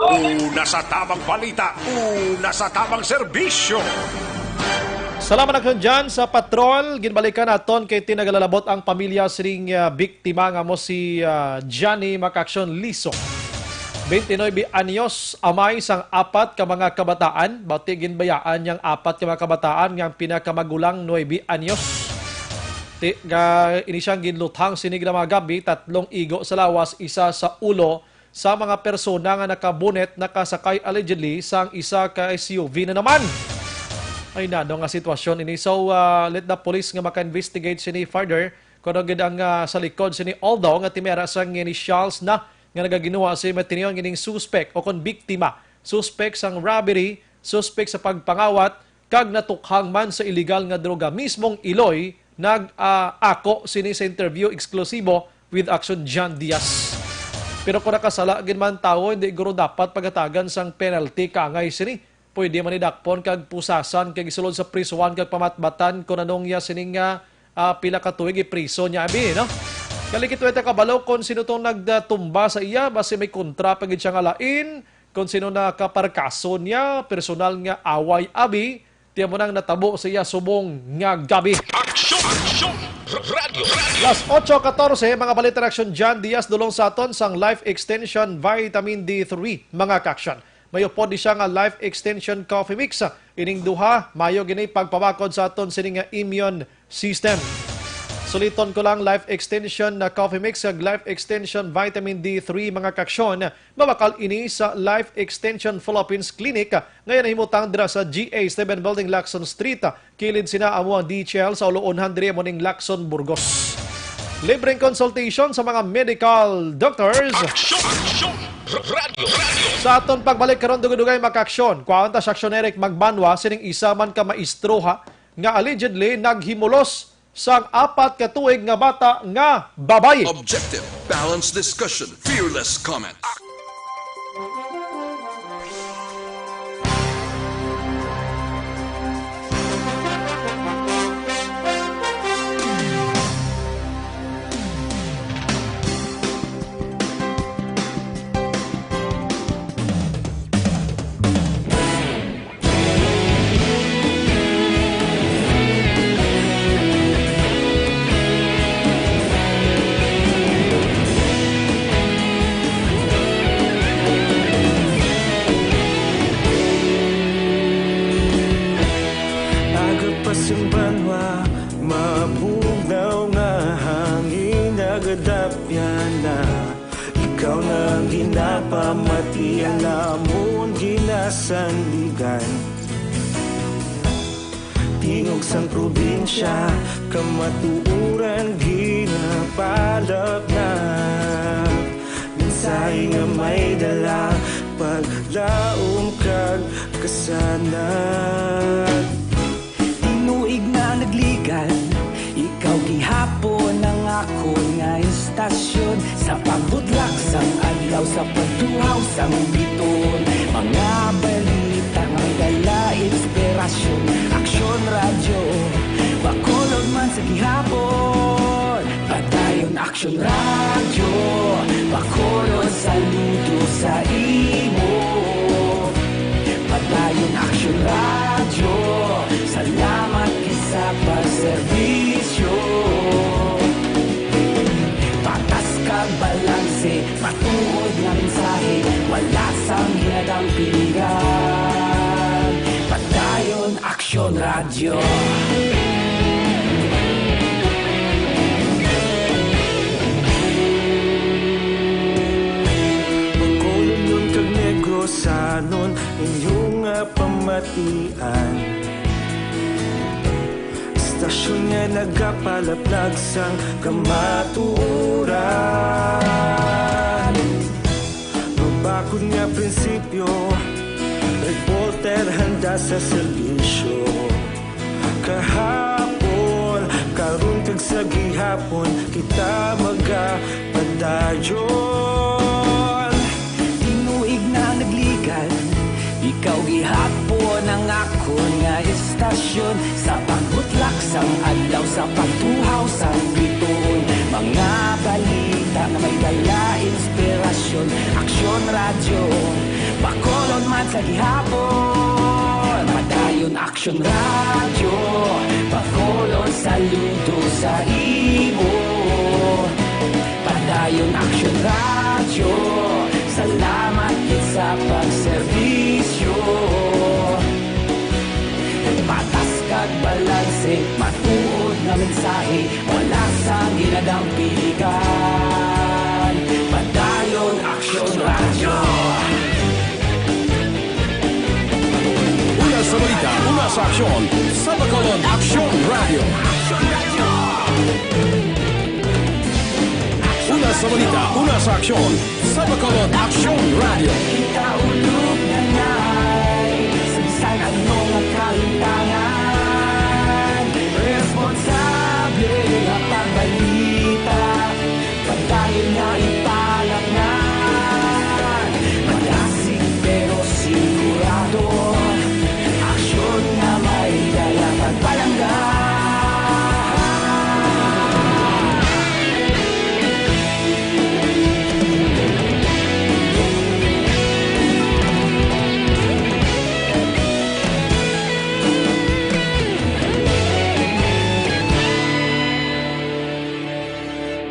Una sa tamang balita, una sa tamang serbisyo. Salamat na karon dyan sa patrol. Ginbalikan naton kay tinagalabot ang pamilya sining, ah, biktima nga mo si, ah, Johnny Macaction Liso. Twenty-nine anyos, amay sang apat ka mga kabataan. Bati ginbayaan niyang apat ka mga kabataan nga ang pinakamagulang nuebe anyos. Ti-, ga-, ini siyang ginluthang sinig na mga gabi, tatlong igo sa lawas, isa sa ulo, sa mga persona nga nakabunet, nakasakay allegedly sang isa ka S U V na naman. Ay, nano nga sitwasyon ini. So, ah, let the police nga maka-investigate sini further kung ano gid ang, ah, sa likod sini. Although nga timera sang initials na nga nagaginuha si Matinyon ining suspek o kon biktima, suspek sang robbery, suspek sa pagpangawat, kag natukhang man sa iligal nga droga. Mismong Iloy nag, ah, ako sini sa interview eksklusibo with Action John Diaz. Pero kung nakasala gid man tawo, hindi guro dapat pagatagan sang penalty kangay sini. Pwede man ni dakpon kag pusasan kag isulod sa prisuhan kag pamatbatan kung anong iya sining, ah, ah, pila ka tuig ipriso niya abi, no? Kalikit wala ta kabalo kung sino tong nagtumba sa iya, basi may kontra pa gid siya nga lain, kung sino nakaparkaso niya, personal nga away abi, tiyan mo nang natabo sa iya subong nga gabi. Aksyon! Aksyon! Radyo! Radyo! Las otso katorse, mga balita ng Aksyon, John Diaz, dulong sa aton sang Life Extension Vitamin D three, mga ka-aksyon. May upod ni siya nga Life Extension Coffee Mix. Ining duha, mayo gini pagpabakod sa aton sini nga immune system. Suliton ko lang, Life Extension na Coffee Mix kag Life Extension Vitamin D three, mga ka-aksyon. Mabakal ini sa Life Extension Philippines Clinic nga iya nahimutang dira sa G A seven Building, Lacson Street. Kilid sina amo ang D H L sa Uluon, han diri amo ning Lacson, Burgos. Libreng consultation sa mga medical doctors. Aksyon! Aksyon! Radyo! Radyo! Sa aton pagbalik karon, dugay-dugay, mga ka-aksyon, kuhaon ta si Aksyon Eric Magbanwa sining isa man ka maestroha nga allegedly naghimulos sang apat ka tuig nga bata nga babayi. Objective, balanced discussion, fearless comment. Aga pa sing banwa, mabugnaw nga hangin, nagadapyan na. Ikaw na ang ginapamatian namon ginasandigan. Tingog sang probinsya, kamatuoran ginapalapnag. Mensahe nga may dala, paglaom kag kasanag. Tinuig na nagligan, ikaw gihapon ang akon nga istasyon. Sa pagbudlak sang adlaw, sa pagtuhaw sang bituon, mga balita nga may dala inspirasyon. Aksyon Radyo, Bacolod man sa gihapon. Padayon Aksyon Radyo, Bacolod, saludo sa imo. Padayon Aksyon Radyo, salamat kay sa pagserbisyo. Patas kag balanse, matuod nga mensahe, wala sang hinadampingan. Padayon Aksyon Radyo. Bacolod kag Negros, sanon inyo nga pamatian. Istasyon nga nagapalaplag sang kamatuoran. Mabakod nga prinsipyo, reporter handa sa serbisyo. Kahapon, karon kag sa gihapon, kita magapadayon. Tinuig na nagligan, ikaw gihapon ang akon nga istasyon. Sa pagbutlak sang adlaw, sa pagtuhaw sang bituon, mga balita nga may dala inspirasyon. Aksyon Radyo, Hapon, Padayon Aksyon Radyo, Bacolod, saludo sa imo. Padayon Aksyon Radyo, salamat gid sa pagserbisyo. Patas kag balanse, matuod nga mensahe, wala sang ginadampigan. Padayon Aksyon Radyo. Una sa balita, una sa aksyon, sa Bacolod Aksyon Radyo. Una sa balita, una sa aksyon, sa Bacolod Aksyon Radyo. Kita ulog na ngay, sa bisan ano nga kalintangan, responsable nga pagbalita, padayon nga ipalapnan. Madasig pero sigurado, aksyon nga may dala pagpalangga.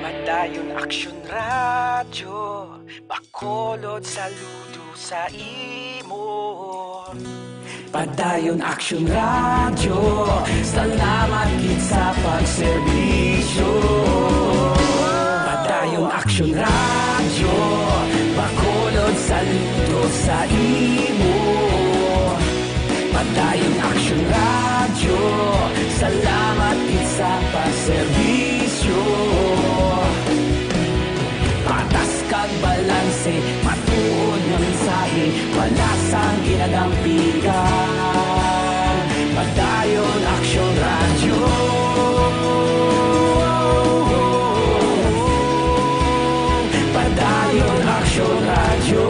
Padayon Aksyon Radyo, Bacolod, saludo sa imo. Padayon Aksyon Radyo, salamat gid sa pagserbisyo. Padayon Aksyon Radyo, Bacolod, saludo sa imo. Padayon Aksyon Radyo, salamat gid sa pagserbisyo. Patas kag balanse, matuod nga mensahe, wala sang ginadampigan. Padayon Aksyon Radyo. Padayon Aksyon Radyo.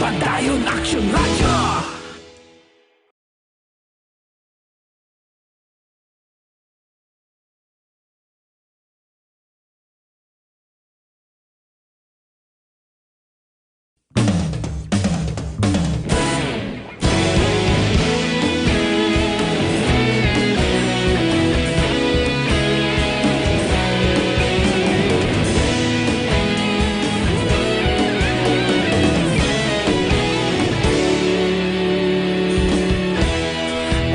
Padayon Aksyon Radyo.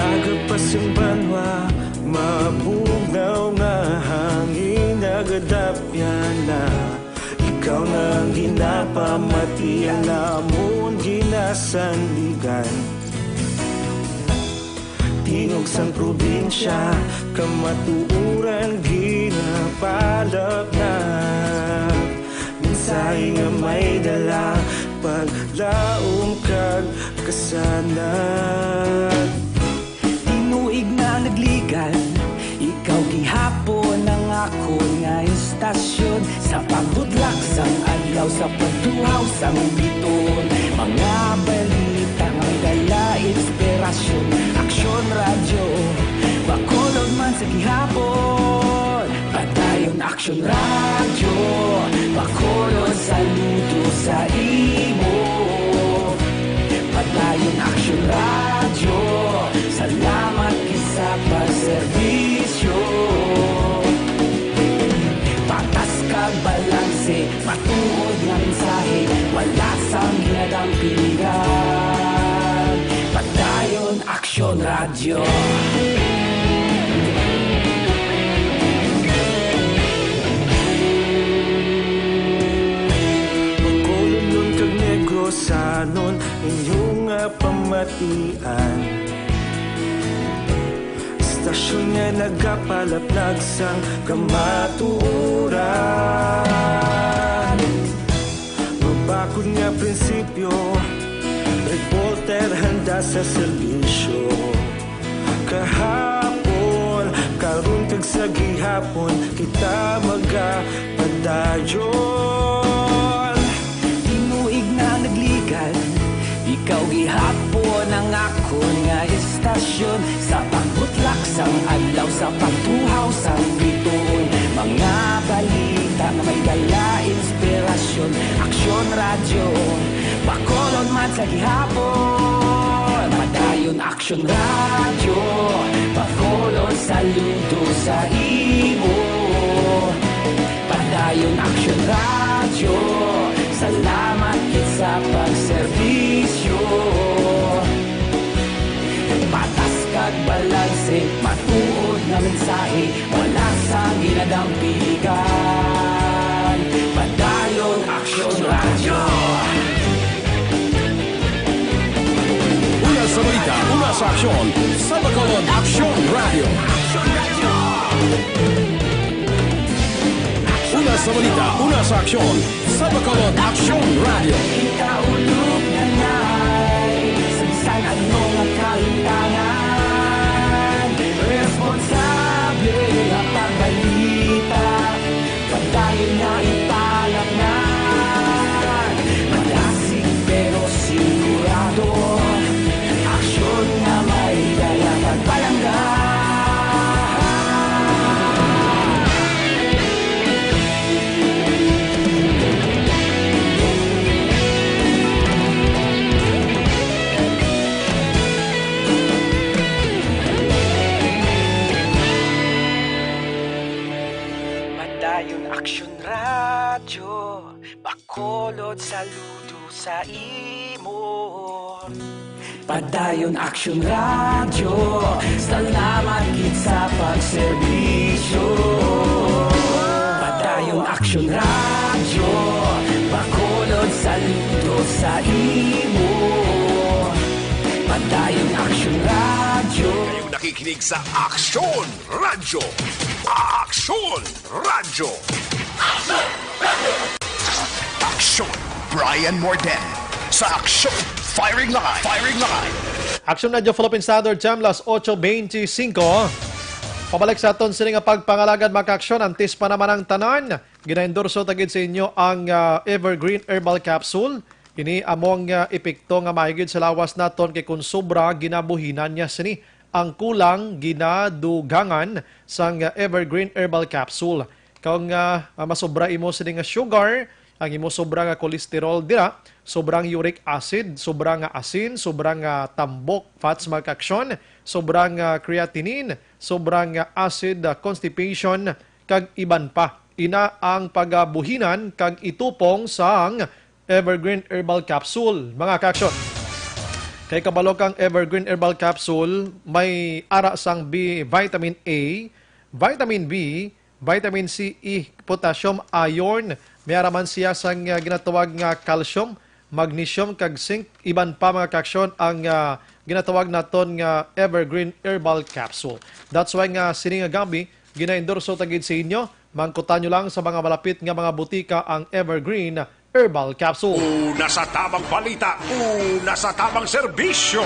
Aga pa sang banwa, mabugnaw nga hangin nagadapyan na. Ikaw na ang ginapamatian namon ginasandigan. Tingog sang probinsya, kamatuoran ginapalapnag. Mensahe nga may dala, paglaom kag kasanag. Tinuig na nagligan, ikaw gihapon ang akon nga istasyon. Sa pagbutlak sang adlaw, sa pagtuhaw sang bituon, mga balita nga may dala inspirasyon. Aksyon Radyo, Bacolod man sa gihapon. Padayon Aksyon Radyo, Bacolod, saludo sa imo. Padayon Aksyon Radyo, salamat gid sa pagserbisyo. Patas kag balanse, matuod nga mensahe, wala sang ginadampigan. Padayon Aksyon Radyo. Bacolodnon kag Negrosanon, inyo nga pamatian. Istasyon nga nagapalaplag sang kamatuoran. Mabakod nga prinsipyo, reporter handa sa serbisyo. Kahapon, karon kag sa gihapon, kita magapadayon. Tinuig na nagligan, ikaw gihapon ang akon nga istasyon. Sa pagbutlak sang adlaw, sa pagtuhaw sang bituon, mga balita Nga may dala inspirasyon, Aksyon Radyo, Bacolod man sa gihapon. Padayon Aksyon Radyo, Bacolod saludo sa imo. Padayon Aksyon Radyo, salamat gid sa pagserbisyo. Patas kag balanse, matuod nga mensahe, wala sang ginadampigan. Padayon Aksyon Radyo. Una sa balita, una sa aksyon, sa Bacolod Aksyon Radyo. Una sa balita, una sa aksyon, sa Bacolod Aksyon Radyo. Ikaulog na ngay, sa bisan ano nga kahitangan, responsable nga pagbalita, padayon nga ipalapnan. Madasig pero sigurado, aksyon nga may dala kag palangga. Padayon Aksyon Radyo, Bacolod saludo sa imo. Padayon Aksyon Radyo, salamat gid sa pagserbisyo. Padayon Aksyon Radyo, Bacolod saludo sa imo. Padayon Aksyon Radyo. Kayong nakikinig sa Aksyon Radyo. Aksyon Radyo. Aksyon, Brian Morden. Sa Aksyon, Firing Line. Firing Line. Aksyon Radyo Philippine Standard Time, las ocho veinticinco. Pabalik sa aton sini nga pagpangalagad, mga kaaksyon, antes pa naman ang tanan, ginaendorso ta gid sa inyo ang, ah, Evergreen Herbal Capsule. Ini among, ah, epekto nga maayo gid sa lawas naton, kay kung sobra, ginabuhinan niya sini ang kulang, ginadugangan sang Evergreen Herbal Capsule. Kung, ah, ah, masobra imo sini nga sugar, ang imo sobra nga cholesterol dira, sobrang uric acid, sobra nga asin, sobra nga tambok, fats, mga kaaksyon, sobra nga creatinine, sobra nga acid, ah, constipation, kag iban pa. Ina ang pagabuhinan kag itupong sang Evergreen Herbal Capsule, mga kaaksyon. Kay kabalo kang Evergreen Herbal Capsule, may ara sang B, vitamin A, vitamin B, vitamin C, E, potassium, iron, may ara man siya sang, ah, ginatawag nga calcium, magnesium, kag zinc, iban pa, mga kaaksyon, ang, ah, ginatawag naton nga Evergreen Herbal Capsule. That's why nga sini nga gabi, ginaendorso ta gid sa inyo, mangkutan nyo lang sa mga malapit nga mga butika ang Evergreen Herbal Capsule. Una sa tabang balita, una sa tabang serbisyo.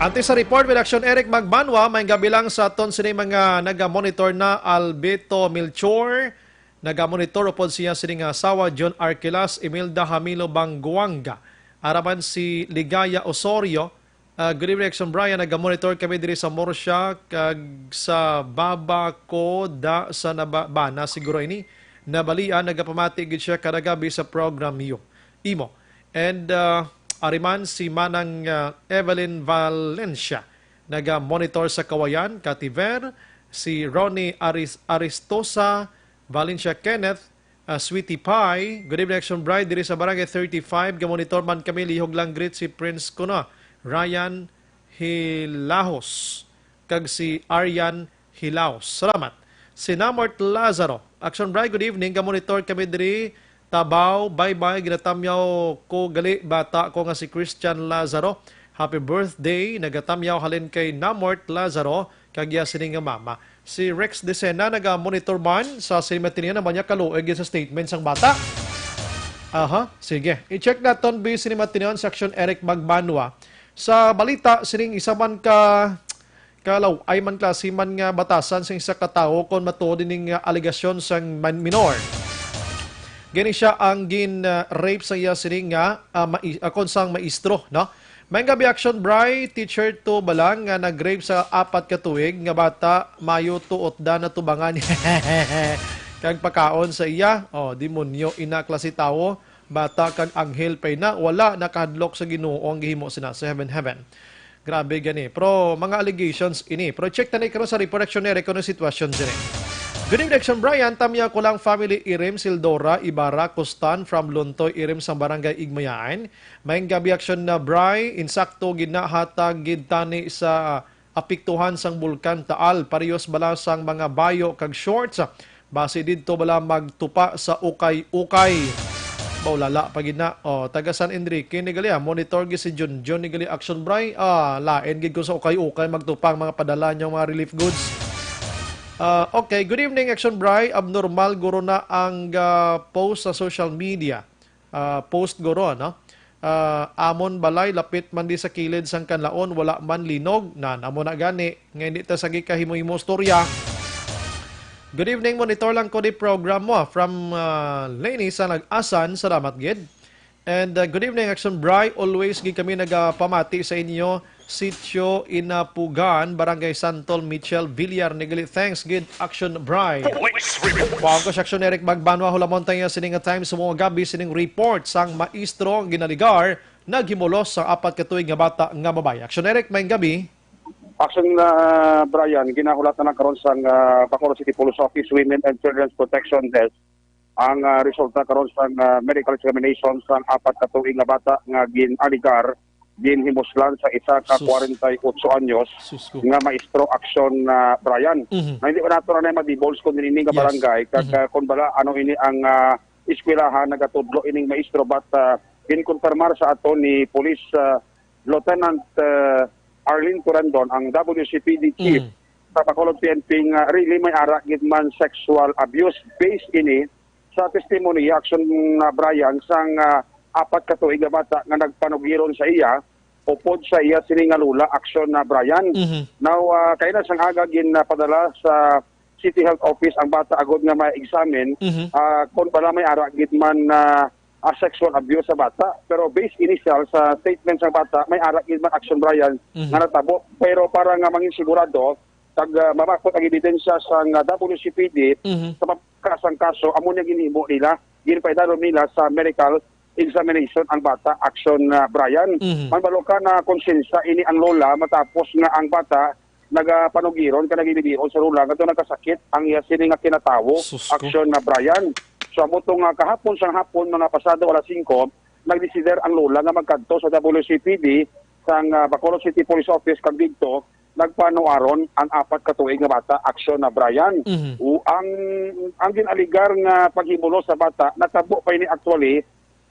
Antes sa report, with Action Eric Magbanwa, may gabi lang sa aton sini mga naga-monitor na Alberto Melchor, naga-monitor upod siya sini nga asawa, John Arquilas, Imelda Hamilo Banguanga, araman si Ligaya Osorio. Ah, good evening, Action Brian. Naga-monitor kami diri sa Murcia kag sa Baba ko da sa Naba-, Bana siguro ini. Nabalian, nagapamati gid siya kada gabi sa program niyo. Imo. And, ah, ariman si Manang, ah, Evelyn Valencia. Naga-monitor sa Kawayan, Kativer, si Ronnie Aris-, Aristosa, Valencia Kenneth, ah, Sweetie Pie. Good evening, Action Bride. Diri sa Barangay thirty-five, gamonitor man kami. Lihog lang greet si Prince kuno, Ryan Hilahos, kag si Aryan Hilahos. Salamat. Si Namort Lazaro. Action Bride, good evening. Gamonitor kami diri, Tabaw. Bye-bye. Ginatamyaw ko gali bata ko nga si Christian Lazaro. Happy birthday. Nagatamyaw halin kay Namort Lazaro kag iya sini nga mama. Si Rex Decena naga-monitor man sa Sinimatinian, naman niya kaluoy gyud sa statement sang bata. Aha, sige. I-check naton bi Sinimatinian section, Eric Magbanwa. Sa balita, sining isa man ka kalaw-ay man, klase man nga batasan sa isa ka tawo kon matuod ining, ah, alegasyon sang man-, minor. Gani siya ang gin, ah, rape sa iya sining nga, ah, mai-, ah, kon sang maestro, no? May gabi, Action Bri, teacher to bala nga nag-rape sa apat ka tuig nga bata, mayo to utda na tubangan. kag pakaon sa iya. Oh, demonyo ina klase tawo, bata kag anghel pa ina, wala nakahadlok sa Ginoo ang gihimo sina sa heaven, heaven. Grabe gani. Pero mga allegations ini. Pero check ta ni karon sa report, Action Eric, kung ano sitwasyon diri. Good evening, Action Brian. Tamya ko lang family Irim, Sildora, Ibarra, Costan, from Luntoy, Irim, sa Barangay Igmayaan. Maayong gabi, Action na Bri. Insakto gid na hatag gid tani sa apektuhan sang Bulkan Taal, parehos bala sang mga bayo kag shorts. Basi didto bala magtupa sa ukay-ukay. Baw, lala pa gid na. Oh, taga San Enrique ni gali, ah. Monitor gid si Junjun ni gali, Action Bri. Ah, lain gid ko sa ukay-ukay magtupa ang mga padala niyang mga relief goods. Ah, okay, good evening, Action Bri. Abnormal guro na ang, ah, post sa social media. Ah, post guro, no? Ah, amon balay lapit man di sa kilid sang kanlaon, wala man linog. Nan, amo na gani nga hindi ta sagi kahimo-himo istorya. Good evening, monitor lang ko di program mo, ah, from, ah, Leni sa Nag-asan. Salamat gid. And, ah, good evening, Action Bri. Always gid kami nagapamati sa inyo. Sitio Inapugan, Barangay Santol, Mitchell Villar ni gali. Thanks gid, Action Bri. Police report. Kuwang ko si Action Eric Magbanwa, hulamon tayo sini nga time sa mga gabi sining report sang maestro ginaligar naghimulos sa apat ka tuig nga bata nga babayi. Action Eric, maayong gabi. Action, ah, Brian, ginahulat na lang karon sang, ah, Bacolod City Police Office Women and Children's Protection Desk ang, ah, resulta karon sang, ah, medical examination sang apat ka tuig nga bata nga gin-aligar, ginhimuslan sa isa ka Sus. kwarenta y otso anyos Sus ko. nga maestro, Action, ah, Brian. Mhm. Na hindi pa nato na madivulge kung ini nga Yes. barangay, kag, Mhm. ah, kung bala ano ini ang, ah, eskwelahan nagatudlo ining maestro, but, ah, ginkonfirmar sa ato ni Police, ah, Lieutenant, ah, Arlene Torendon, ang W C P D chief Mm. sa Bacolod P N P, nga really may ara gid man sexual abuse. Based ini sa testimony, Action, ah, Brian, sang, ah, apat ka tuig nga bata nga nagpanugiron sa iya, upod sa iya sini nga lola, Action, ah, Brian. Mhm. Now, ah, kay na sang aga gin, ah, padala sa City Health Office ang bata agod nga ma-examine, Mhm. ah, kung bala may ara gid man na, ah, sexual abuse sa bata. Pero based initial sa statement sa bata, may ara gid man, Action Brian, Mhm. nga natabo. Pero para nga mangin sigurado, kag, ah, mamakot ang ebidensya sang, ah, W C P D Mhm. sa pagka sang kaso, amo na ginhimo nila, ginpaidalom nila sa medical examination ang bata, Action, ah, Brian. Mhm. Manbalo ka na konsensya ini ang lola matapos nga ang bata nagapanugiron ka nagilibion sa lola ngadto nagkasakit ang iya sini nga kinatawo, Sus ko. Action na Brian. So, amo to nga kahapon sang hapon, mga pasado alas singko, nagdesider ang lola nga magkadto sa W C P D sang, ah, Bacolod City Police Office, kag didto nagpanuaron ang apat ka tuig nga bata, Action na Brian. Mhm. O, ang, ang ginaligar nga paghimulos sa bata natabo pa ini actually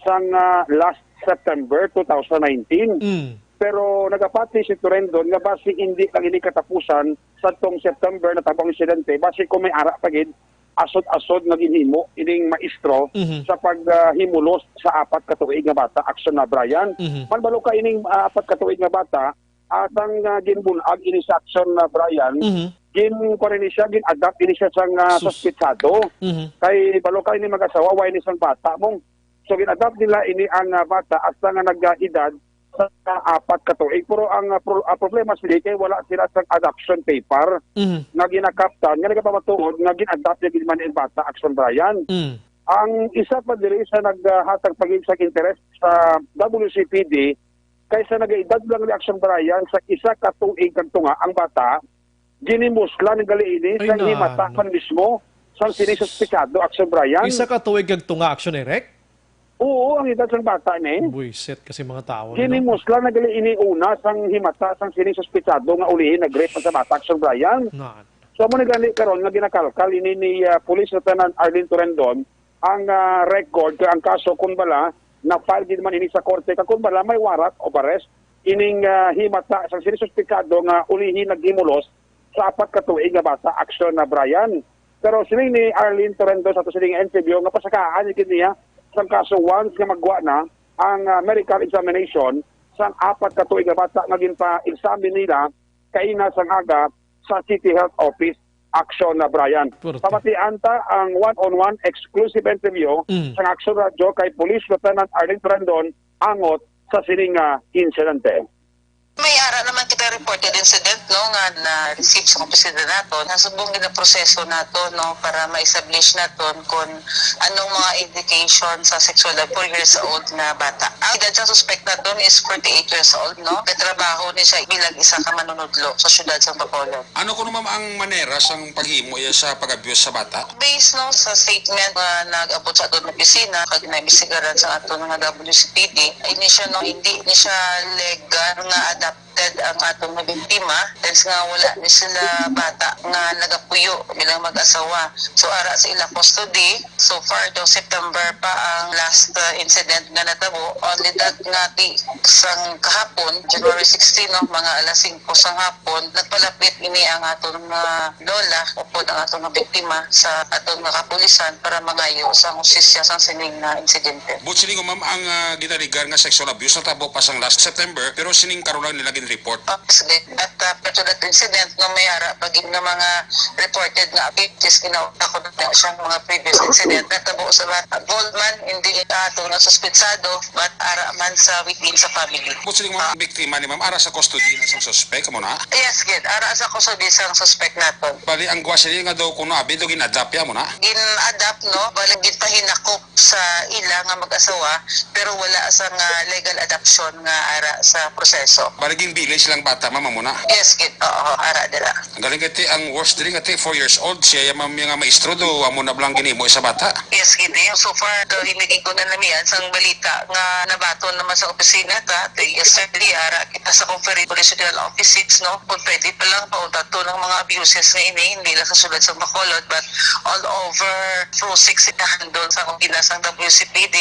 sang, ah, last September two thousand nineteen. Mm. Pero nagapati si Torendon nga basi hindi lang ini katapusan, sa tong September natabo ang insidente, basi kung may ara pa gid, asod-asod nga ginhimo ining maestro Mhm. sa paghimulos sa apat ka tuig nga bata, Action na Brian. Mhm. Manbalo ka ining, ah, apat ka tuig nga bata, asang, ah, ginbun-ag ini sa Action na Brian, Mhm. gin-, kuwan ini siya, gin-adapt ini siya sang, ah, Sus. suspitsado. Mhm. Kay balo ka ini mag-asawa, wa ini sang bata mo. So, gin-adapt nila ini ang, ah, bata hasta nga nag-edad sa apat ka tuig. Pero ang, ah, pro-, ah, problema sila kay wala sila sa adoption paper Mhm. nga ginakaptan, nga nagapamatuod nga gin-adapt niya gid man ang bata, Action Brian. Mm. Ang isa pa diri sa naghatag pa gid sa interes sa W C P D, kay sa nag-edad lang ni, Action Brian, sa isa ka tuig kag tunga ang bata, ginimuslan gali ini Ay, sang na, himata no. man mismo sang sini suspitsado, Action Brian. Isa ka tuig kag tunga, Action Eric? Oo, ang edad sang bata ni. Buisit kasi mga tao, no? Ginimuslan na gali ini una sang himata sang sini suspitsado nga ulihi nag-rape sa bata, Action Brian. Na. So, amo ni gani karon nga ginakalkal ini ni, ah, Police Lieutenant Arlene Torendon ang, ah, record kay ang kaso kun bala na-file gid man ini sa korte, kag kun bala may warrant of arrest ining, ah, himata sang sini suspitsado nga ulihi naghimulos sa apat ka tuig nga bata, Action na Brian. Pero siling ni Arlene Torrento sa ato sining interview nga pasakaan gid niya sang kaso once nga magwa na ang, ah, medical examination sang apat ka tuig nga bata nga ginpa-examine nila kaina sang aga sa City Health Office, Action na Brian. Purte. Pamatian ta ang one-on-one exclusive interview Mm. sang Action Radio kay Police Lieutenant Arlene Torrendon angot sa sining, ah, insidente. May ara naman kita reported incident, no, nga na-receive sa opisina naton. Subong ginaproseso naton, no, para ma-establish naton kung anong mga indication sa sexual of four years old nga bata. Ang edad sa suspect naton is forty-eight years old, no. Nagtrabaho ni siya bilang isa ka manunudlo sa siyudad sa Bacolod. Ano kuno, ma'am, ang manera sang paghimo iya sa pag-abuse sa bata? Based, no, sa statement nga nag-abot sa aton opisina kag naimbestigaran sa aton nga W C P D, ini siya, no, hindi ni siya legal nga adopted ang aton nga biktima, since nga wala ni sila bata nga nagapuyo bilang mag-asawa. So, ara sa ila custody, so far, daw September pa ang last, uh, incident nga natabo. Only that nga ti sang kahapon, January sixteen, no, mga alas singko sang hapon, nagpalapit ini ang aton nga lola upod ang aton nga biktima sa aton nga kapulisan para mangayo sang hustisya sang sining nga insidente. Buot silingon, ma'am, ang, ah, ginalegar nga sexual abuse natabo pa sang last September, pero sining karon lang nila gin-report. Ah, sige. At, ah, after that incident, no, may ara pa gid nga mga reported nga activities, ginauna ko na siyang mga previous incident natabo sa bata. Involved man, hindi ato na suspetsado, but ara man sa within sa family. Buot silingon, ma'am, biktima ni ma'am, ara sa custody na sang suspek, amo na? Yes, gid. Ara sa custody sang suspek naton. Bali, ang gwa sila nga daw kuno abi daw gin-adopt ya, amo na? Gin-adopt, no? Bali, ginpahinakop sa ila nga mag-asawa, pero wala sa nga legal adoption nga ara sa proseso. Bali, ginbilin silang bata, ma'am, amo na? Yes, gid. Oo, ara dira. Ang galing kay ti, ang worst diri nga ti, four years old, siya ya, ma'am, nga maestro do, amo na lang ginhimo sa bata. Yes, gid. So far, kahiligig ko na namian sang balita nga nabaton naman sa opisina ta, ti, yesterday, ara kita sa Conference Police Regional Office six, no? Kung pwede pa lang, pauntat to ng mga abuses nga ini, hindi lang sa sulod sa Bacolod, but all over Pro six handle sa opisina sang W C P D.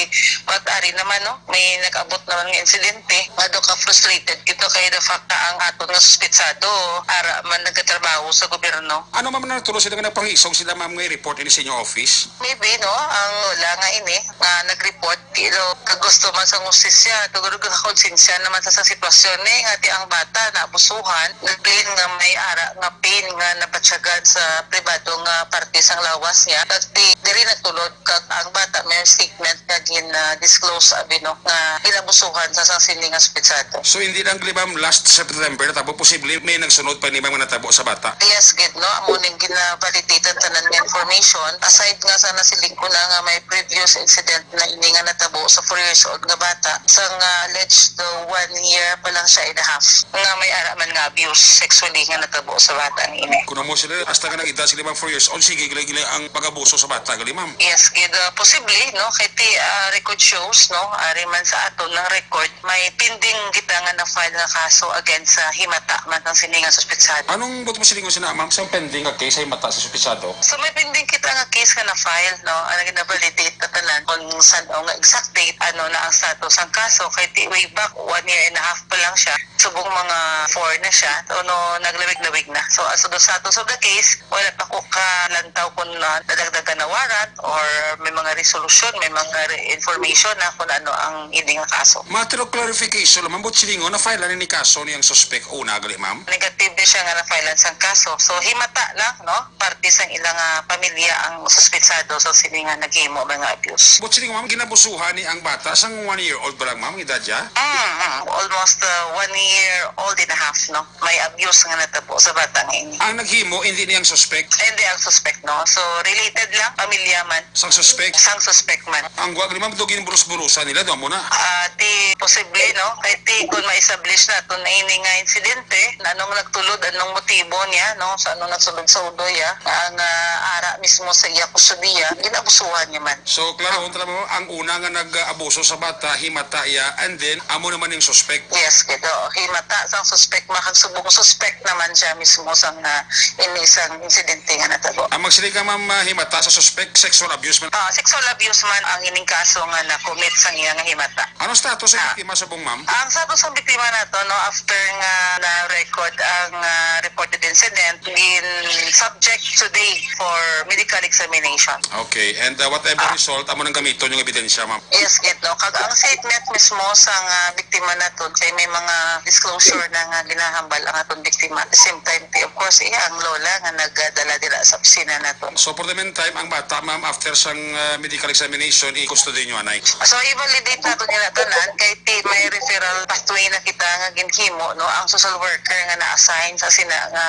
But ari naman, no, may nag-abot naman nga insidente nga do ka frustrated kita kay the fact na ang aton nga suspetsado ara man nagkatrabaho sa gobyerno. Ano man ang natulo sila nga nagpangisog sila, ma'am, nga i-report ini sa inyo office? Maybe, no, ang lola nga ini nga nag-report, pero kagusto man sa hustisya, tugod ka konsensya naman sa, sa sitwasyon ni nga ti ang bata naabusuhan, nagbilin nga may ara nga pain nga nabatyagan sa pribado nga parte sang lawas niya. Kag ti diri nagtulod kag ang bata may statement nga gin-disclose abi, no, nga ginabusuhan sa sang sini nga suspetsado. So, hindi lang gali, ma'am, last September natabo, posible may nagsunod pa ni, ma'am, nga natabo sa bata? Yes, gid, no? Amo ning gina-validate ang tanan nga information. Aside nga sa nasiling ko na nga may previous incident na ini nga natabo sa four years old nga bata, sa nga alleged, uh, one year pa lang siya and a half, nga may ara man nga abuse sexually nga natabo sa bata nga ini. Kung amo sila, hasta nga nag-edad sila, ma'am, four years old, sige gali, gali ang pag-abuso sa bata gali, ma'am? Yes, gid, uh, posible, no? Kay ti, uh, record shows, no? Ari man sa aton nga record, may pending kita nga na-file nga kaso against sa himata man sang sini nga suspetsado. Anong buot mo silingon sina, ma'am, sa pending nga case sa himata sa suspetsado? So, may pending kita nga case nga na-file, no? Ang gina-validate na tanan kung san-o nga exact date, ano na ang status sang kaso. Kay ti way back, one year and a half pa lang siya. Subong mga four na siya, so, no, naglawig-lawig na. So, as to the status of the case, wala pa ko kalantaw kung, ah, nadagdagan na warrant or may mga resolution, may mga re-, information na kung ano ang ini nga kaso. Matter of clarification lamang, buot silingon, na-file na ni kaso niyang suspek una gali, ma'am? Negative ni siya nga na-file sang kaso. So, himata lang, no? Parte sang ilang, ah, pamilya ang suspetsado sa sini nga naghimo mga abuse. Buot silingon, ma'am, ginabusuhan ni ang bata sang one year old pa lang, ma'am, edad niya? Mm, mm. Almost, uh, one year old and a half, no? May abuse nga natabo sa bata nga ini. Ang naghimo, hindi ni ang suspek? Hindi ang suspek, no? So, related lang, pamilya man. Sang suspek? Sang suspek man. Ang gwa gali, ma'am, do ginburus-burusan nila, do, amo na? Ah, ti posible, no? Kay ti kung ma-establish naton na ini nga insidente, anong nagtulod, anong motibo niya, no? Sa ano nagsulod sa uloy, ah? Ang, ah, ara mismo sa iya kustodiya, ginabusuhan niya man. So, klaro, ang una nga nag-abuso sa bata, himata iya, and then, amo naman yung suspek. Yes, gid. Oo, himata sang suspek, makag subong suspek naman siya mismo sang, ah, ini sang insidente nga natabo. Ang magsiling ka, ma'am, ah, himata sa suspek, sexual abuse man. Ah, sexual abuse man ang ining kaso nga na-commit sang iya nga himata. Anong status sa Ah. biktima subong, ma'am? Ang status sang biktima nato, no, after nga na-record ang, ah, reported incident gin subject today for medical examination. Okay, and, uh, whatever Ah. result, amo nang gamiton yung ebidensya, ma'am. Yes, gid, no. Kag ang statement mismo sang, ah, biktima naton kay may mga disclosure na nga ginahambal ang aton biktima. At the same time, ti, of course, iya ang lola nga nagdala dira sa opisina naton. So, for the meantime, ang bata, ma'am, after sang, ah, medical examination, i-custody nyo anay? So, i-validate nato nila tanan kay ti may referral pathway na kita nga ginhimo, no, ang social worker nga na-assign sa sina nga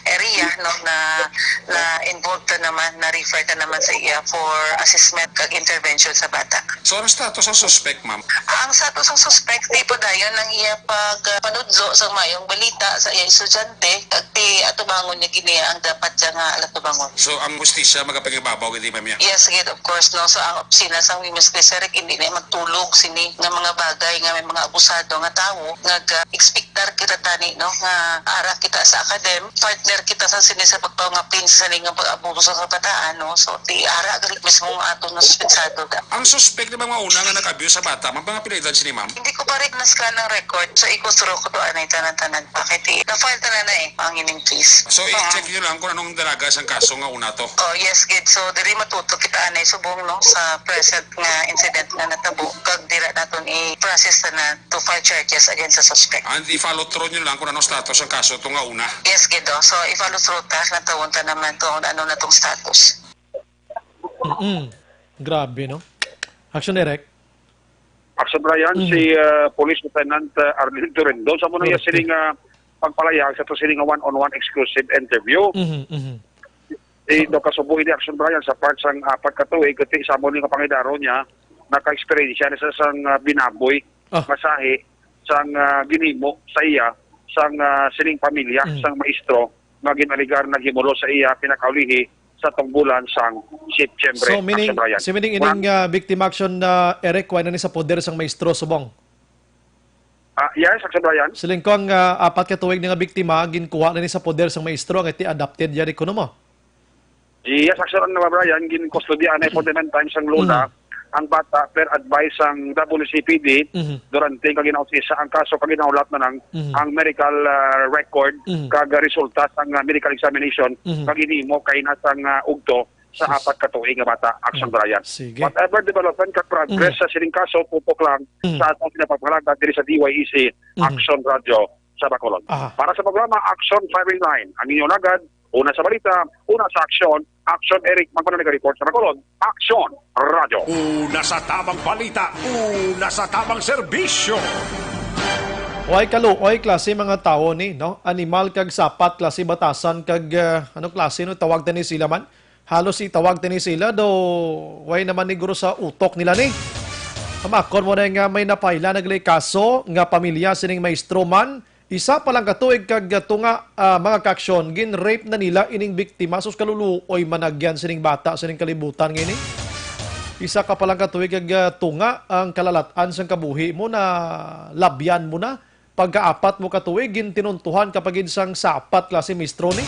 area, no, na, na involved ta naman, na refer ta naman sa iya for assessment kag intervention sa bata. So, ano status ang suspect, ma'am? Ang status sang suspect, ti padayon ang iya pag, ah, panudlo sa mayong balita sa iya estudyante, kag ti atubangon niya kini ang dapat siya nga atubangon. So, ang hustisya magapangibabaw gid, ma'am, ya? Yes, gid, of course, no. So, ang opisina sang Women's District, hindi na magtulog sini nga mga bagay nga may mga abusado nga tawo, nga ga-, expectar kita tani, no, nga ara kita sa academ, partner kita sa sini sa pagpangapin sa sini nga pag-abuso sa kabataan, no. So, ti ara gani mismo ang aton nga suspetsado da. Ang suspect na mga una nga nag-abuse sa bata, ma'am, mga pila edad sini, ma'am? Hindi ko pa rin na-scan ang record. So, i-go through ko to anay tanan-tanan pa. Kay ti, na-file tanan na eh, ang ining case. So, Oo. i-check nyo lang kung anong dalaga sang kaso nga una to. Oh, yes, gid. So, diri matuto kita anay subong, no, sa present nga incident nga natabo. Kag dira naton i-process tanan to file charges against sa suspect. And i-follow through nyo lang kung anong status ang kaso to nga una. Yes, gid, oh. So, i-follow through ta, natawon ta naman to, ano na tong status. Mm-mm. Grabe, no? Action, Direk. Action, Brian, Mhm. si, ah, Police Lieutenant, ah, Arlene Torrendo. Sa muna niya Correct. sining, ah, pagpalayag sa to sining one-on-one exclusive interview. Mhm, mhm. Di daw kasubo ini, Action, Brian, sa part sang apat ka tuig, kati sa mo nga pangidaro niya, naka-experience siya na sa sang, ah, binaboy, Ah. masahe, sang, ah, ginhimo sa iya, sang, ah, sining pamilya, Mhm. sang maestro, nga ginaligar naghimulo sa iya, pinakaulihi sa tungbulan sang September, So, meaning, Action, Brian. so, meaning ining, Murag ah, victim action na Eric, wala na ni sa poder sang maestro, subong? Ah, yes, Action, Brian. Siling ko ang, ah, apat ka tuig na nga biktima, ginkuha na ni sa poder sang maestro, ang iti adopted yari kuno mo? Yes, Action, ano ba, Brian? Ginkustodiya na for the meantime sang lola, Mm. ang bata, per advice sang W C P D, Mhm. durante ka ginausisa ang kaso, kag ginahulat na nang Mhm. ang medical, ah, record, Mhm. kag resulta sang, ah, medical examination, Mhm. kag ginhimo kay na sang, ah, ugto sa Sus. apat ka tuig nga bata, Action, Mm. Brian. Sige. Whatever development kag progress Mm. sa sining kaso, tutok lang Mm. sa atong pinapangalaga diri sa D Y E C Mm. Action Radio sa Bacolod. Aha. Para sa programa Action Firing Line, ang inyong lagad, una sa balita, una sa aksyon, Action Eric, magpanaliga report sa Bacolod, Action Radio. Una sa tamang balita, una sa tamang serbisyo. Oy, kaluoy klase mga tawo ni, no? Animal kag sapat klase batasan kag, ah, ano klase, no, tawag ta ni sila man? Halos itawag ta ni sila, do way naman ni guro sa utok nila ni. Hamakon mo na nga may napaila naglay kaso nga pamilya sining maestro man, isa pa lang ka tuig kag tunga, ah, mga kaaksyon, gin-rape na nila ining biktima. Sus, kaluluoy managyan sining bata sining kalibutan nga ini. Isa ka pa lang ka tuig kag, ah, tunga ang kalalat-an sang kabuhi mo na labyan mo na. Pagkaapat mo ka tuig, gintinuntuhan ka pa gid sang sapat klase maestro ni.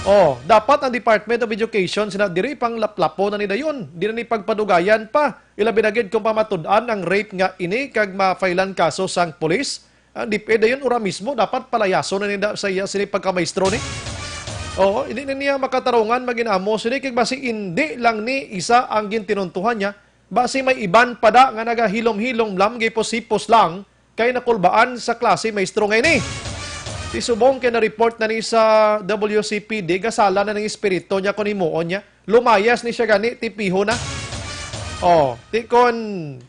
Oh, dapat ang Department of Education sina diri pang laplapon na ni dayon, di na ni pagpadugayan pa. Ilabi na gid kung pamatud-an ang rape nga ini kag mafailan kaso sang pulis. Ang DepEd dayon ura mismo dapat palayason na ni da, sa iya sini pagkamaestro ni. Oo, hindi na niya makatarungan maginamo sini kag basi indi lang ni isa ang gintinuntuhan niya, basi may iban pa da nga nagahilom-hilom lang, gipos-hipos lang, kay nakulbaan sa klase maestro nga ini. Ti subong kay na-report na ni sa W C P D, gasala na ning espiritu niya kon himuon niya. Lumayas ni siya gani, ti piho na. Oh, ti kon,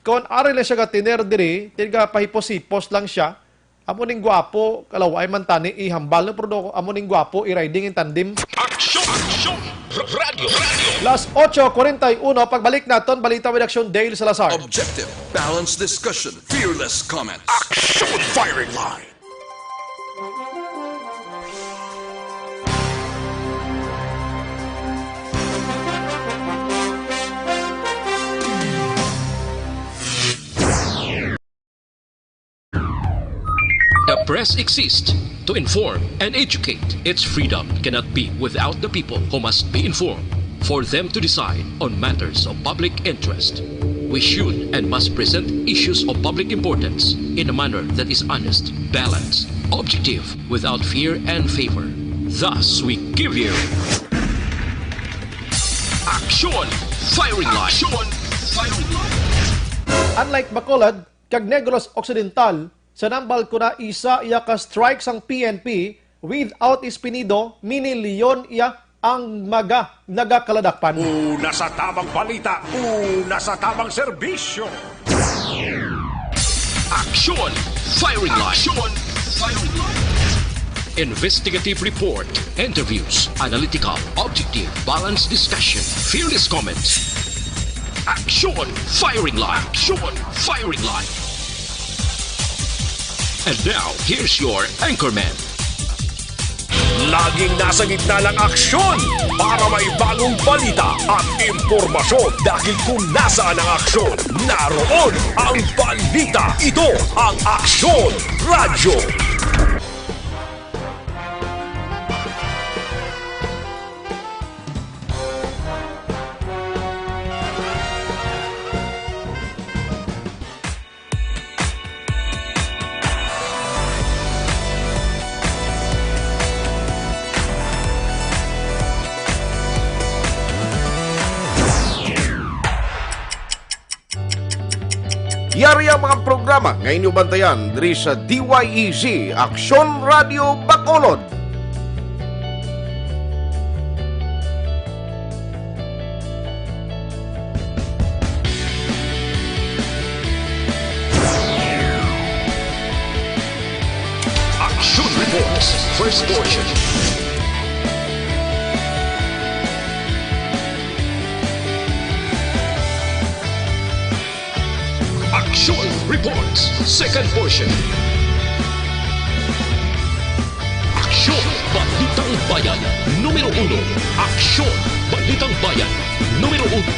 kon ari lang siya gatiner diri, ti gapahipos-hipos lang siya. Amo ning gwapo, kalaw-ay man tani ihambal, no? Pero do, amo ning gwapo i-riding in tandem. Aksyon! Aksyon! R-, radyo! Radyo! Las ocho cuarenta y uno, pagbalik naton, balita with Action, Dale Salazar. Objective, balanced discussion, fearless comments. Action Firing Line! The press exists to inform and educate. Its freedom cannot be without the people, who must be informed for them to decide on matters of public interest. We should and must present issues of public importance in a manner that is honest, balanced, objective, without fear and favor. Thus, we give you Action Firing Line. Action Firing Line. Unlike Bacolod kag Negros Occidental, sa nambal ko na isa iya ka strike sang P N P, without Espinido, mini leon iya ang mga nagakaladakpan. Una sa tamang balita, una sa tamang serbisyo. Action Firing Line. Action Firing Line. Investigative report, interviews, analytical, objective, balanced discussion, fearless comments. Action Firing Line. Action Firing Line. And now, here's your anchorman. Laging nasa gitna ng aksyon para may bagong balita at impormasyon. Dahil kung nasaan ang aksyon, naroon ang balita. Ito ang Aksyon Radyo. Yari ang mga programa nga inyo bantayan diri sa D Y E Z, Aksyon Radio Bacolod. Action Reports, first portion. Action Reports, second portion. Aksyon Balitang Bayan, numero uno. Aksyon Balitang Bayan, numero uno.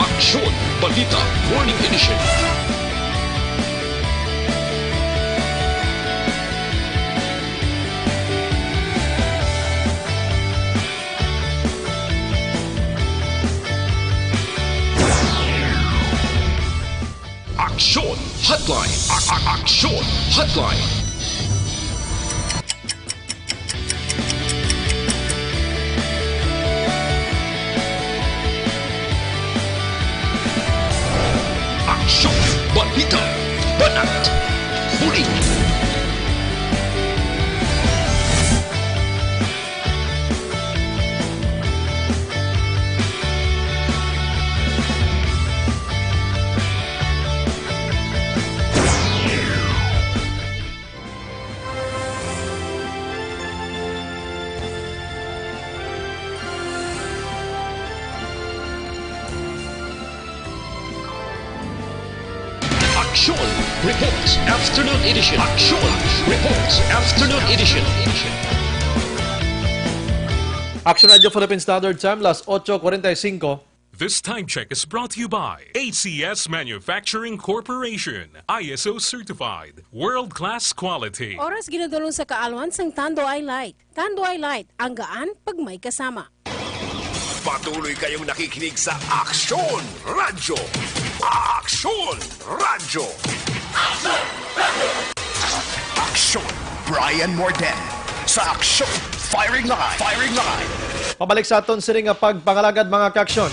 Aksyon Balita Morning Edition. Aksyon Hotline. A- a- Aksyon Hotline. Aksyon, balita, banat, bulig. Aksyon Reports Afternoon Edition. Aksyon Reports Afternoon Edition. Action Radio Philippine Standard Time, las ocho cuarenta y cinco. This time check is brought to you by A C S Manufacturing Corporation, I S O certified, world-class quality. Oras ginadulong sa kaalwan sang Tanduay Light. Tanduay Light, ang gaan pag may kasama. Patuloy kayong nakikinig sa Aksyon Radyo. Aksyon Radyo. Aksyon, Brian Morden. Sa Aksyon, Firing Line. Firing Line. Pabalik sa aton sini nga pagpangalagad, mga kaaksyon.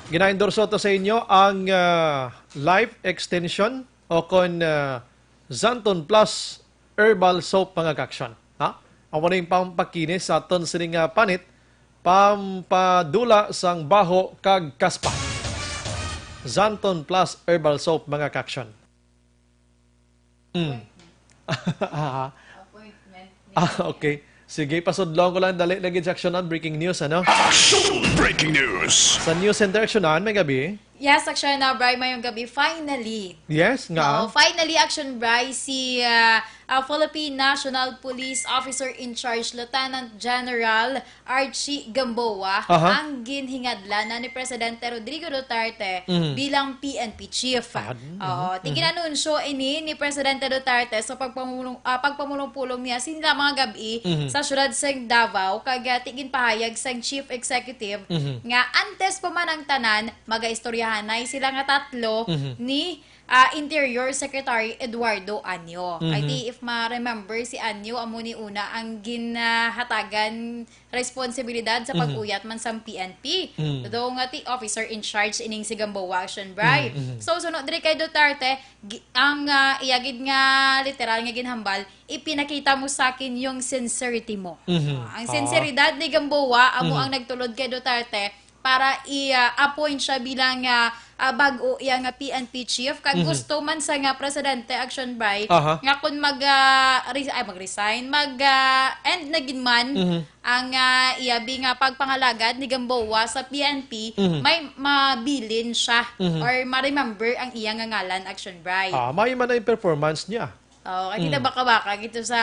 Ginaendorso to sa inyo ang, ah, life extension o kon, ah, Xanthone Plus Herbal Soap, mga kaaksyon. Ha? Amo ning pampakinis sa aton sini nga panit, pampadula sang baho kag kaspa. Xanthone Plus Herbal Soap, mga kaaksyon. Mm. Appointment ni Ah, okay. Sige, pasudlon ko lang dali lagi sa aksyonan. Breaking news, ano? Action! Breaking news! Sa news center, aksyonan, may gabi. Yes, aksyonan, Bri, mayong gabi. Finally. Yes, nga. Oo, finally, action, Bri, si, ah, ah, Philippine National Police Officer in Charge, Lieutenant General Archie Gamboa, Aha. ang ginhingadlanan ni Presidente Rodrigo Duterte Mhm. bilang P N P chief. Ah, Oo, mhm. tiginanunsyo ini ni Presidente Duterte sa pagpamulong, ah, pagpamulong-pulong niya sini lang mga gabi Mhm. sa siyudad sang Davao, kag, ah, tigin pahayag sang Chief Executive Mhm. nga antes pa man ang tanan, magaistoryahanay sila nga tatlo Mhm. ni ah, Interior Secretary Eduardo Anyo. I Mhm. think if ma-remember, si Anyo amo ni una ang ginahatagan responsibilidad sa Mhm. pag-uyat man sang P N P. Mm. Daw nga ti officer in charge ining si Gamboa Action Bri. Mm, mhm. So, sunod diri kay Duterte, gi-, ang, ah, iya gid nga literal nga ginhambal, "Ipinakita mo sa akin yung sincerity mo." Mhm. Ah, ang Oo. sinseridad ni Gamboa amo Mhm. ang nagtulod kay Duterte para i-appoint siya bilang, ah, ah, bag-o iya nga P N P chief. Kag Mhm. gusto man sa nga Presidente Action Bri Aha. nga kung mag, ah, res-, ay, mag-resign, mag, ah, end na gid man Mhm. ang, ah, iya bi nga pagpangalagad ni Gamboa sa P N P, Mhm. may mabilin siya Mhm. or ma-remember ang iya nga ngalan, Action Bri. Ah, may man ang performance niya. Oo, kay kita Mm. baka-baka gito sa,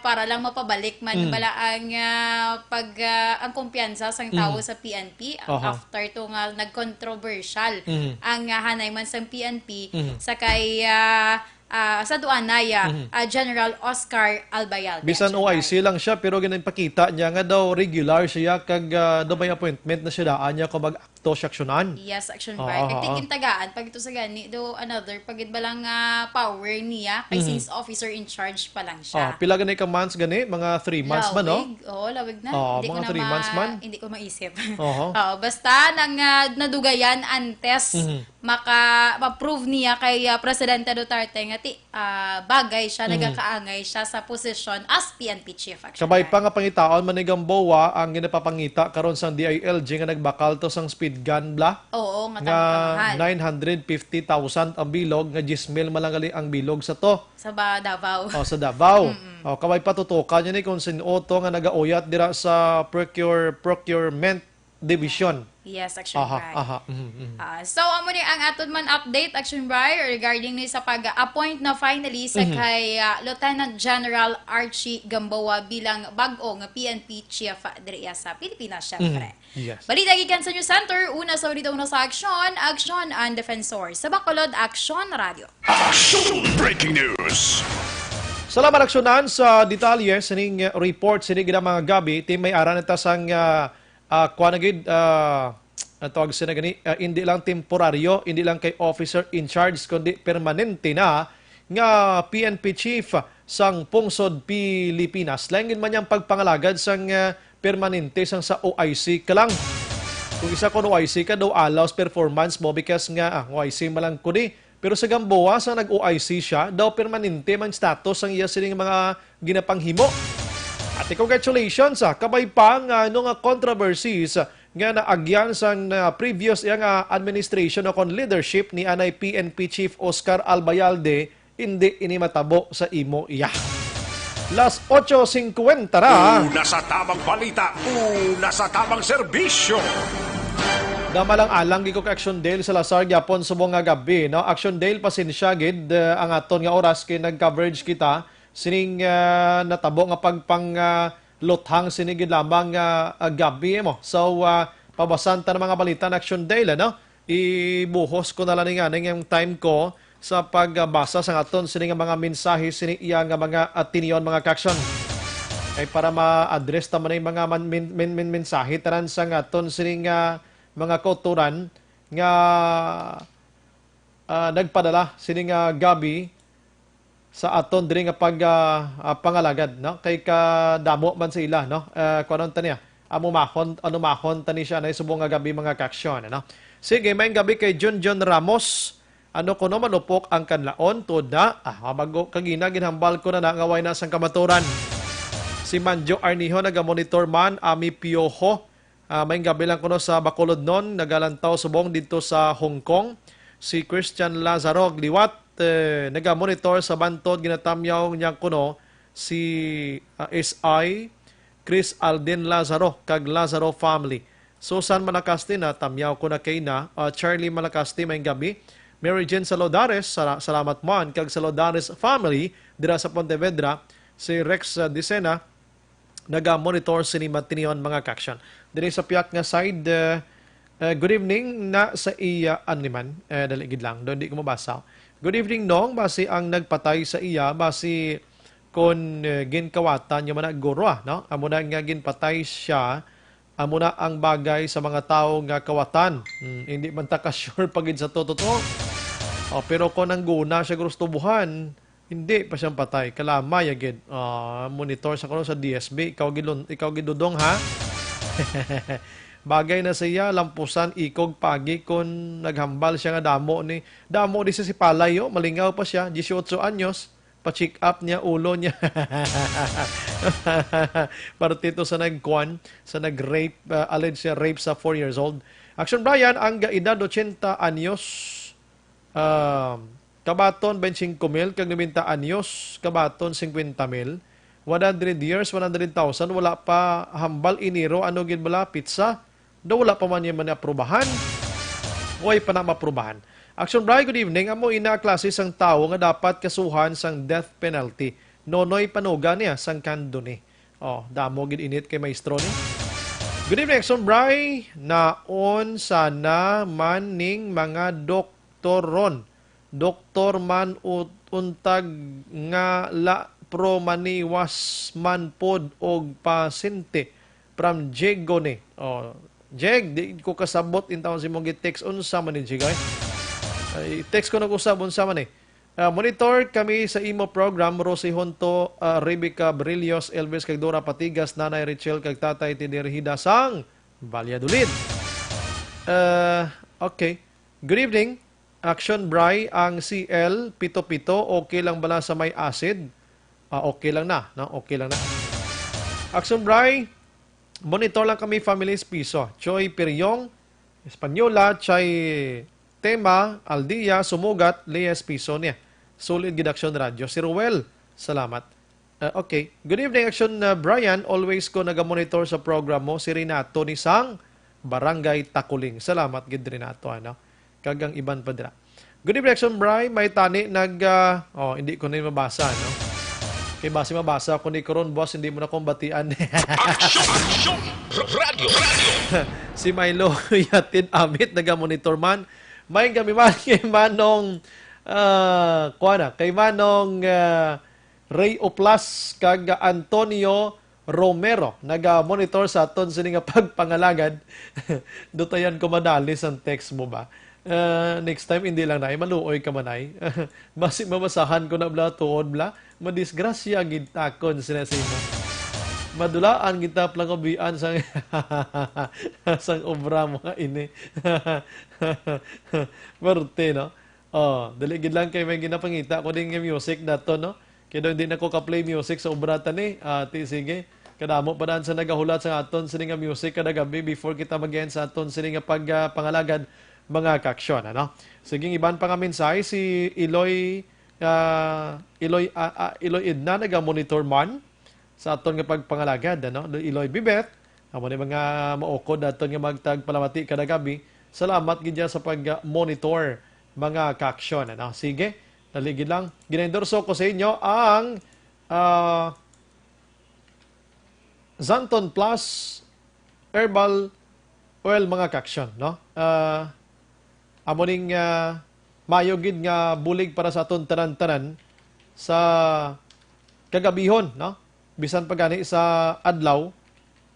para lang mapabalik man Mm. bala ang, ah, pag, ah, ang kumpiyansa sang tawo Mm. sa P N P Aha. after to nga nag-controversial Mhm. ang, ah, hanay man sang P N P Mhm. sa kay, ah, ah, sa Duanay, ah, Mhm. ah, General Oscar Albayalde, Bisan Action Bri. O I C lang siya, pero ginapakita niya nga daw regular siya kag, ah, daw may appointment na siya daan niya kung mag-akto siya aksyonan. Yes, Action Bri. Aha, Kay aha. tigin tagaan, pag ito sa gani, do another, pag ito ba lang, ah, power niya, kay Mhm. since officer in charge pa lang siya. Oh, pila gani ka months gani? Mga three months man, no? Lawig. Oo, lawig na. Oo, Hindi ko mga na three ma-, months man. hindi ko maisip. Oho. Oo, basta nang, ah, nadugayan antes Mhm. maka, ma-prove niya kay, ah, Presidente Duterte nga ti, ah, bagay siya, Mhm. nagakaangay siya sa posisyon as P N P chief, Action Kabay Bri. pa nga pangitaon man ni Gamboa ang ginapapangita karon sang D I L G nga nagbakal to sang speed gun bla. Oo, nga Nga tama kamahal. nine hundred fifty thousand ang bilog, nga diyes mil man lang gali ang bilog sa to. Sa ba-, Davao. Oh, sa Davao. Mm-mm. Oh, kabay patutukan niya ni kung sin-o to nga nagauyat dira sa procure-, procurement division. Yes, Action Aha, Bri. aha. Mhm, mhm. Ah, so, amo ni ang aton man update, Action Bri, regarding ni sa pag-appoint na finally sa Mhm. kay, ah, Lieutenant General Archie Gamboa bilang bag-o nga P N P chief diri sa Pilipinas, syempre. Mhm. Yes. Balita gikan sa News Center, una sa balita, una sa aksyon, Aksyon ang Defensor. Sa Bacolod, Aksyon Radio. Action Breaking News! Salamat, Aksyonan, sa detalye sining report sini gid mga gabi. Ti may ara na ta sang, ah, ah, kuwan na gid, ah, ang tawag sina gani, ah, hindi lang temporaryo, hindi lang kay officer in charge, kundi permanente na nga P N P chief sang pungsod Pilipinas. Lain gid man niyang pagpangalagad sang, ah, permanente sang sa O I C ka lang. Kung isa kon O I C ka, daw alaw sa performance mo because nga, ah, O I C man lang ko di. Pero sa Gamboa, sa nag-O I C siya, daw permanente man status ang iya sining mga ginapanghimo. Ate, congratulations, ah. Kabay pa nga ano nga controversies nga naagyan sang, ah, previous iya nga administration o kon leadership ni anay P N P Chief Oscar Albayalde, hindi ini matabo sa imo iya. Las ocho cincuenta ra. Una sa tamang balita, una sa tamang serbisyo. Damalang alang gid ko kay Action Dale Salazar gyapon subong nga gabi, no? Action Dale, pasensya gid, eh, ang aton nga oras kay nag-coverage kita sining, ah, natabo nga pagpang, ah, luthang sini gid lamang nga, ah, gabi mo. So, ah, pabasan ta ng mga balita na Action Dale, ano? Ibuhos ko na lang ning, ano, yung time ko sa pagbasa sa aton sini nga mga mensahe sini iya nga mga, ah, tinion, mga kaksyon. Ay para ma-address ta man ang mga man-, men-, men-, men-, mensahe tanan sa aton sini nga mga kauturan nga, ah, nagpadala sini nga gabi sa aton diri nga pag, ah, ah, pangalagad, no? Kay kadamo man sa ila, no? Ah, kuanon ta niya, amumahon, anumahon ta ni siya na subong nga gabi, mga kaksyon, ano? Sige, maayong gabi kay Junjun Ramos. Ano kuno, malupok ang kanlaon, tuod na? Ah, mago, kagina, ginhambal ko na na nga way na sang kamaturan. Si Manjo Arniho nagamonitor man, Ami Piojo. Ah, maayong gabi lang kuno sa Bacolodnon, nagalantaw subong didto sa Hong Kong. Si Christian Lazaro liwat, eh, nagamonitor sa Bantod, ginatamyaw niya kuno si, ah, S I Chris Alden Lazaro kag Lazaro family. Susan Malacasti, natamyaw ko na kay na. Ah, Charlie Malacasti, maayong gabi. Mary Jane Salodares, sala-, salamat man kag Salodares family dira sa Pontevedra. Si Rex, ah, Dicena, naga-monitor sini matinion, mga kaksyon. Diri sa piyak nga side, eh, eh, good evening na sa iya, ano ni man, eh, dali gid lang, do, di ko mabasa. Good evening, Nong. Basi ang nagpatay sa iya, basi kon, eh, ginkawatan niya man na guro, ah, no? Amo na nga ginpatay siya, amo na ang bagay sa mga tawo nga kawatan. Hmm, hindi man ta ka-sure pa gid sa to, totoo. Oh, pero kung nangguna siya gusto buhan, hindi pa siyang patay. Kalamay agid. Ah, monitor sa kuno sa D S B. Ikaw gilun-, ikaw gidudong, ha? Bagay na siya, lampusan, ikog, pagi, kung naghambal siya nga damo ni, damo di siya si Palay, oh. Malingaw pa siya, dieciocho anyos, pa-check up niya, ulo niya. Parte to sa nagkuan, sa nag-rape, ah, alleged siya rape sa four years old. Action Brian, ang edad ochenta anyos, ah, kabaton twenty-five mil, kag nobenta anyos, kabaton fifty mil, one hundred years, one hundred thousand, wala pa hambal enero, ano gid bala, pitsa? Daw wala pa man niya man aprubahan. Way pa na maaprubahan. Action Brian, good evening. Amo ina klase sang tawo nga dapat kasuhan sang death penalty. Nonoy panuga niya sang kando ni. Oh, damo gid init kay maestro ni. Good evening, Action Brian. Naon sana man ning mga doktor ron? Doktor man ut-, untag nga la pro maniwas man pod og pasyente. From Diego ni. Oh, Jeg, di ko kasabot intawon si mong gi-text. Unsa man ni, Jeg, ay? Ay, text ko nag-usab, unsa man ni? Ah, monitor kami sa imo program, Rosie Honto, ah, Rebecca Brillos, Elvis kag Dora Patigas, Nanay Richel kag Tatay Tidirhida sang Valladolid. Ah, okay. Good evening. Action Bry, ang C L pito pito, okay lang bala sa may acid? Ah, okay lang na, no? Okay lang na. Action Bry, monitor lang kami, families piso. Choi Piryong, Espanyola, Chay Tema, Aldia, Sumugat, Leyes piso niya. Solid gid Action Radyo. Si Ruel, salamat. Ah, okay. Good evening, Action, ah, Brian. Always ko nagamonitor sa program mo. Si Renato ni sang Barangay Takuling. Salamat gid, Renato, ano? Kag ang iban pa dira. Good evening, Action Bry. May tani nag, ah, oh, hindi ko na yung mabasa, no? Kay basi mabasa ko ni karon, boss, hindi mo na kong batian. Action! Action! Radyo! Radyo! Si Milo Yatin Amit, nagamonitor man. May kami man kay Manong, ah, kuha na, kay Manong, ah, Ray Oplas kag Antonio Romero, naga-monitor sa aton sini nga pagpangalagad. Dutayan ko madali sang text mo ba? Ah, next time, hindi lang na, ay, maluoy ka man ay. Basi mabasahan ko na bla, tuod bla. Madisgrasya gid takon sila sa imo. Madulaan gid ta plangobian sang, sang obra mo nga ini. Perte, no? Oh, dali gid lang kay may ginapangita ko din nga music dato, no? Kay daw hindi na ko ka-play music sa obra tani. Ah, ti, sige. Kadamo pa daan sa nagahulat sa aton sini nga music kada gabi before kita mag-end sa aton sini nga pag, ah, pangalagad, mga kaaksyon, ano? Sige, iban pa nga mensahe si Iloy, ah, Iloy, ah, ah, Iloy Edna naga-monitor man sa aton nga pagpangalagad, ano? Iloy Bibet, amo ni mga maukod naton nga magtagpalamati kada gabi. Salamat gid dyan sa pag-monitor, mga kaaksyon, ano? Sige, dali gid lang. Ginaendorso ko sa inyo ang, ah, Xanthone Plus Herbal Oil, mga kaaksyon, no? Ah, amo ning, ah, mayo gid nga bulig para sa aton tanan-tanan sa kagabihon, no? Bisan pa gani sa adlaw,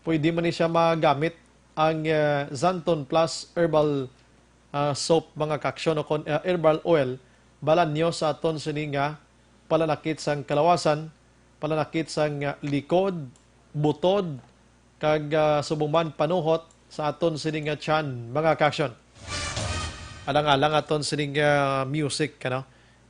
pwede man ni siya magamit ang, ah, Xanthone Plus Herbal, ah, Soap, mga kaaksyon, o kon, ah, Herbal Oil, balanyo sa aton sini nga palanakit sang kalawasan, palanakit sang, ah, likod, butod, kag, ah, subong man panuhot sa aton sini nga tiyan, mga kaaksyon. Alang-alang aton sini nga music, ano?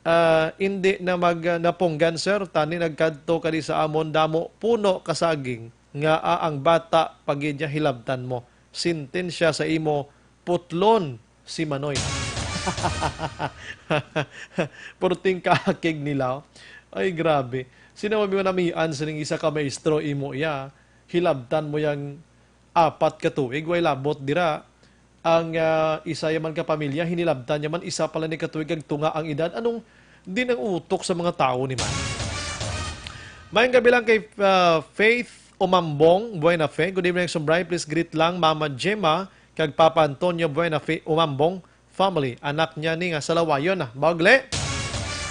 Ah, hindi na mag, ah, napunggan, sir. Tani nagkadto ka di sa amon, damo puno ka saging nga, ah, ang bata pa gid niya hilabtan mo. Sentensya sa imo, putlon si Manoy. Purting kahakig nila, oh. Ay, grabe. Sino man namian sining isa ka maestro imo iya? Hilabtan mo yang apat ka tuig, way labot dira. Ang, ah, isa ya man ka pamilya, hinilabtan niya man isa pala ni ka tuig kag tunga ang edad. Anong din ang utok sa mga tao ni man? Mayong gabi lang kay, ah, Faith Umambong, Buena Fe. Good evening, Sumbray. Please greet lang Mama Gemma kag Papa Antonio Buena Fe Umambong family. Anak niya ni nga Salawayon na. Bagle?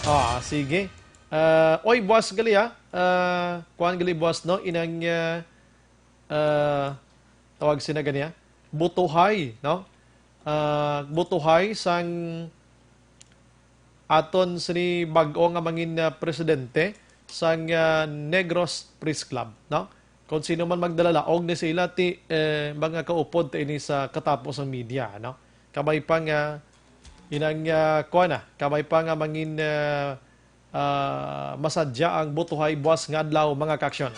Ah, sige. Ah, oy, buwas gali, ah. Ah, kuwan gali buwas, no? Inang, ah, ah, tawag sina ganiya? Butuhay, no? Ah, butuhay sang, aton sini bag-o nga mangin, ah, presidente sang, ah, Negros Press Club, no? Kung sino man magdala, laog ni sila ti, eh, mga kaupod ta ini sa katapos sang media, no? Kabay pa nga inang, ah, kuwan na, kabay pa nga mangin, ah, ah, masadya ang butuhay buwas nga adlaw, mga kaaksyon.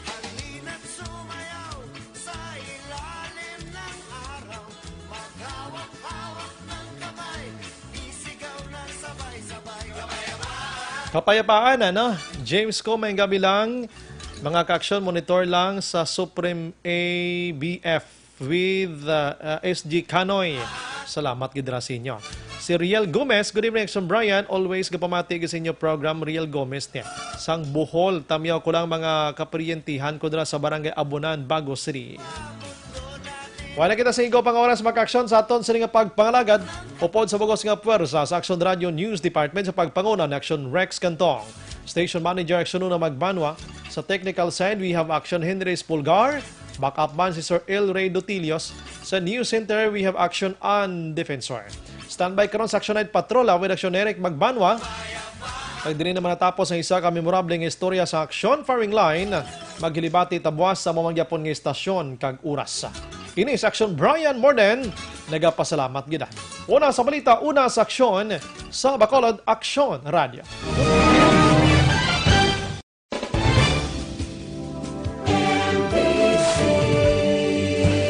Halina't sumayaw sa ilalim ng araw. Maghawak-hawak ng kamay, isigaw ng sabay-sabay. Kapayapaan! Kapayapaan, ano? James Co, maayong gabi lang. Mga kaaksyon, monitor lang sa Supreme A B F with, uh, uh, S G Canoy. Salamat gid ra sa inyo. Si Riel Gomez, "Good evening, Action Brian. Always gapamati gid sa inyo program, Riel Gomez niya. Sang Bohol, tamyaw ko lang mga kaparyentihan ko dira sa Barangay Abunan, Bago City." Wala kita sa igo pang oras, mga kaaksyon, sa aton sini nga pagpangalagad upod sa bugos nga puwersa sa Action Radio News Department sa pagpanguna ni Action Rex Cantong. Station Manager, Action Una Magbanwa. Sa technical side, we have Action Henry Espulgar. Backup man si Sir El Rey Dutilios. Sa News Center, we have Action An Defensor. Standby karon sa Action Night Patrola with Action Eric Magbanwa. Kag diri naman natapos ang isa ka memorable nga istorya sa Action Firing Line. Maghilibati ta buwas sa amo man gyapon nga istasyon kag oras. Ini sa Action, Brian Morden, nagapasalamat gid. Una sa balita, una sa aksyon, sa Bacolod, Aksyon Radio.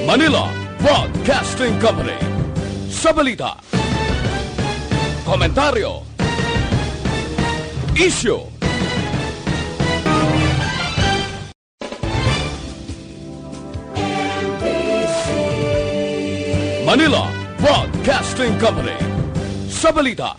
Manila Broadcasting Company. Sa balita, komentaryo, isyu, Manila Broadcasting Company. Sa balita,